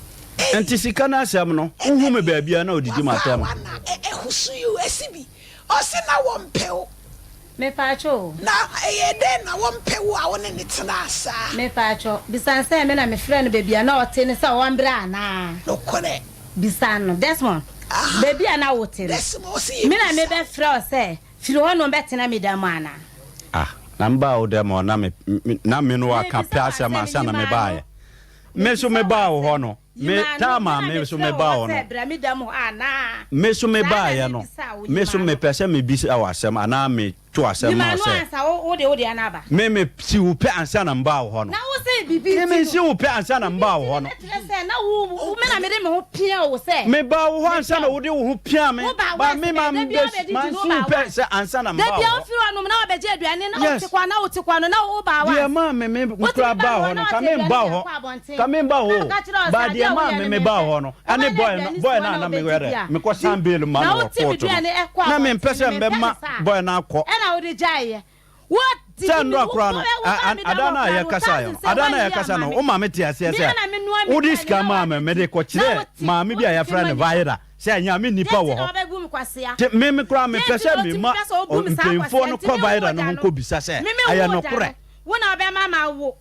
[SPEAKER 21] Nti sika no asɛm no wohu me baabi a na odidi m'atɛm.
[SPEAKER 1] Waba na ɛhoso yi o asi bi. Ɔse na wɔmpɛ wo.
[SPEAKER 20] Mepaakyɛ o.
[SPEAKER 1] Na ɛyɛɛ dɛn na wɔmpɛ wo a wo ne no tenaa saa?
[SPEAKER 20] Mepaakyɛ, bisa no sɛ me na mefrɛɛ no baabi a na ɔte no sɛ ɔmbrɛ anaa?
[SPEAKER 1] Nokorɛ.
[SPEAKER 20] Bisa no, Desmond, baabi a na wote no,
[SPEAKER 1] Desmond, ɔse
[SPEAKER 20] me na
[SPEAKER 1] yɛbisa wo.
[SPEAKER 20] mebɛfrɛ wo sɛ firi hɔ nom bɛtena me dan mu anaa?
[SPEAKER 21] Ah, na mebaa wo dɛm hɔ na me, na me ne wo aka
[SPEAKER 20] Mebisa
[SPEAKER 21] pɛ
[SPEAKER 20] wo
[SPEAKER 21] asɛm
[SPEAKER 20] asɛm,
[SPEAKER 21] ansa na
[SPEAKER 20] yi m'ano.
[SPEAKER 21] mebaeɛ. Me nso
[SPEAKER 20] Mebisa wo
[SPEAKER 21] mebaa wo hɔ
[SPEAKER 20] asɛm,
[SPEAKER 21] no,
[SPEAKER 20] yi
[SPEAKER 21] me,
[SPEAKER 20] m'ano,
[SPEAKER 21] time
[SPEAKER 20] me
[SPEAKER 21] a
[SPEAKER 20] na
[SPEAKER 21] me nso
[SPEAKER 20] mefrɛ wo
[SPEAKER 21] mebaa
[SPEAKER 20] hɔ
[SPEAKER 21] hɔ no,
[SPEAKER 20] sɛ bra me dan mu hɔ anaa?
[SPEAKER 21] me nso
[SPEAKER 20] Saa na
[SPEAKER 21] mebaeɛ no,
[SPEAKER 20] mebisa wo, yi
[SPEAKER 21] me nso
[SPEAKER 20] m'ano.
[SPEAKER 21] mepɛ sɛ mebisa wo asɛm anaa me to asɛm
[SPEAKER 20] Yi
[SPEAKER 21] ma wo
[SPEAKER 20] m'ano
[SPEAKER 21] sɛ.
[SPEAKER 20] ansa wo, wode wo deɛ no aba.
[SPEAKER 21] Me me si wo pɛ ansa na mbaa wo hɔ no.
[SPEAKER 20] Na wo se biribi
[SPEAKER 21] Me
[SPEAKER 20] nti
[SPEAKER 21] me
[SPEAKER 20] no.
[SPEAKER 21] nsi wo pɛ ansa na
[SPEAKER 20] Biribi
[SPEAKER 21] mbaa wo
[SPEAKER 20] nti
[SPEAKER 21] hɔ
[SPEAKER 20] no
[SPEAKER 21] no.
[SPEAKER 20] bɛkyerɛ sɛ na wo, wo, me na mede me ho pia wo sɛ.
[SPEAKER 21] Me baa wo hɔ ansa na
[SPEAKER 20] Mepɛ wo.
[SPEAKER 21] wode wo ho pia me.
[SPEAKER 20] Wo baa
[SPEAKER 21] Ba
[SPEAKER 20] once
[SPEAKER 21] me
[SPEAKER 20] pɛ,
[SPEAKER 21] ma
[SPEAKER 20] da
[SPEAKER 21] me
[SPEAKER 20] biara
[SPEAKER 21] bɛ,
[SPEAKER 20] wobɛdidi
[SPEAKER 21] ma
[SPEAKER 20] no, wo
[SPEAKER 21] nsi wo
[SPEAKER 20] baa
[SPEAKER 21] pɛ
[SPEAKER 20] once.
[SPEAKER 21] sɛ ansa na
[SPEAKER 20] Da
[SPEAKER 21] mbaa wo
[SPEAKER 20] biara
[SPEAKER 21] hɔ.
[SPEAKER 20] wofiri hɔnom na wabɛgye aduane na wote
[SPEAKER 21] Yes.
[SPEAKER 20] kwa na wote kwa no na wo baa
[SPEAKER 21] Deɛ
[SPEAKER 20] once.
[SPEAKER 21] maa me me
[SPEAKER 20] Wotumi
[SPEAKER 21] kura
[SPEAKER 20] ba
[SPEAKER 21] baa
[SPEAKER 20] me hɔ
[SPEAKER 21] hɔ
[SPEAKER 20] na
[SPEAKER 21] no, ka
[SPEAKER 20] wate
[SPEAKER 21] me
[SPEAKER 20] aduane
[SPEAKER 21] mbaa
[SPEAKER 20] de
[SPEAKER 21] hɔ.
[SPEAKER 20] akɔ abɔnten.
[SPEAKER 21] Ka me mbaa
[SPEAKER 20] Na
[SPEAKER 21] hɔ o.
[SPEAKER 20] meka kyerɛ wo sɛ
[SPEAKER 21] Ba
[SPEAKER 20] adeɛ
[SPEAKER 21] deɛ
[SPEAKER 20] a
[SPEAKER 21] maa
[SPEAKER 20] woyɛ
[SPEAKER 21] me
[SPEAKER 20] no
[SPEAKER 21] me baa
[SPEAKER 20] mempɛ.
[SPEAKER 21] hɔ no,
[SPEAKER 20] Woba
[SPEAKER 21] ɛne
[SPEAKER 20] na
[SPEAKER 21] boy no,
[SPEAKER 20] aduane si
[SPEAKER 21] boy
[SPEAKER 20] hɔ
[SPEAKER 21] no a
[SPEAKER 20] na
[SPEAKER 21] na me
[SPEAKER 20] wobɛdidi
[SPEAKER 21] wɛrɛ,
[SPEAKER 20] a,
[SPEAKER 21] me kɔ
[SPEAKER 20] di.
[SPEAKER 21] san bail ma
[SPEAKER 20] Na
[SPEAKER 21] no wɔ
[SPEAKER 20] wote me
[SPEAKER 21] court no.
[SPEAKER 20] duane kɔ
[SPEAKER 21] Na me mpɛ
[SPEAKER 20] abɔnten
[SPEAKER 21] sɛ
[SPEAKER 20] no, mempɛ
[SPEAKER 21] mbɛma
[SPEAKER 20] no saa.
[SPEAKER 21] boy no akɔ.
[SPEAKER 20] Ɛna wode gyaeɛ. Wo
[SPEAKER 21] Sɛ nnora koraa no, ada no a yɛkasaeɛ no, ada no a yɛkasa no, wo maame te aseɛ sɛ wode sika maa me, mede kɔkyerɛɛ maame bi a yɛfrɛ no Vaira sɛ Nyame nnipa wɔ hɔ. Te me me koraa mepɛ sɛ mema mpanyinfoɔ no kɔ Vaira no ho kɔbisa sɛ ɛyɛ nokorɛ.
[SPEAKER 20] Wo na wobɛma mawo.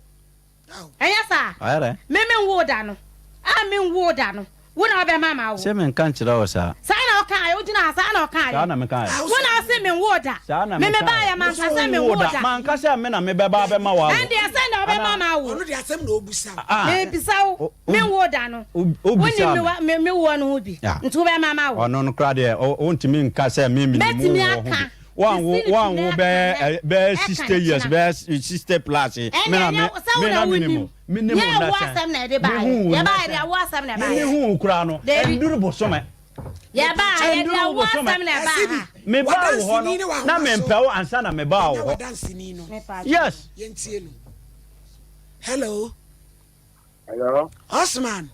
[SPEAKER 20] Ɛnyɛ saa?
[SPEAKER 21] Ɔyɛ dɛn?
[SPEAKER 20] Me menwoo da no. A menwoo da no. Wo na wobɛma mawo.
[SPEAKER 21] Se menka nkyerɛ wo saa.
[SPEAKER 20] Saa na ɔkaeɛ, wogyina ha, saa na ɔkaeɛ.
[SPEAKER 21] Saa na mekaeɛ.
[SPEAKER 20] Wo na wose menwoo da.
[SPEAKER 21] Saa na
[SPEAKER 20] Me
[SPEAKER 21] mekaeɛ.
[SPEAKER 20] mebaeɛ, manka sɛ
[SPEAKER 21] Wonwoo
[SPEAKER 20] menwoo
[SPEAKER 21] da.
[SPEAKER 20] da.
[SPEAKER 21] Manka sɛ me na mebɛba abɛma woawo.
[SPEAKER 20] Ɛndeɛ sɛn na wobɛma
[SPEAKER 21] Anaa?
[SPEAKER 20] mawo?
[SPEAKER 1] Ɔno deɛ asɛm na ɔbusa wo.
[SPEAKER 21] Ah.
[SPEAKER 20] Mebisa wo, menwoo da no.
[SPEAKER 21] Wobisaa
[SPEAKER 20] Wonim
[SPEAKER 21] me.
[SPEAKER 20] me wa, me, me woɔ no ho bi.
[SPEAKER 21] Yeah.
[SPEAKER 20] Nti wobɛma mawo?
[SPEAKER 21] Ɔno no koraa deɛ, wontumi nka sɛ me menim wo
[SPEAKER 20] Mɛtumi
[SPEAKER 21] woɔ ho bi.
[SPEAKER 20] aka.
[SPEAKER 21] Wanwo
[SPEAKER 20] Mesi no
[SPEAKER 21] wanwo
[SPEAKER 20] pi na
[SPEAKER 21] bɛyɛ
[SPEAKER 20] ɛka
[SPEAKER 21] ɛ
[SPEAKER 20] nɛ,
[SPEAKER 21] bɛyɛ
[SPEAKER 20] ɛka
[SPEAKER 21] 60
[SPEAKER 20] ne
[SPEAKER 21] years
[SPEAKER 20] kyena.
[SPEAKER 21] bɛyɛ 60 plus me
[SPEAKER 20] Ɛnna
[SPEAKER 21] na me
[SPEAKER 20] ɛnyɛ sɛ wo
[SPEAKER 21] me
[SPEAKER 20] na
[SPEAKER 21] na menim
[SPEAKER 20] wonim.
[SPEAKER 21] o menim
[SPEAKER 20] Nyɛ
[SPEAKER 21] wo
[SPEAKER 20] ɛwo
[SPEAKER 21] nnɛ sɛn
[SPEAKER 20] asɛm na ɛde baeɛ.
[SPEAKER 21] mehu wo nnɛ
[SPEAKER 20] Yɛbaeɛ de
[SPEAKER 21] sɛn
[SPEAKER 20] awo asɛm na
[SPEAKER 21] me
[SPEAKER 20] ɛbaeɛ.
[SPEAKER 21] mehu wo koraa no
[SPEAKER 20] Dabi.
[SPEAKER 21] ɛnduru bosome
[SPEAKER 20] Yɛbaa yɛde
[SPEAKER 21] ɛnduru wo
[SPEAKER 20] awo
[SPEAKER 21] bosome
[SPEAKER 20] asɛm na ɛbaa ha.
[SPEAKER 21] mebaa wo hɔ
[SPEAKER 1] Wadanseni ne
[SPEAKER 21] no na
[SPEAKER 1] w'ahomaso.
[SPEAKER 21] mempɛ wo ansa na mebaa wo
[SPEAKER 1] Ɛnyɛ
[SPEAKER 21] hɔ
[SPEAKER 1] wadanseni no.
[SPEAKER 21] Yes.
[SPEAKER 1] Yɛntie no. Hello.
[SPEAKER 6] Hello.
[SPEAKER 1] Osman.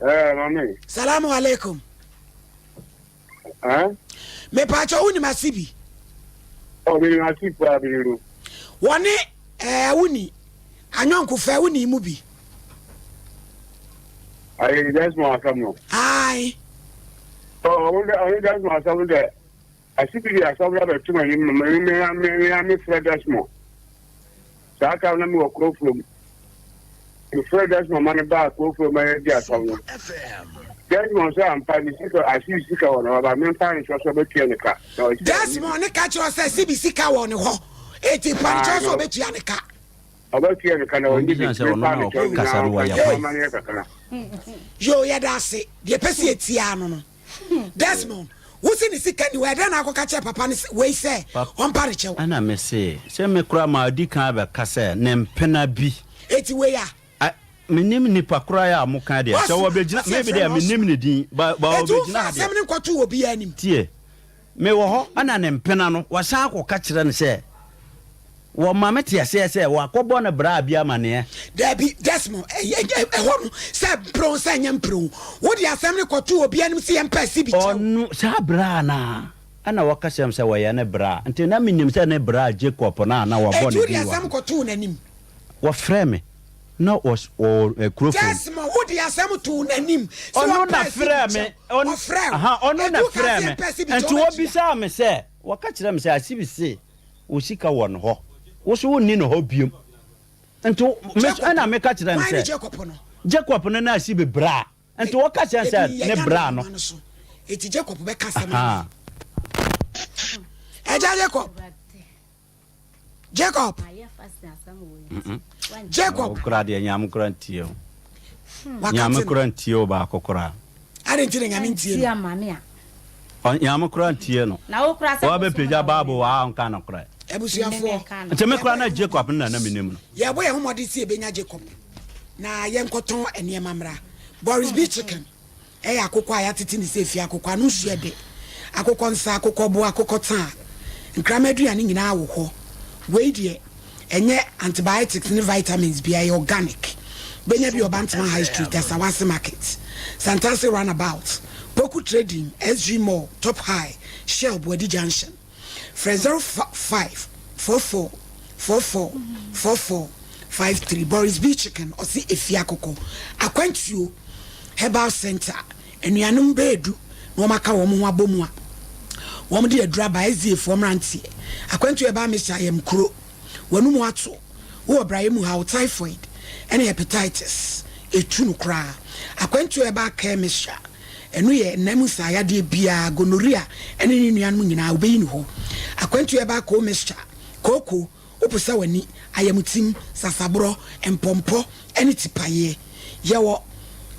[SPEAKER 6] Eh, mami.
[SPEAKER 1] Salamu alaikum.
[SPEAKER 6] Eh?
[SPEAKER 1] Me pacho wo nim ase bi.
[SPEAKER 6] Oh, me nim ase pa bi ru.
[SPEAKER 1] Wɔne eh wo ni anyɔnko fɛ wo ni mu bi.
[SPEAKER 6] Ayi, that's my asam no.
[SPEAKER 1] Ayi.
[SPEAKER 6] Oh, oh, that's my asam de. Asibi de asɛm no abɛto m'anim ma me me me me ara mefrɛ Desmond. Saa tam na mewɔ Kurofurom. Mefrɛ Desmond ma no baa Kurofurom ma yɛdi asɛm no. Desmond sɛ ampa ne sika Asibi sika wɔ ne hɔ ba memfa nhyɛ sɛ ɔbɛtua ne ka. Na ɔsi
[SPEAKER 1] Desmond ne ka kyerɛ sɛ Sibi sika wɔ ne hɔ eti pa ne kyerɛ sɛ ɔbɛtua ne ka.
[SPEAKER 6] Ɔbɛtua ne ka na ɔnye bi
[SPEAKER 21] Ɔmbisa sɛ ɔno
[SPEAKER 6] memfa
[SPEAKER 21] na
[SPEAKER 6] ne kyɛw
[SPEAKER 21] ɔkasa
[SPEAKER 6] nyinaa
[SPEAKER 21] no
[SPEAKER 6] ɔmfa
[SPEAKER 21] wɔyɛ
[SPEAKER 6] nkyɛ
[SPEAKER 21] hwan?
[SPEAKER 6] ɔma no yɛ kakra.
[SPEAKER 1] Yoo yɛda ase deɛ pɛ sɛ yɛtia no no. Desmond, wo se ne sika nni hɔ, ɛdɛn na akɔka kyerɛ papa no wei sɛ ɔmpa ne kyɛw?
[SPEAKER 21] Ɛna me se, sɛ me koraa madi kan abɛka sɛ ne mpena bi.
[SPEAKER 1] Enti wei a.
[SPEAKER 21] A, mennim nipa koraa a moka deɛ, sɛ wɔbɛgyina, me deɛ mennim ne din, ba, ba
[SPEAKER 1] Enti
[SPEAKER 21] ɔbɛgyina
[SPEAKER 1] womfa
[SPEAKER 21] ha deɛ.
[SPEAKER 1] asɛm no nkɔto obiara anim.
[SPEAKER 21] Tie, mewɔ hɔ, ɛna ne mpena no, wasan akɔka kyerɛ no sɛ. Wɔma me te aseɛ sɛ wɔakɔbɔ no bra bi amaneɛ.
[SPEAKER 1] Dabi, Desmond, ɛhɔ no, sɛ mpere wo sɛ ɛnyɛ mpere wo, wode asɛm no kɔtoo obi anim sɛ yɛmpɛ asi bi kyɛw.
[SPEAKER 21] Ɔno, saa bra no ara, ɛna wɔka kyerɛɛ me sɛ wɔyɛ ne bra. Nti na menim sɛ ne bra Jacob no a na wɔabɔ
[SPEAKER 1] Enti
[SPEAKER 21] ne
[SPEAKER 1] wode
[SPEAKER 21] din wɔ
[SPEAKER 1] asɛm
[SPEAKER 21] ha.
[SPEAKER 1] kɔtoo n'anim?
[SPEAKER 21] Wɔfrɛɛ me, na wɔs, wɔwɔ kuro fam.
[SPEAKER 1] Desmond, wode asɛm too n'anim sɛ
[SPEAKER 21] Ɔno na
[SPEAKER 1] wɔmpɛ asi bi
[SPEAKER 21] frɛɛ
[SPEAKER 1] kyɛw.
[SPEAKER 21] me, ɔn,
[SPEAKER 1] Ɔfrɛɛ wo.
[SPEAKER 21] aha, ɔno
[SPEAKER 1] Enti
[SPEAKER 21] na
[SPEAKER 1] wokaa
[SPEAKER 21] frɛɛ
[SPEAKER 1] sɛ
[SPEAKER 21] me.
[SPEAKER 1] yɛmpɛ asi bi kyɛw,
[SPEAKER 21] Nti
[SPEAKER 1] wobɛtua?
[SPEAKER 21] wɔbisaa me sɛ, wɔka kyerɛɛ me sɛ, Asibi se, Wo sika wɔ no hɔ. Wo so wonni no hɔ biom. Nti me so ɛna meka kyerɛ no sɛ, Jacob no na asi be bra. Nti wɔka kyerɛ no sɛ ne bra no.
[SPEAKER 1] Eti Jacob bɛka asɛm no. Ɛgya Jacob. Jacob. Jacob.
[SPEAKER 21] Kura deɛ nyame kura ntie o. Nyame kura ntie o baako koraa.
[SPEAKER 1] Ade nti na nyame ntie
[SPEAKER 20] no.
[SPEAKER 21] Nyame koraa ntie no. Wabɛpagya Bible wɔ ha a ɔnka nokorɛ.
[SPEAKER 1] Abusuafoɔ.
[SPEAKER 21] Nti me koraa na Jacob no na na menim no.
[SPEAKER 1] Yɛbɔ yɛn ho mmɔden sɛ yɛbɛnya Jacob na yɛnkɔtɔn nneɛma mmra. Boris B. Chicken ɛyɛ akokɔ a yɛatete ne sɛ efie akokɔ ano nsuo ɛdɛ. Akokɔ nsa, akokɔ bo, akokɔ taa, nkrama aduane nyinaa wɔ hɔ. Wei deɛ ɛnyɛ antibiotics ne vitamins biara, ɛyɛ organic. Wobɛnya bi wɔ Bantama High Street, Asawase Market, Santase Runabout, Poku Trading, SG Mall, Top High, Shell, Boadi Junction. Frɛ 05 44 44 44 53. Boris B Chicken, ɔse efie akokɔ. Akwantuo Herbal Centre, anuanom bɛyɛ du na wɔn aka wɔn ho abɔ mu a wɔn de aduru aba. SDA foɔ mmeranteɛ, Akwantuo Herbal Mixture ayam kuro, w'anum ato, wowɔ brayɛ mu haw, typhoid ɛne hepatitis, ɛtu no koraa. Akwantuo Herbal Care Mixture, Ɛno yɛ nna mu nsaeyadeɛ biara, gonorrhea ne ne nuanom nyinaa, wobɛyi no hɔ. Akwantuo ɛba coal mixture, kooko, woposa w'ani, ayamutim, sasaborɔ, mpɔmpɔ ne tipaeɛ. Yɛwɔ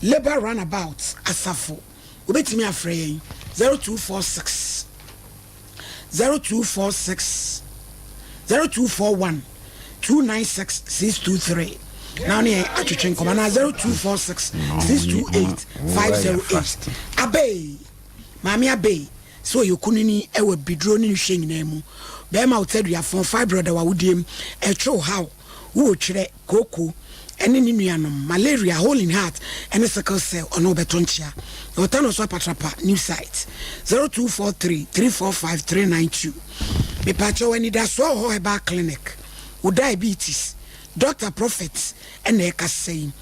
[SPEAKER 1] Labour Runabout, Asafo. Wobɛtumi afrɛ yɛn 0246. 0246 0241 296 623 na wo ne yɛn atwetwe nkɔmmɔ anaa 0246 628 508. Abei, maame Abei, sɛ ɔyɛ okunini wɔ biduro ne ne hwɛ nyinaa mu. Bɛrima wo taduafo, fibroid a wawodiem, ɛtwe haw, wowɔ twerɛ, kooko ne ne nuanom, malaria, hole in heart ne sickle cell, ɔne wo bɛto nkyea. Yɛwɔ Tano so Apatrapa new site, 0243 345 392. Mepaakyɛw, anidasoɔ wɔ hɔ herbal clinic, wo diabetes, Doctor Prophet ɛna ɛkasa yi.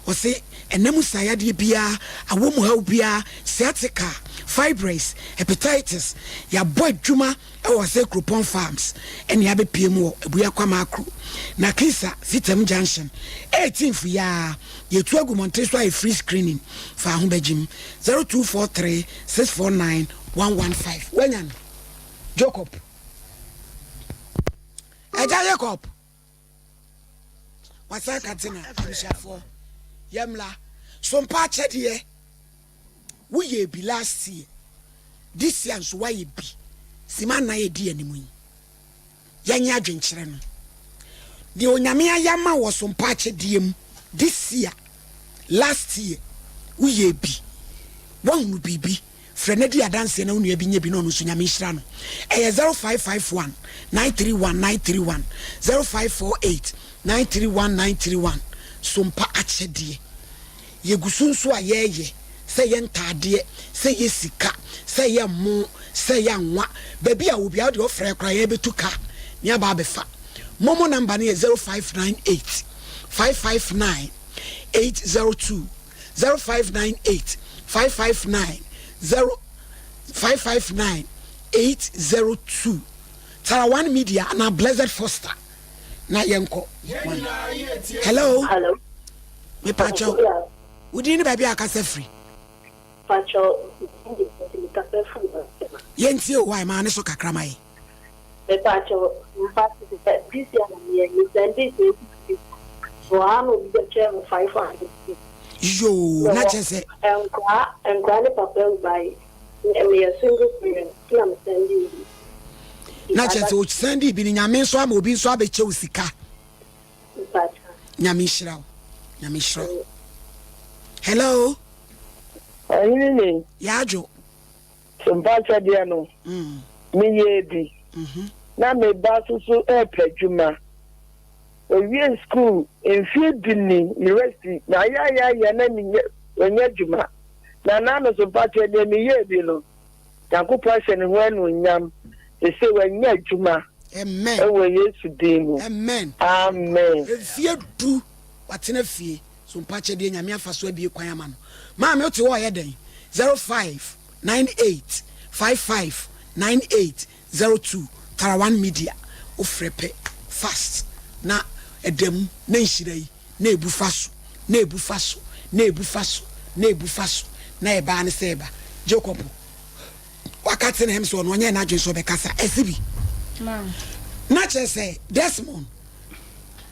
[SPEAKER 1] Ɔse ɛna mu saa yadeɛ biara, awɔ mu haw biara, sciatica, fibroids, hepatitis, yɛabɔ adwuma Ɛwɔ sɛ Kuropɔn Farms ɛne abɛpue mu wɔ Abua Kwamakro, Nakisa Fitam Junction, 18th yi ara, yɛtu agu mmɔnten so ayɛ free screening, fa ho bɛgyem, 0243 649 115. Woanya no? Jacob. Agya Jacob. Wasan ka tena abusuafoɔ yɛmmra. So mpa akyɛdeɛ. Woyɛɛ bi last year, this year nso woayɛ bi, sima nnan a ɛdi anim yi, yɛnyɛ adwenkyerɛ no. Deɛ Onyame ayɛ ama wɔ so mpa akyɛdeɛ mu this year, last year, woyɛɛ bi, woahunu biribi, frɛ na di adanseɛ na wo nua bi nyɛ bi na ɔno nso Nyame nhyira no. Ɛyɛ 0551 931 931, 0548 931 931, so mpa akyɛdeɛ. Yɛgu so nso a yɛreyɛ, sɛ ɛyɛ ntaadeɛ, sɛ ɛyɛ sika, sɛ ɛyɛ mmo, sɛ ɛyɛ anwa, baabi a wɔ biara wodeɛ wofrɛ koraa yɛbɛtu car ne aba abɛfa. Momo number no yɛ 0598 559 802, 0598 559 0 559 802. Tara One Media anaa Blessed Foster na yɛnkɔ. Hello.
[SPEAKER 12] Hello.
[SPEAKER 1] Mepakyɛw, wo din ne baabi a akasa firi?
[SPEAKER 12] Pakyɛw, me din de Betty, mekasa firi Bantama.
[SPEAKER 1] Yɛntie o, why, maa ne so kakra ma yɛ.
[SPEAKER 12] Mepakyɛw, mfa te sɛ this year na meyɛ, me sɛndee 2020, wɔ ha na obi bɛkyɛɛ me 500 cedis.
[SPEAKER 1] Yoo, na kyerɛ sɛ.
[SPEAKER 12] Nkwadaa, nkwadaa ne papa awu bae, meyɛ single parent, na me sɛndee bi.
[SPEAKER 1] Na kyerɛ sɛ o sɛndee bi no, Nyame nso ama obi nso abɛkyɛ wo sika. Nyame nhyira wo. Nyame nhyira wo. Hello.
[SPEAKER 7] Ɔhene ni.
[SPEAKER 1] Yɛadwo.
[SPEAKER 7] So mpakyɛdeɛ no meyɛɛ bi na me ba nso so repɛ adwuma. Owie sukuu mfeɛ du ni university na ayɛayɛayɛ na menyɛ ɔnyɛ adwuma. Na n'ano so mpakyɛ deɛ meyɛɛ bi no Nyankopɔn ahyɛ ne ho anuonyam sese wanya adwuma.
[SPEAKER 1] Amen.
[SPEAKER 7] Ɛwɔ Yesu din mu.
[SPEAKER 1] Amen.
[SPEAKER 7] Amen.
[SPEAKER 1] Mfie du watena fie so mpakyɛ deɛ Nyame afa so abie kwan ama no. Maame wote hɔ ɔyɛ dɛn? 05 98 55 98 02 Tarawan Media wofrɛ pɛ fast na ɛda mu na nhyira yi na ebu fa so na ebu fa so na ebu fa so na ebu fa so na ɛbaa ne sɛ ɛba Jacob Waka tse na ɛm sɛ ɔno ɔnyɛɛ n'adwen sɛ ɔbɛkasa ɛse bi. Na kyerɛ sɛ Desmond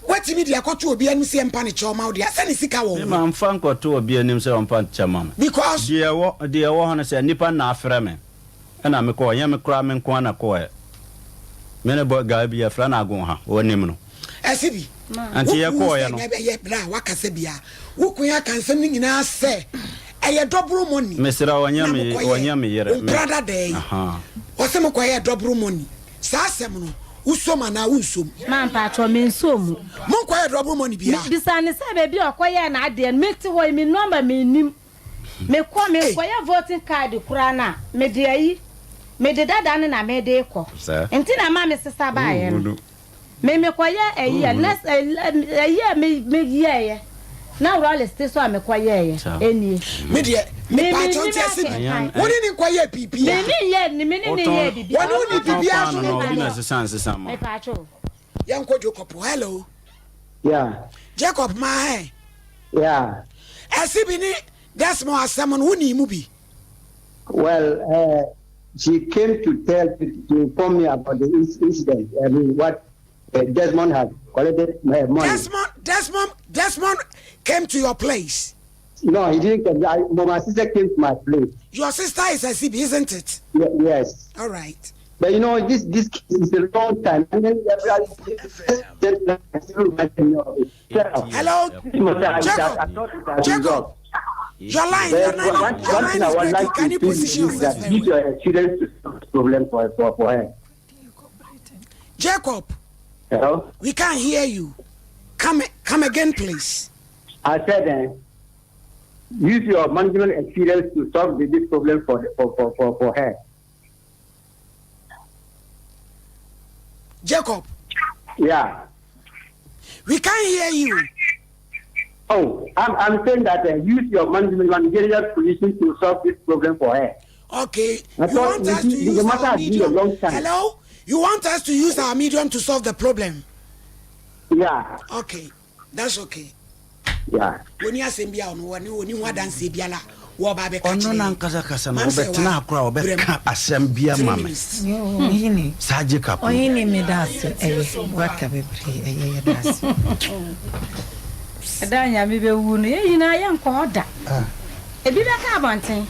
[SPEAKER 1] watumi de akɔto obi anim sɛ yɛmpa ne kyɛw ma wo deɛ asɛ ne sika wɔ wo
[SPEAKER 21] Me
[SPEAKER 1] ho.
[SPEAKER 21] mamfa nkɔto obi anim sɛ ɔmpa kyɛ ma me.
[SPEAKER 1] Because.
[SPEAKER 21] Deɛ ɛwɔ deɛ ɛwɔ hɔ ne sɛ nnipa no na afrɛ me ɛna mekɔɔ ɛnyɛ me koraa me nko ara na kɔɔɛ. Me ne bɔ guy bi yɛfrɛ no Agonha ɔnim no.
[SPEAKER 1] Ɛse bi.
[SPEAKER 21] Nti
[SPEAKER 1] Wo kunu
[SPEAKER 21] yɛkɔɔɛ
[SPEAKER 1] sɛ
[SPEAKER 21] no.
[SPEAKER 1] nyɛ bɛyɛ berɛ a wakasa biara wo kun aka nsɛm no nyinaa sɛ. Ɛyɛ double money.
[SPEAKER 21] Mesrɛ wo, ɔnyɛ me ɔnyɛ me yere.
[SPEAKER 1] Wo mpra dada yi. Ɔse mo kɔyɛɛ double money. Saa asɛm no, wo som anaa wo nsom?
[SPEAKER 20] Ma mpakyɛw, me nsom mu.
[SPEAKER 1] Mo nkɔyɛɛ double money biaa?
[SPEAKER 20] Me bisa no sɛ baabi a ɔkɔyɛɛ n'adeɛ no, me te hɔ yi, me number me nnim. Me kɔ, me nkɔyɛ voting card koraa no a, me de ayi, me de dada no na me de rekɔ. Nti na ɛma me sesa baeɛ no. Me me kɔ yɛ ɛyi a next ɛyi a me me yɛɛyɛ na Rawlings te so a me kɔ yɛɛyɛ ɛnie.
[SPEAKER 1] Me deɛ me pa atɔ nti ɛsi bi wo ne ne nkɔ yɛ biribi
[SPEAKER 20] a. Me ne yɛ ne me ne ne yɛ biribi.
[SPEAKER 1] Wɔne wo ne biribi a so
[SPEAKER 21] no obi na sesa nsesa ma.
[SPEAKER 20] Me pa atɔ.
[SPEAKER 1] Yɛn kɔ Jacob hello.
[SPEAKER 8] Yeah.
[SPEAKER 1] Jacob maa hɛ.
[SPEAKER 8] Yeah.
[SPEAKER 1] Ɛsi bi ne Desmond asɛm no wo ni mu bi.
[SPEAKER 8] Well, uh, she came to tell to, to inform me about the incident. I mean, what uh, Desmond had collected my money.
[SPEAKER 1] Desmond, Desmond, Desmond came to your place.
[SPEAKER 8] No, he didn't come. I, but my sister came to my place.
[SPEAKER 1] Your sister is a CB, isn't it?
[SPEAKER 8] Yeah, yes.
[SPEAKER 1] All right.
[SPEAKER 8] But you know, this this is a long time. And then
[SPEAKER 1] Hello, Jacob. Jacob. Your line, your line, your line is breaking. Can you position yourself?
[SPEAKER 8] That give your experience problem for, for, for her.
[SPEAKER 1] Jacob.
[SPEAKER 8] Hello?
[SPEAKER 1] We can't hear you. Come, come again, please.
[SPEAKER 8] I said, uh, use your management experience to solve this problem for, for, for, for, for her.
[SPEAKER 1] Jacob.
[SPEAKER 8] Yeah.
[SPEAKER 1] We can't hear you.
[SPEAKER 8] Oh, I'm, I'm saying that uh, use your management managerial position to solve this problem for her.
[SPEAKER 1] Okay. I you want us to use our medium? Hello? You want us to use our medium to solve the problem?
[SPEAKER 8] Yeah.
[SPEAKER 1] Okay. That's okay.
[SPEAKER 8] Yeah.
[SPEAKER 1] Woni asɛm bi a ɔno wɔne wɔni ho adanseɛ biara wɔba abɛka
[SPEAKER 22] kyerɛ
[SPEAKER 1] yɛn.
[SPEAKER 22] Ɔno nankasa kasa no ɔbɛtena ha koraa ɔbɛka asɛm bi ama me. Saa Jacob no.
[SPEAKER 3] Ɔhene meda ase ɛyɛ waka bebree ɛyɛ yɛda ase.
[SPEAKER 20] Ɛda a Nyame bɛwu no yɛn nyinaa yɛnkɔ hɔ da. Ebi bɛka abɔnten.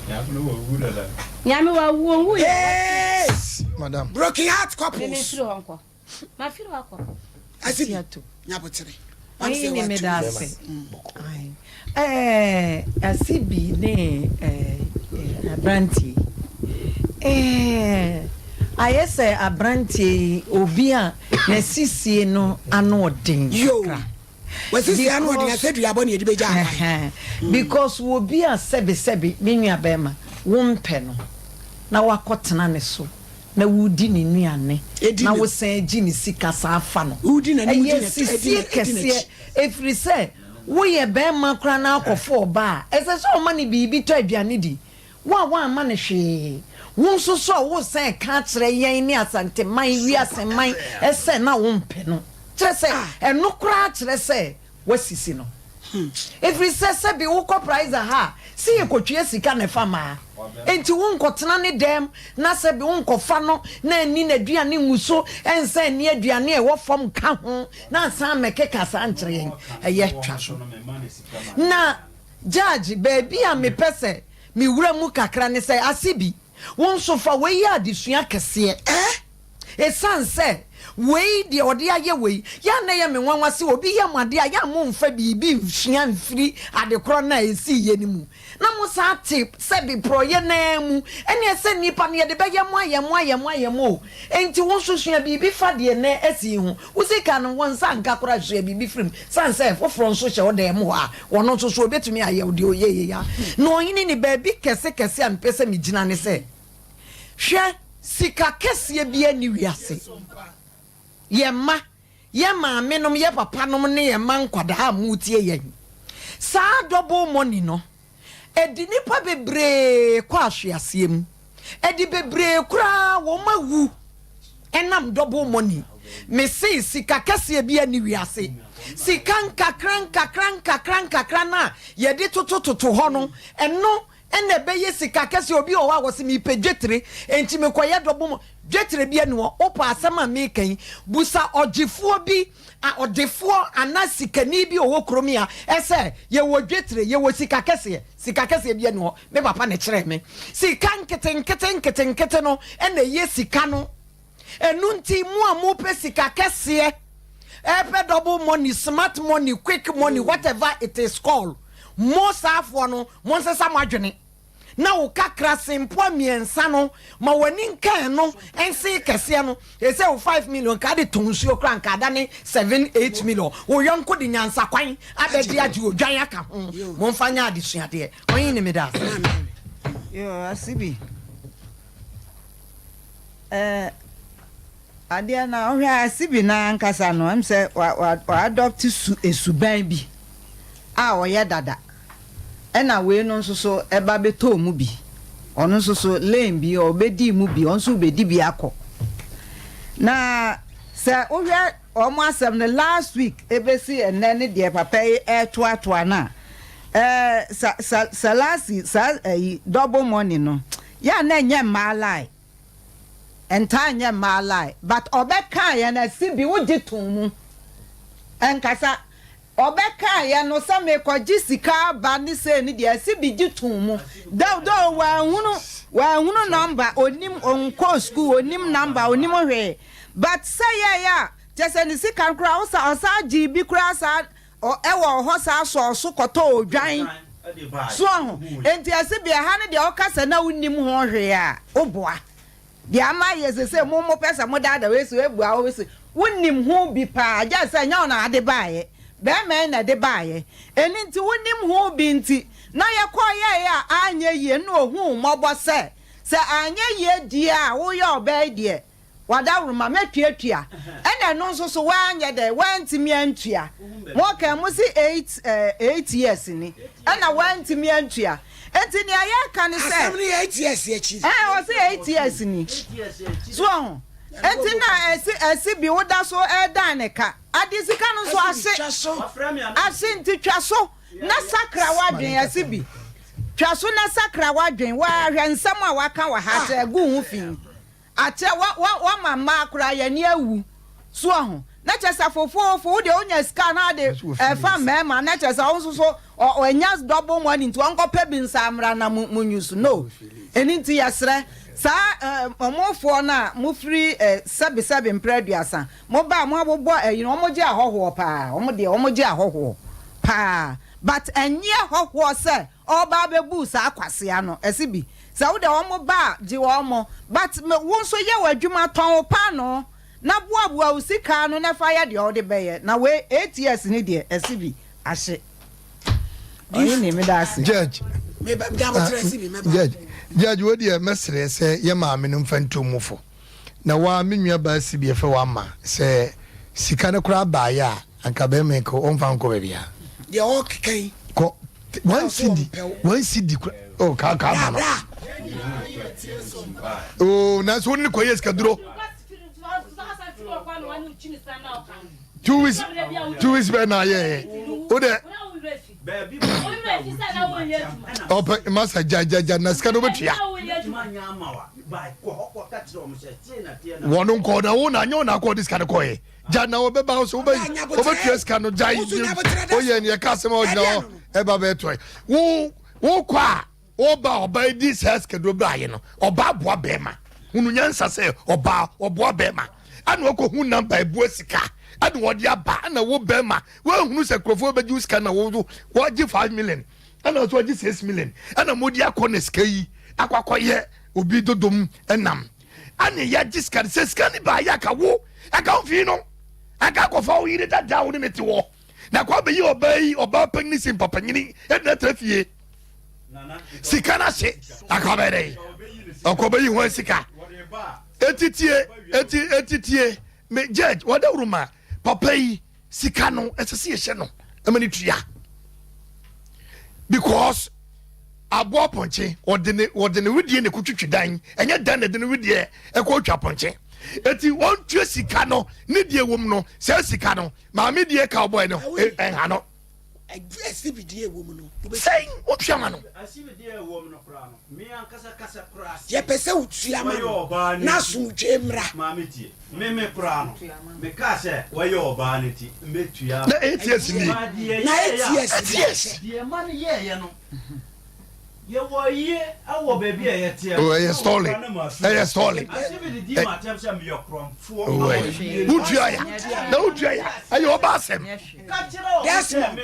[SPEAKER 20] Nyame wawu onwu yɛ.
[SPEAKER 4] Madam.
[SPEAKER 1] Broken heart couples.
[SPEAKER 20] Meme firi hɔ nkɔ. Mafiri hɔ akɔ.
[SPEAKER 1] Ase bi nyabotere.
[SPEAKER 3] Ɔyi ne meda ase. Ɛɛ ase bi ne ɛɛ abranteɛ ɛɛ ayɛ sɛ abranteɛ yi obi a n'asisie no ano ɔden kakra.
[SPEAKER 1] Wasisi ano ɔden asɛ duabɔ ne yɛde bɛgya akwan.
[SPEAKER 3] Because obi a sɛbe sɛbe me nua bɛrima wompɛ no na wakɔtena ne so. na woredi ne nnuane na wosan gye ne sika san fa no. Ɛyɛ sisie kɛseɛ ɛfiri sɛ woyɛ barima koraa na akɔfa ɔbaa a, ɛsɛ sɛ ɔma no biribi tɔ aduane di. Wo a woamma no hwee, wo nso so a woresan reka akyerɛ yɛn ne Asanteman, wiaseman sɛ na wompɛ no. Kyerɛ sɛ ɛno koraa kyerɛ sɛ Woasisi no. Ɛfiri sɛ sɛbe wokɔ Praiza ha a, se yɛkɔtwea sika na ɛfa maa. Enti wonkɔtena ne dɛm na sɛbe wonkɔfa no na anni n'aduane ngu so, ɛnsan nni aduane a ɛwɔ fam nka ho na ansan ammɛkeka saa nkyerɛ yɛn. Ɛyɛ twa so. Na Judge, baabi a mepɛ sɛ mewura mu kakra ne sɛ, Asebi, wo nso fa wei yɛ adesua kɛseɛ. Esiane sɛ wei deɛ ɔde ayɛ wei, yɛ a na ɛyɛ me nwanwa sɛ obi yɛ mo adeɛ a, yɛ a momfa biribi nsua mfiri adekorɔ no a ɛsiiɛ no mu, na mosan te sɛbe porɔeɛ no ara mu. Ɛnneɛ sɛ nnipa no, yɛde bɛyɛ mo ayɛ mo ayɛ mo ayɛ mo o. Enti wo nso sua biribi fa deɛ nnɛ asi yi ho. Wo sika no, wo nsa nka koraa, sua biribi firi mu. Esiane sɛ foforɔ nso hyɛ wo dan mu hɔ a, ɔno nso so ɔbɛtumi ayɛ wo deɛ ɔyɛeɛ yi ara. Na ɔhene ne baabi kɛse kɛse a mepɛ sɛ megyina ne sɛ, Hwɛ, sika kɛseɛ biara nni wiase. Yɛn mma, yɛn maamenom, yɛn papanom ne yɛn mma nkwadaa a moretie yɛn, saa double money no, ɛde nnipa bebree kɔ ahweaseɛ mu. Ɛde bebree koraa wɔn awu ɛnam double money. Mese sika kɛseɛ biara nni wiase. Sika nkakra nkakra nkakra nkakra no a yɛde totototo hɔ no, ɛno Ɛna ɛbɛyɛ sika kɛseɛ. Obi wɔ hɔ a ɔse mepɛ dwetire enti mekɔyɛ dɔbo mu. Dwetire bia nni hɔ. Wopɛ asɛm a meka yi, busa ɔgyefoɔ bi, ɔdefoɔ anaa sikani bi a ɔwɔ kurom yi a ɛsɛ yɛwɔ dwetire, yɛwɔ sika kɛseɛ. Sika kɛseɛ bia nni hɔ. Me papa na ɛkyerɛɛ me. Sika nketenkete nketenkete no na ɛyɛ sika no. Ɛno nti mo a mopɛ sika kɛseɛ, ɛpɛ double money, smart money, quick money, whatever it is called,
[SPEAKER 2] Mo saafoɔ no, monsesa mo adwene. Na wo kakra sempoa miensa no, ma w'ani nka ɛno nse kɛseɛ no. Seesei wo 5 million nka de tɔn nsuo koraa nka adane 7, 8 million. Wo yɔnko de nyansakwan abɛgye agye odwan aka ho. Momfa nyɛ adesuadeɛ. Ɔhene meda ase.
[SPEAKER 5] Yoo Asibi eh adeɛ no a wohwɛ a Asibi no ankasa no ɛm sɛ wa wa wa adopt su esuban bi a ɔyɛ dada ɛna wei no nso so ɛba bɛtɔɔ mu bi ɔno nso so lane bi ɔbɛdii mu bi ɔno nso rebɛdi bi akɔ na sɛ wohwɛ wɔn asɛm no last week ɛbɛsi ɛnnɛ ne deɛ papa yi ɛretoatoa no a ɛɛ sa sa Salasi saa ɛyi double money no yɛ a na ɛnyɛ mmaa lie ɛntaa nyɛ mmaa lie but ɔbɛkaeɛ no asi bi wogye too mu ɛnkasa Ɔbɛkaeɛ no sɛ merekɔgye sika aba ne sei ne deɛ ɛse bi gye too mu though though wanhunu wanhunu number ɔnim ɔnkɔɔ school ɔnim number ɔnim hwee but sɛ yɛɛyɛ a kyerɛ sɛ ne sika no koraa ɔsa ɔsan gyee bi koraa saa ɔ ɛwɔ hɔ saa sɔɔ so kɔtɔɔ odwan so ɔho enti ɛse bi ɛha no deɛ ɔka sɛ na wonim ho hwee a woboa Deɛ ama ayɛ sese mo mo pɛ sɛ mo daadaa wei se wei bua wei se wo nim ho bi paa gye sɛ ɛnyɛ wo na ade baayɛ bɛɛma yi na ɛde baayɛ ɛno nti wo nim ho bi nti na yɛ kɔ yɛɛ a anyɛ yie na ohuu wo mmɔbɔ sɛ sɛ anyɛ yie deɛ a wo yɛ ɔbaa yi deɛ wadaworoma mɛtuatua ɛna ɛno nso so woanyɛ dɛn woantumi antua mo kan mo se 8 8 years ni ɛna woantumi antua Enti nea yɛreka ne sɛ.
[SPEAKER 1] Asɛm no yɛ 8 years akyi.
[SPEAKER 5] Ɛɛ, ɔse 8 years ni. So ɔho? Enti na ɛsi ɛsi bi woda so ɛredan ne ka. Ade sika no nso ahye. Ahye nti twa so na sakra w'adwen ɛsi bi. Twa so na sakra w'adwen. Waa hwɛ nsɛm a waka wɔ ha kyerɛ gu ho fi. Akyɛ wa wa wama mmaa koraa yɛn ani awu. So wahu? Na kyerɛ sɛ fofoofo, wo deɛ wonya sika na ade ɛfa mmarima, na kyerɛ sɛ wo nso so ɔ ɔnya double money nti ɔnkɔpɛ bi nsa mmra na mo mo use. No. Ɛno nti yɛsrɛ saa ɛ ɔmofoɔ no a mofiri ɛ sɛbe sɛbe mprɛ aduasa, moba a moabobɔ ayi no, wɔgye ahɔhoɔ paa, wɔn deɛ wɔgye ahɔhoɔ paa. But ɛnyɛ hɔhoɔ sɛ ɔreba abɛbu saa kwasea no, ɛse bi. Sɛ wo deɛ wɔn ba a gye wɔn but me wo nso yɛ w'adwuma tɔn wo paanoo na boaboa wo sika ano na fa yɛ deɛ wode bɛyɛ na wei ATS no deɛ ɛse bi ahye Ɔhene meda ase.
[SPEAKER 4] Judge judge judge wo deɛ mɛsrɛ sɛ yɛ maame no mfa nto mu fo na waa me nua baa si bi ɛfɛ wama sɛ sika no koraa baayɛ a anka bɛrima yi kɔ ɔmfa nkɔ baabi a.
[SPEAKER 1] Deɛ ɔkeka yi.
[SPEAKER 4] Kɔ one cedi one cedi kura oh kaa kaa ma no oh nanso wo ne kɔ yɛ sikaduro 2 weeks 2 weeks bɛɛ na ayɛ yɛ o dɛ ɔpɛ masa gya gya gya na sika no bɛtua wɔn nkɔ na wo na anyɛ wo na akɔ ɔde sika no kɔɛ. Gya na wɔbɛba wo so wobɛtua sika no gya woyɛ neɛ ka asɛm a ɔgyina hɔ ɛba bɛɛtɔe wo wokɔ a woba ɔba di saa sikaduro baayɛ no ɔba aboa bɛɛma hunu nyansa sɛ ɔba ɔboa bɛɛma ɛna ɔkɔ hu namba ɛboa sika ɛna wɔde aba ɛna wo bɛɛma woahunu sɛ nkurɔfoɔ bɛgye wo sika na wo wɔgye 5 million ɛna nso wɔgye 6 million ɛna mode akɔ na sika yi akɔ akɔyɛ obi dodom ɛnam Ɛne yɛgye sika no sɛ sika no baayɛ aka wo ɛka wo fii no ɛka akɔfa wo yere dada wo ne ne te hɔ na kɔ abɛyi ɔbaa yi ɔbaa panyini si mpapanyini ɛde na tra fie sika no ahye aka ɔbɛyɛ dɛ ɔkɔ bɛyi ho sika etitie eti etitie me judge wɔde wuruma papa yi sika no ɛsɛ sɛ yɛhyɛ no ɛma ne tua because aboa pɔnkye wɔde ne wɔde ne wedeɛ na ɛkɔtwitwi dan ɛnyɛ dan na ɛde ne wedeɛ ɛkɔ twa pɔnkye eti wɔntua sika no ne deɛ wɔm no saa sika no maame deɛ ka ɔbɔɛ no ɛnha no sɛn wotua ma no
[SPEAKER 1] yɛpɛ sɛ wotua ma no na asomdwe mmra
[SPEAKER 22] Meme koraa no, mekaa sɛ wɔyɛ ɔbaa no nti mɛtua.
[SPEAKER 4] Na ATS ni.
[SPEAKER 1] Na ATS
[SPEAKER 4] ni.
[SPEAKER 22] Deɛ ɛma no yɛɛyɛ no. Yɛwɔ ayie wɔ baabi a yɛteɛ.
[SPEAKER 4] Oh, ɛyɛ stɔle. Ɛyɛ stɔle. Wotua ya. Na wotua ya. Ɛyɛ ɔba asɛm.
[SPEAKER 1] Desmond.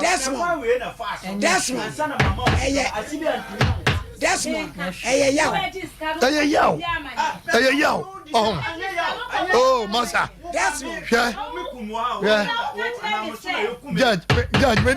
[SPEAKER 1] Desmond. Desmond. Ɛyɛ. Desmond. Ɛyɛ yaw.
[SPEAKER 4] Ɛyɛ yaw. Ɛyɛ yaw. Ɔhɔn. Oh, masa.
[SPEAKER 1] Desmond.
[SPEAKER 4] Hwɛ. Hwɛ. Judge, judge, me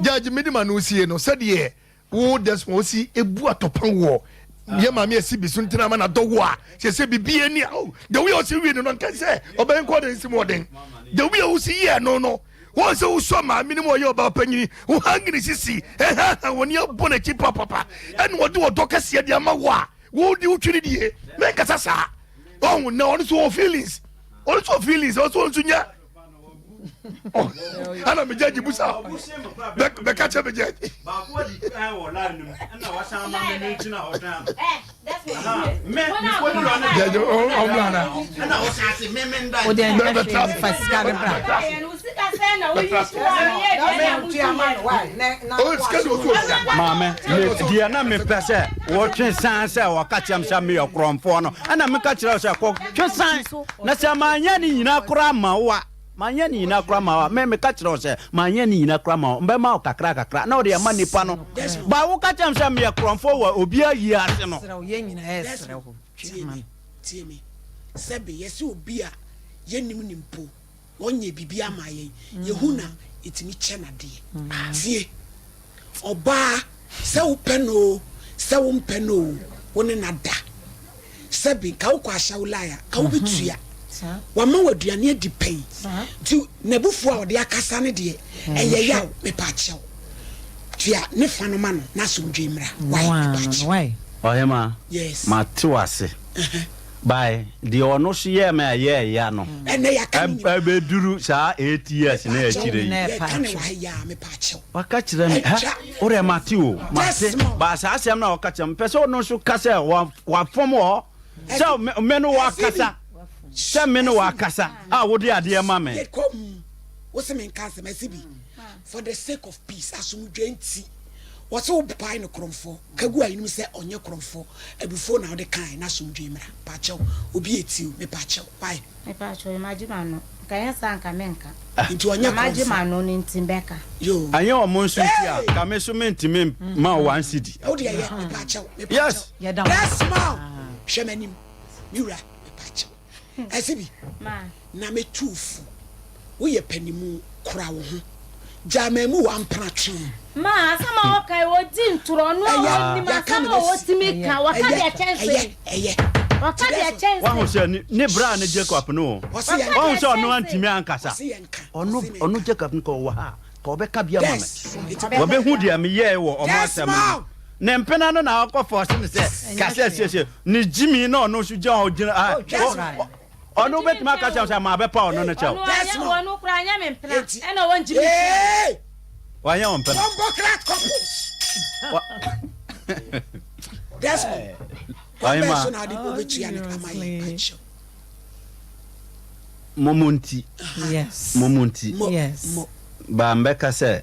[SPEAKER 4] judge me de ma no sie no sɛdeɛ wo Desmond osi ebu atɔpa wɔ yɛ maame esi bi so ntina ama na dɔ wo a sɛ sɛ bibi ani a oh the way ɔsi wie no no nka sɛ ɔbɛn kɔ de nsi mu ɔden the way ɔsi yɛ no no wɔn sɛ wosɔ maame no mu ɔyɛ ɔbaa panyini wo hangiri sisi ɛhaha wɔn ni abɔ n'akyi papapa ɛna ɔde ɔdɔ kɛseɛ de ama wo a wo de wotwi ne die mɛnkasa saa ɔho na ɔno so wɔ feelings ɔno so wɔ feelings ɔno so ɔno so nya ɛna me judge busa bɛka kyɛ me judge. Judge ɔmla na.
[SPEAKER 21] Maame, deɛ na mepɛ sɛ wɔtwe san sɛ wɔka kyerɛ m sɛ meyɛ korɔmfoɔ no ɛna meka kyerɛ wo sɛ kɔtwe san Na sɛ manyɛ ne nyinaa koraa amma wo a, manyɛ ne nyinaa koraa amma wo a, me, meka kyerɛ wo sɛ, manyɛ ne nyinaa koraa amma wo, mbɛma wo kakra kakra, na wode ama nnipa no. Ba woka kyerɛ me sɛ meyɛ korɔmfoɔ wɔ obi ayie ase no.
[SPEAKER 2] Serɛ wo, yɛn nyinaa yɛsrɛ wo, twe
[SPEAKER 1] Tie
[SPEAKER 2] ma
[SPEAKER 1] me,
[SPEAKER 2] no.
[SPEAKER 1] tie me. Sɛbe yɛse obi a yɛnnim no mpo, ɔnyɛ biribi ama yɛn, yɛhu no a, yɛtumi kyɛ no adeɛ. Tie, Ɔbaa, sɛ wopɛ no oo, sɛ wompɛ no oo, wo ne no ada. Sɛbe, nka wokɔ ahyɛwo line a, nka wobɛtua. Wama wo aduane adi pɛn. Nti n'abufuo a ɔde akasa no deɛ, ɛyɛ yaw. Mepaakyɛw, tua ne fa no ma no na asomdwoe mmra. Wai, mepaakyɛw.
[SPEAKER 21] Ɔhemaa,
[SPEAKER 1] Yes.
[SPEAKER 21] mate wo ase. By deɛ ɔno so yɛɛ me a ɛyɛɛ ya no ɛbɛduru saa 8 years na akyire yi. Waka kyerɛ me hɛ wodeɛ mate o mate ba saa asɛm no a ɔka kyerɛ me pɛ sɛ ɔno nso ka sɛ wafom wɔ sɛ me no wakasa sɛ me no wakasa a wode adeɛ ma me.
[SPEAKER 1] Wose menka asɛm ɛsi bi for the sake of peace asomdwe nti wɔse wo pae no korɔmfoɔ. Ka gu ayinom sɛ ɔnyɛ korɔmfoɔ, abufuo na wode kae na asomdwoe mmra. Mpakyɛw, obi etie o, mepakyɛw, why?
[SPEAKER 20] Mepakyɛw, magye m'ano. Nka ɛnyɛ saa nka menka.
[SPEAKER 1] Nti ɔnyɛ
[SPEAKER 20] Na magye
[SPEAKER 1] korɔmfoɔ.
[SPEAKER 20] m'ano no nti mbɛka.
[SPEAKER 1] Yoo.
[SPEAKER 21] Ɛnyɛ ɔmo nso nti a, nka me nso mentumi mma wo one cedi.
[SPEAKER 1] Wo deɛ yɛ, mepakyɛw, mepakyɛw.
[SPEAKER 21] Yes!
[SPEAKER 2] Yɛda wo
[SPEAKER 1] Bless
[SPEAKER 2] ase
[SPEAKER 1] ma wo.
[SPEAKER 2] paa.
[SPEAKER 1] Hwɛ m'anim, me wura, mepakyɛw. Ɛse bi na me tu wo fo. Wo yɛ panimu, kora wo ho. Gyaa maamu wo ampena twee.
[SPEAKER 20] Ma asɛm a ɔka yi ɔdi ntorɔ ɔno a ɔnim asɛm a ɔtumi ka wɔka deɛ kyɛn se wɔka deɛ kyɛn se.
[SPEAKER 21] Wahu sɛ ne bra ne Jacob no o. Wahu sɛ ɔno antumi ankasa. Ɔno ɔno Jacob no ka ɔwɔ ha ka ɔbɛka bi ama me. Wɔbɛhu deɛ meyɛɛ wɔ ɔmo asɛm no. Ne mpena no na ɔkɔ fɔɔse no sɛ kasa siesie ne gyimi na ɔno nso gyina hɔ gyina ah ɔno bɛtumi aka kyerɛ sɛ maa bɛpa ɔno no kyɛw.
[SPEAKER 20] Ɔno anyɛ ɔno koraa anyɛ me mpena ɛna wɔn gyimi kyerɛ.
[SPEAKER 21] Wanyɛ wɔn mpena.
[SPEAKER 1] Wɔn bɔ crack couples. Desmond. Wɔn bɛn so na ade obetua ne ama yɛ akyɛw.
[SPEAKER 21] Momo nti.
[SPEAKER 3] Yes.
[SPEAKER 21] Momo nti.
[SPEAKER 3] Yes.
[SPEAKER 21] Ba mbɛka sɛ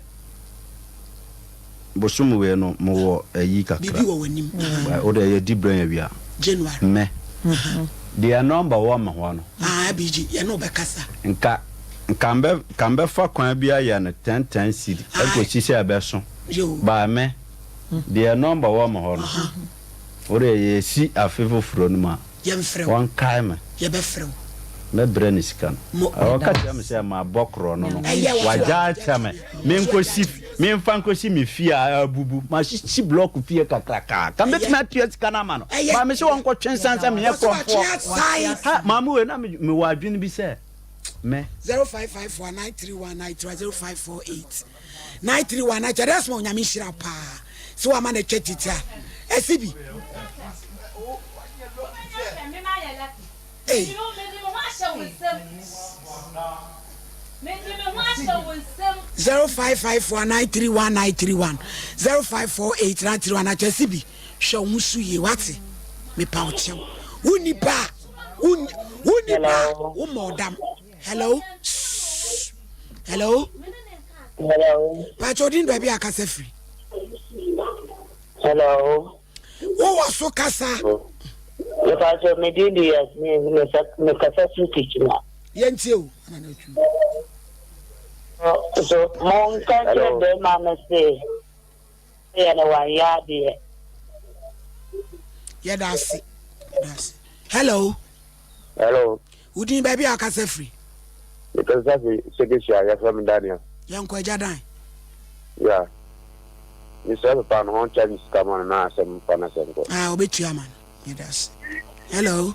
[SPEAKER 21] bosom wei no mowɔ ayi kakra.
[SPEAKER 1] Biribi wɔ w'anim.
[SPEAKER 21] Wo deɛ yɛdi brɛ yɛ wia.
[SPEAKER 1] January.
[SPEAKER 21] Mɛ. Deɛ nɔmba wɔ me hɔ no.
[SPEAKER 1] Ah BG yɛne wo bɛkasa.
[SPEAKER 21] Nka nka mbɛ nka mbɛfa kwan bi ayɛ no 10 10 cedi ɛkɔsi sɛ ɛbɛso. Ba mɛ. Deɛ nɔmba wɔ me hɔ no. Wo deɛ yɛsi afe foforɔ no mu a.
[SPEAKER 1] Yɛmfrɛ wo.
[SPEAKER 21] Wɔnkae me.
[SPEAKER 1] Yɛbɛfrɛ wo.
[SPEAKER 21] Mɛbrɛ no sika no.
[SPEAKER 1] Mo.
[SPEAKER 21] Ɔka kyerɛ me sɛ mabɔ korɔ no no.
[SPEAKER 1] Ɛyɛ wo.
[SPEAKER 21] Wagyaa akyɛ me. Menkɔsi, memfa nkɔsi me fie a abubu. Masisi blɔk fie kakraka. Ka mɛtumi atua sika no ama no.
[SPEAKER 1] Ɛyɛ.
[SPEAKER 21] But mese wɔnkɔtwe nsan sɛ meyɛ
[SPEAKER 1] Wɔse watwe
[SPEAKER 21] korɔmfoɔ.
[SPEAKER 1] asan.
[SPEAKER 21] Ha, maame wei, na me, mewɔ adwene bi sɛ me.
[SPEAKER 1] 0554 931 931 0548 931 9 Desmond Onyame nhyira wo paa sɛ wama no atwa titi a ɛsi bi. Ei. 0554 931 931 0548 931 9 ɛsi bi hwɛ wo ho so yie wate mepa wo kyɛw wo nipa a wo nipa a wo ma ɔdam. Hello. Shh. Hello.
[SPEAKER 7] Hello.
[SPEAKER 1] Pacho din baabi akasa firi.
[SPEAKER 9] Hello.
[SPEAKER 1] Wowɔ so kasa.
[SPEAKER 9] Mepakyɛ me din de Yasmin mekasa firi Kikyina.
[SPEAKER 1] Yɛntie o.
[SPEAKER 9] So monka nkyerɛ bɛrima no se yɛ no wanyɛ adeɛ.
[SPEAKER 1] Yɛda ase. Yɛda ase. Hello.
[SPEAKER 6] Hello.
[SPEAKER 1] Wo din baabi a wakasa firi?
[SPEAKER 6] Mekasa firi Sekehyia, yɛfrɛ me Daniel.
[SPEAKER 1] Yɛnkɔ agya dan.
[SPEAKER 6] Yeah. Mesrɛ papa no hɔn charge sika ma no na asɛm fa no asɛm kɔ.
[SPEAKER 1] Ah, obetua ma no. Yɛda ase. Hello.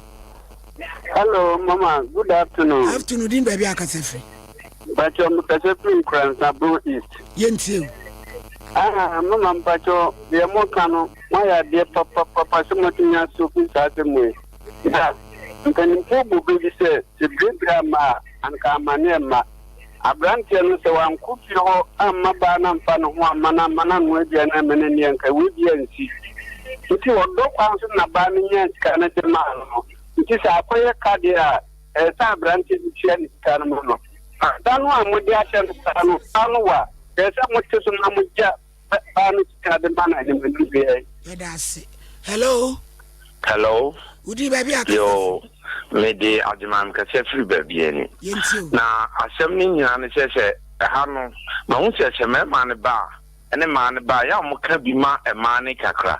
[SPEAKER 6] Hello, mama. Good afternoon.
[SPEAKER 1] Afternoon, din baabi a akasa firi?
[SPEAKER 6] Mpakyɛ mekasa firi Nkoransa Brong East.
[SPEAKER 1] Yɛntie o.
[SPEAKER 6] Ah, mama mpakyɛ deɛ moka no moayɛ adeɛ papapapa sɛ moatumi asɔpi saa asɛm wei. Na mpanimfoɔ bu bɛ bi sɛ, sɛ biribiri amma a, anka amaneɛ mma. Aberanteɛ no, sɛ wankɔ fie hɔ amma baa no amfa ne ho amma no amma no annoa aduane amma no anni a, anka wei bi ansi. Nti ɔdɔ kwan so na baa no nyaa sika no de maa no. Nti sɛ akɔyɛ ka deɛ a, ɛsɛ sɛ aberanteɛ no tua ne sika no ma no. Da no a mode ahyɛ no saa no, baa no wa. Ɛsɛ sɛ mote so na mogya baa no sika de ma no animanim deɛ.
[SPEAKER 1] Yɛda ase. Hello.
[SPEAKER 10] Hello.
[SPEAKER 1] Wodi baabi a kasa.
[SPEAKER 10] Yo, me de Agyeman kasa firi baabi ani.
[SPEAKER 1] Yɛntie o.
[SPEAKER 10] Na asɛm no nyinaa ne sɛ sɛ ɛha no, mahu sɛ sɛ mmarima no ba a, ɛne mmaa no ba a, yɛ a wɔka bi ma mmaa no kakra.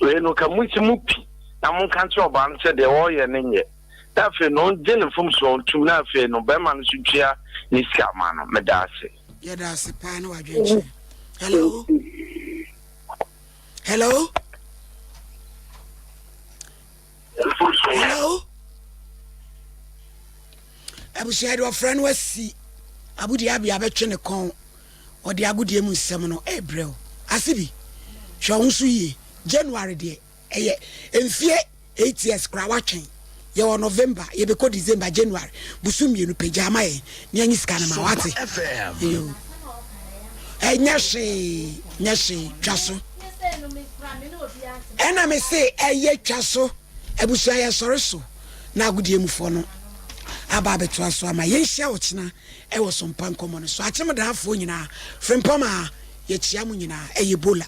[SPEAKER 10] Wei no, ka monsi mo pi na monka nkyerɛ ɔbaa no sɛ deɛ ɔreyɛ no nyɛ. Na afei no, ɔngye ne mfomsoɔ ntom na afei no, barima no nso ntua ne sika ma no. Meda ase.
[SPEAKER 1] Yɛda ase paa ne w'adwenkyerɛ. Hello. Hello. Hello. Abusua de ɔfrɛ no asi abudi abia bɛtwe ne kɔn ɔde agodie mu nsɛm no ɛbrɛ o ase bi hwɛ wo nso yie January deɛ Ɛyɛ mfie 8 years koraa watwɛn yɛwɔ November yɛbɛkɔ December January bosom mienu pɛ gyaa ma yɛn na yɛnye sika no ma wate yoo ɛnyɛ hwee nyɛ hwee twa so ɛna me se ɛyɛ twa so abusua yɛsɔre so na agodie mufoɔ no aba abɛtoa so ama yɛnhyia ɔkyena ɛwɔ sompa nkɔmmɔ no so akyem daafoɔ nyinaa frempɔm a yɛkyia mo nyinaa ɛyɛ bola.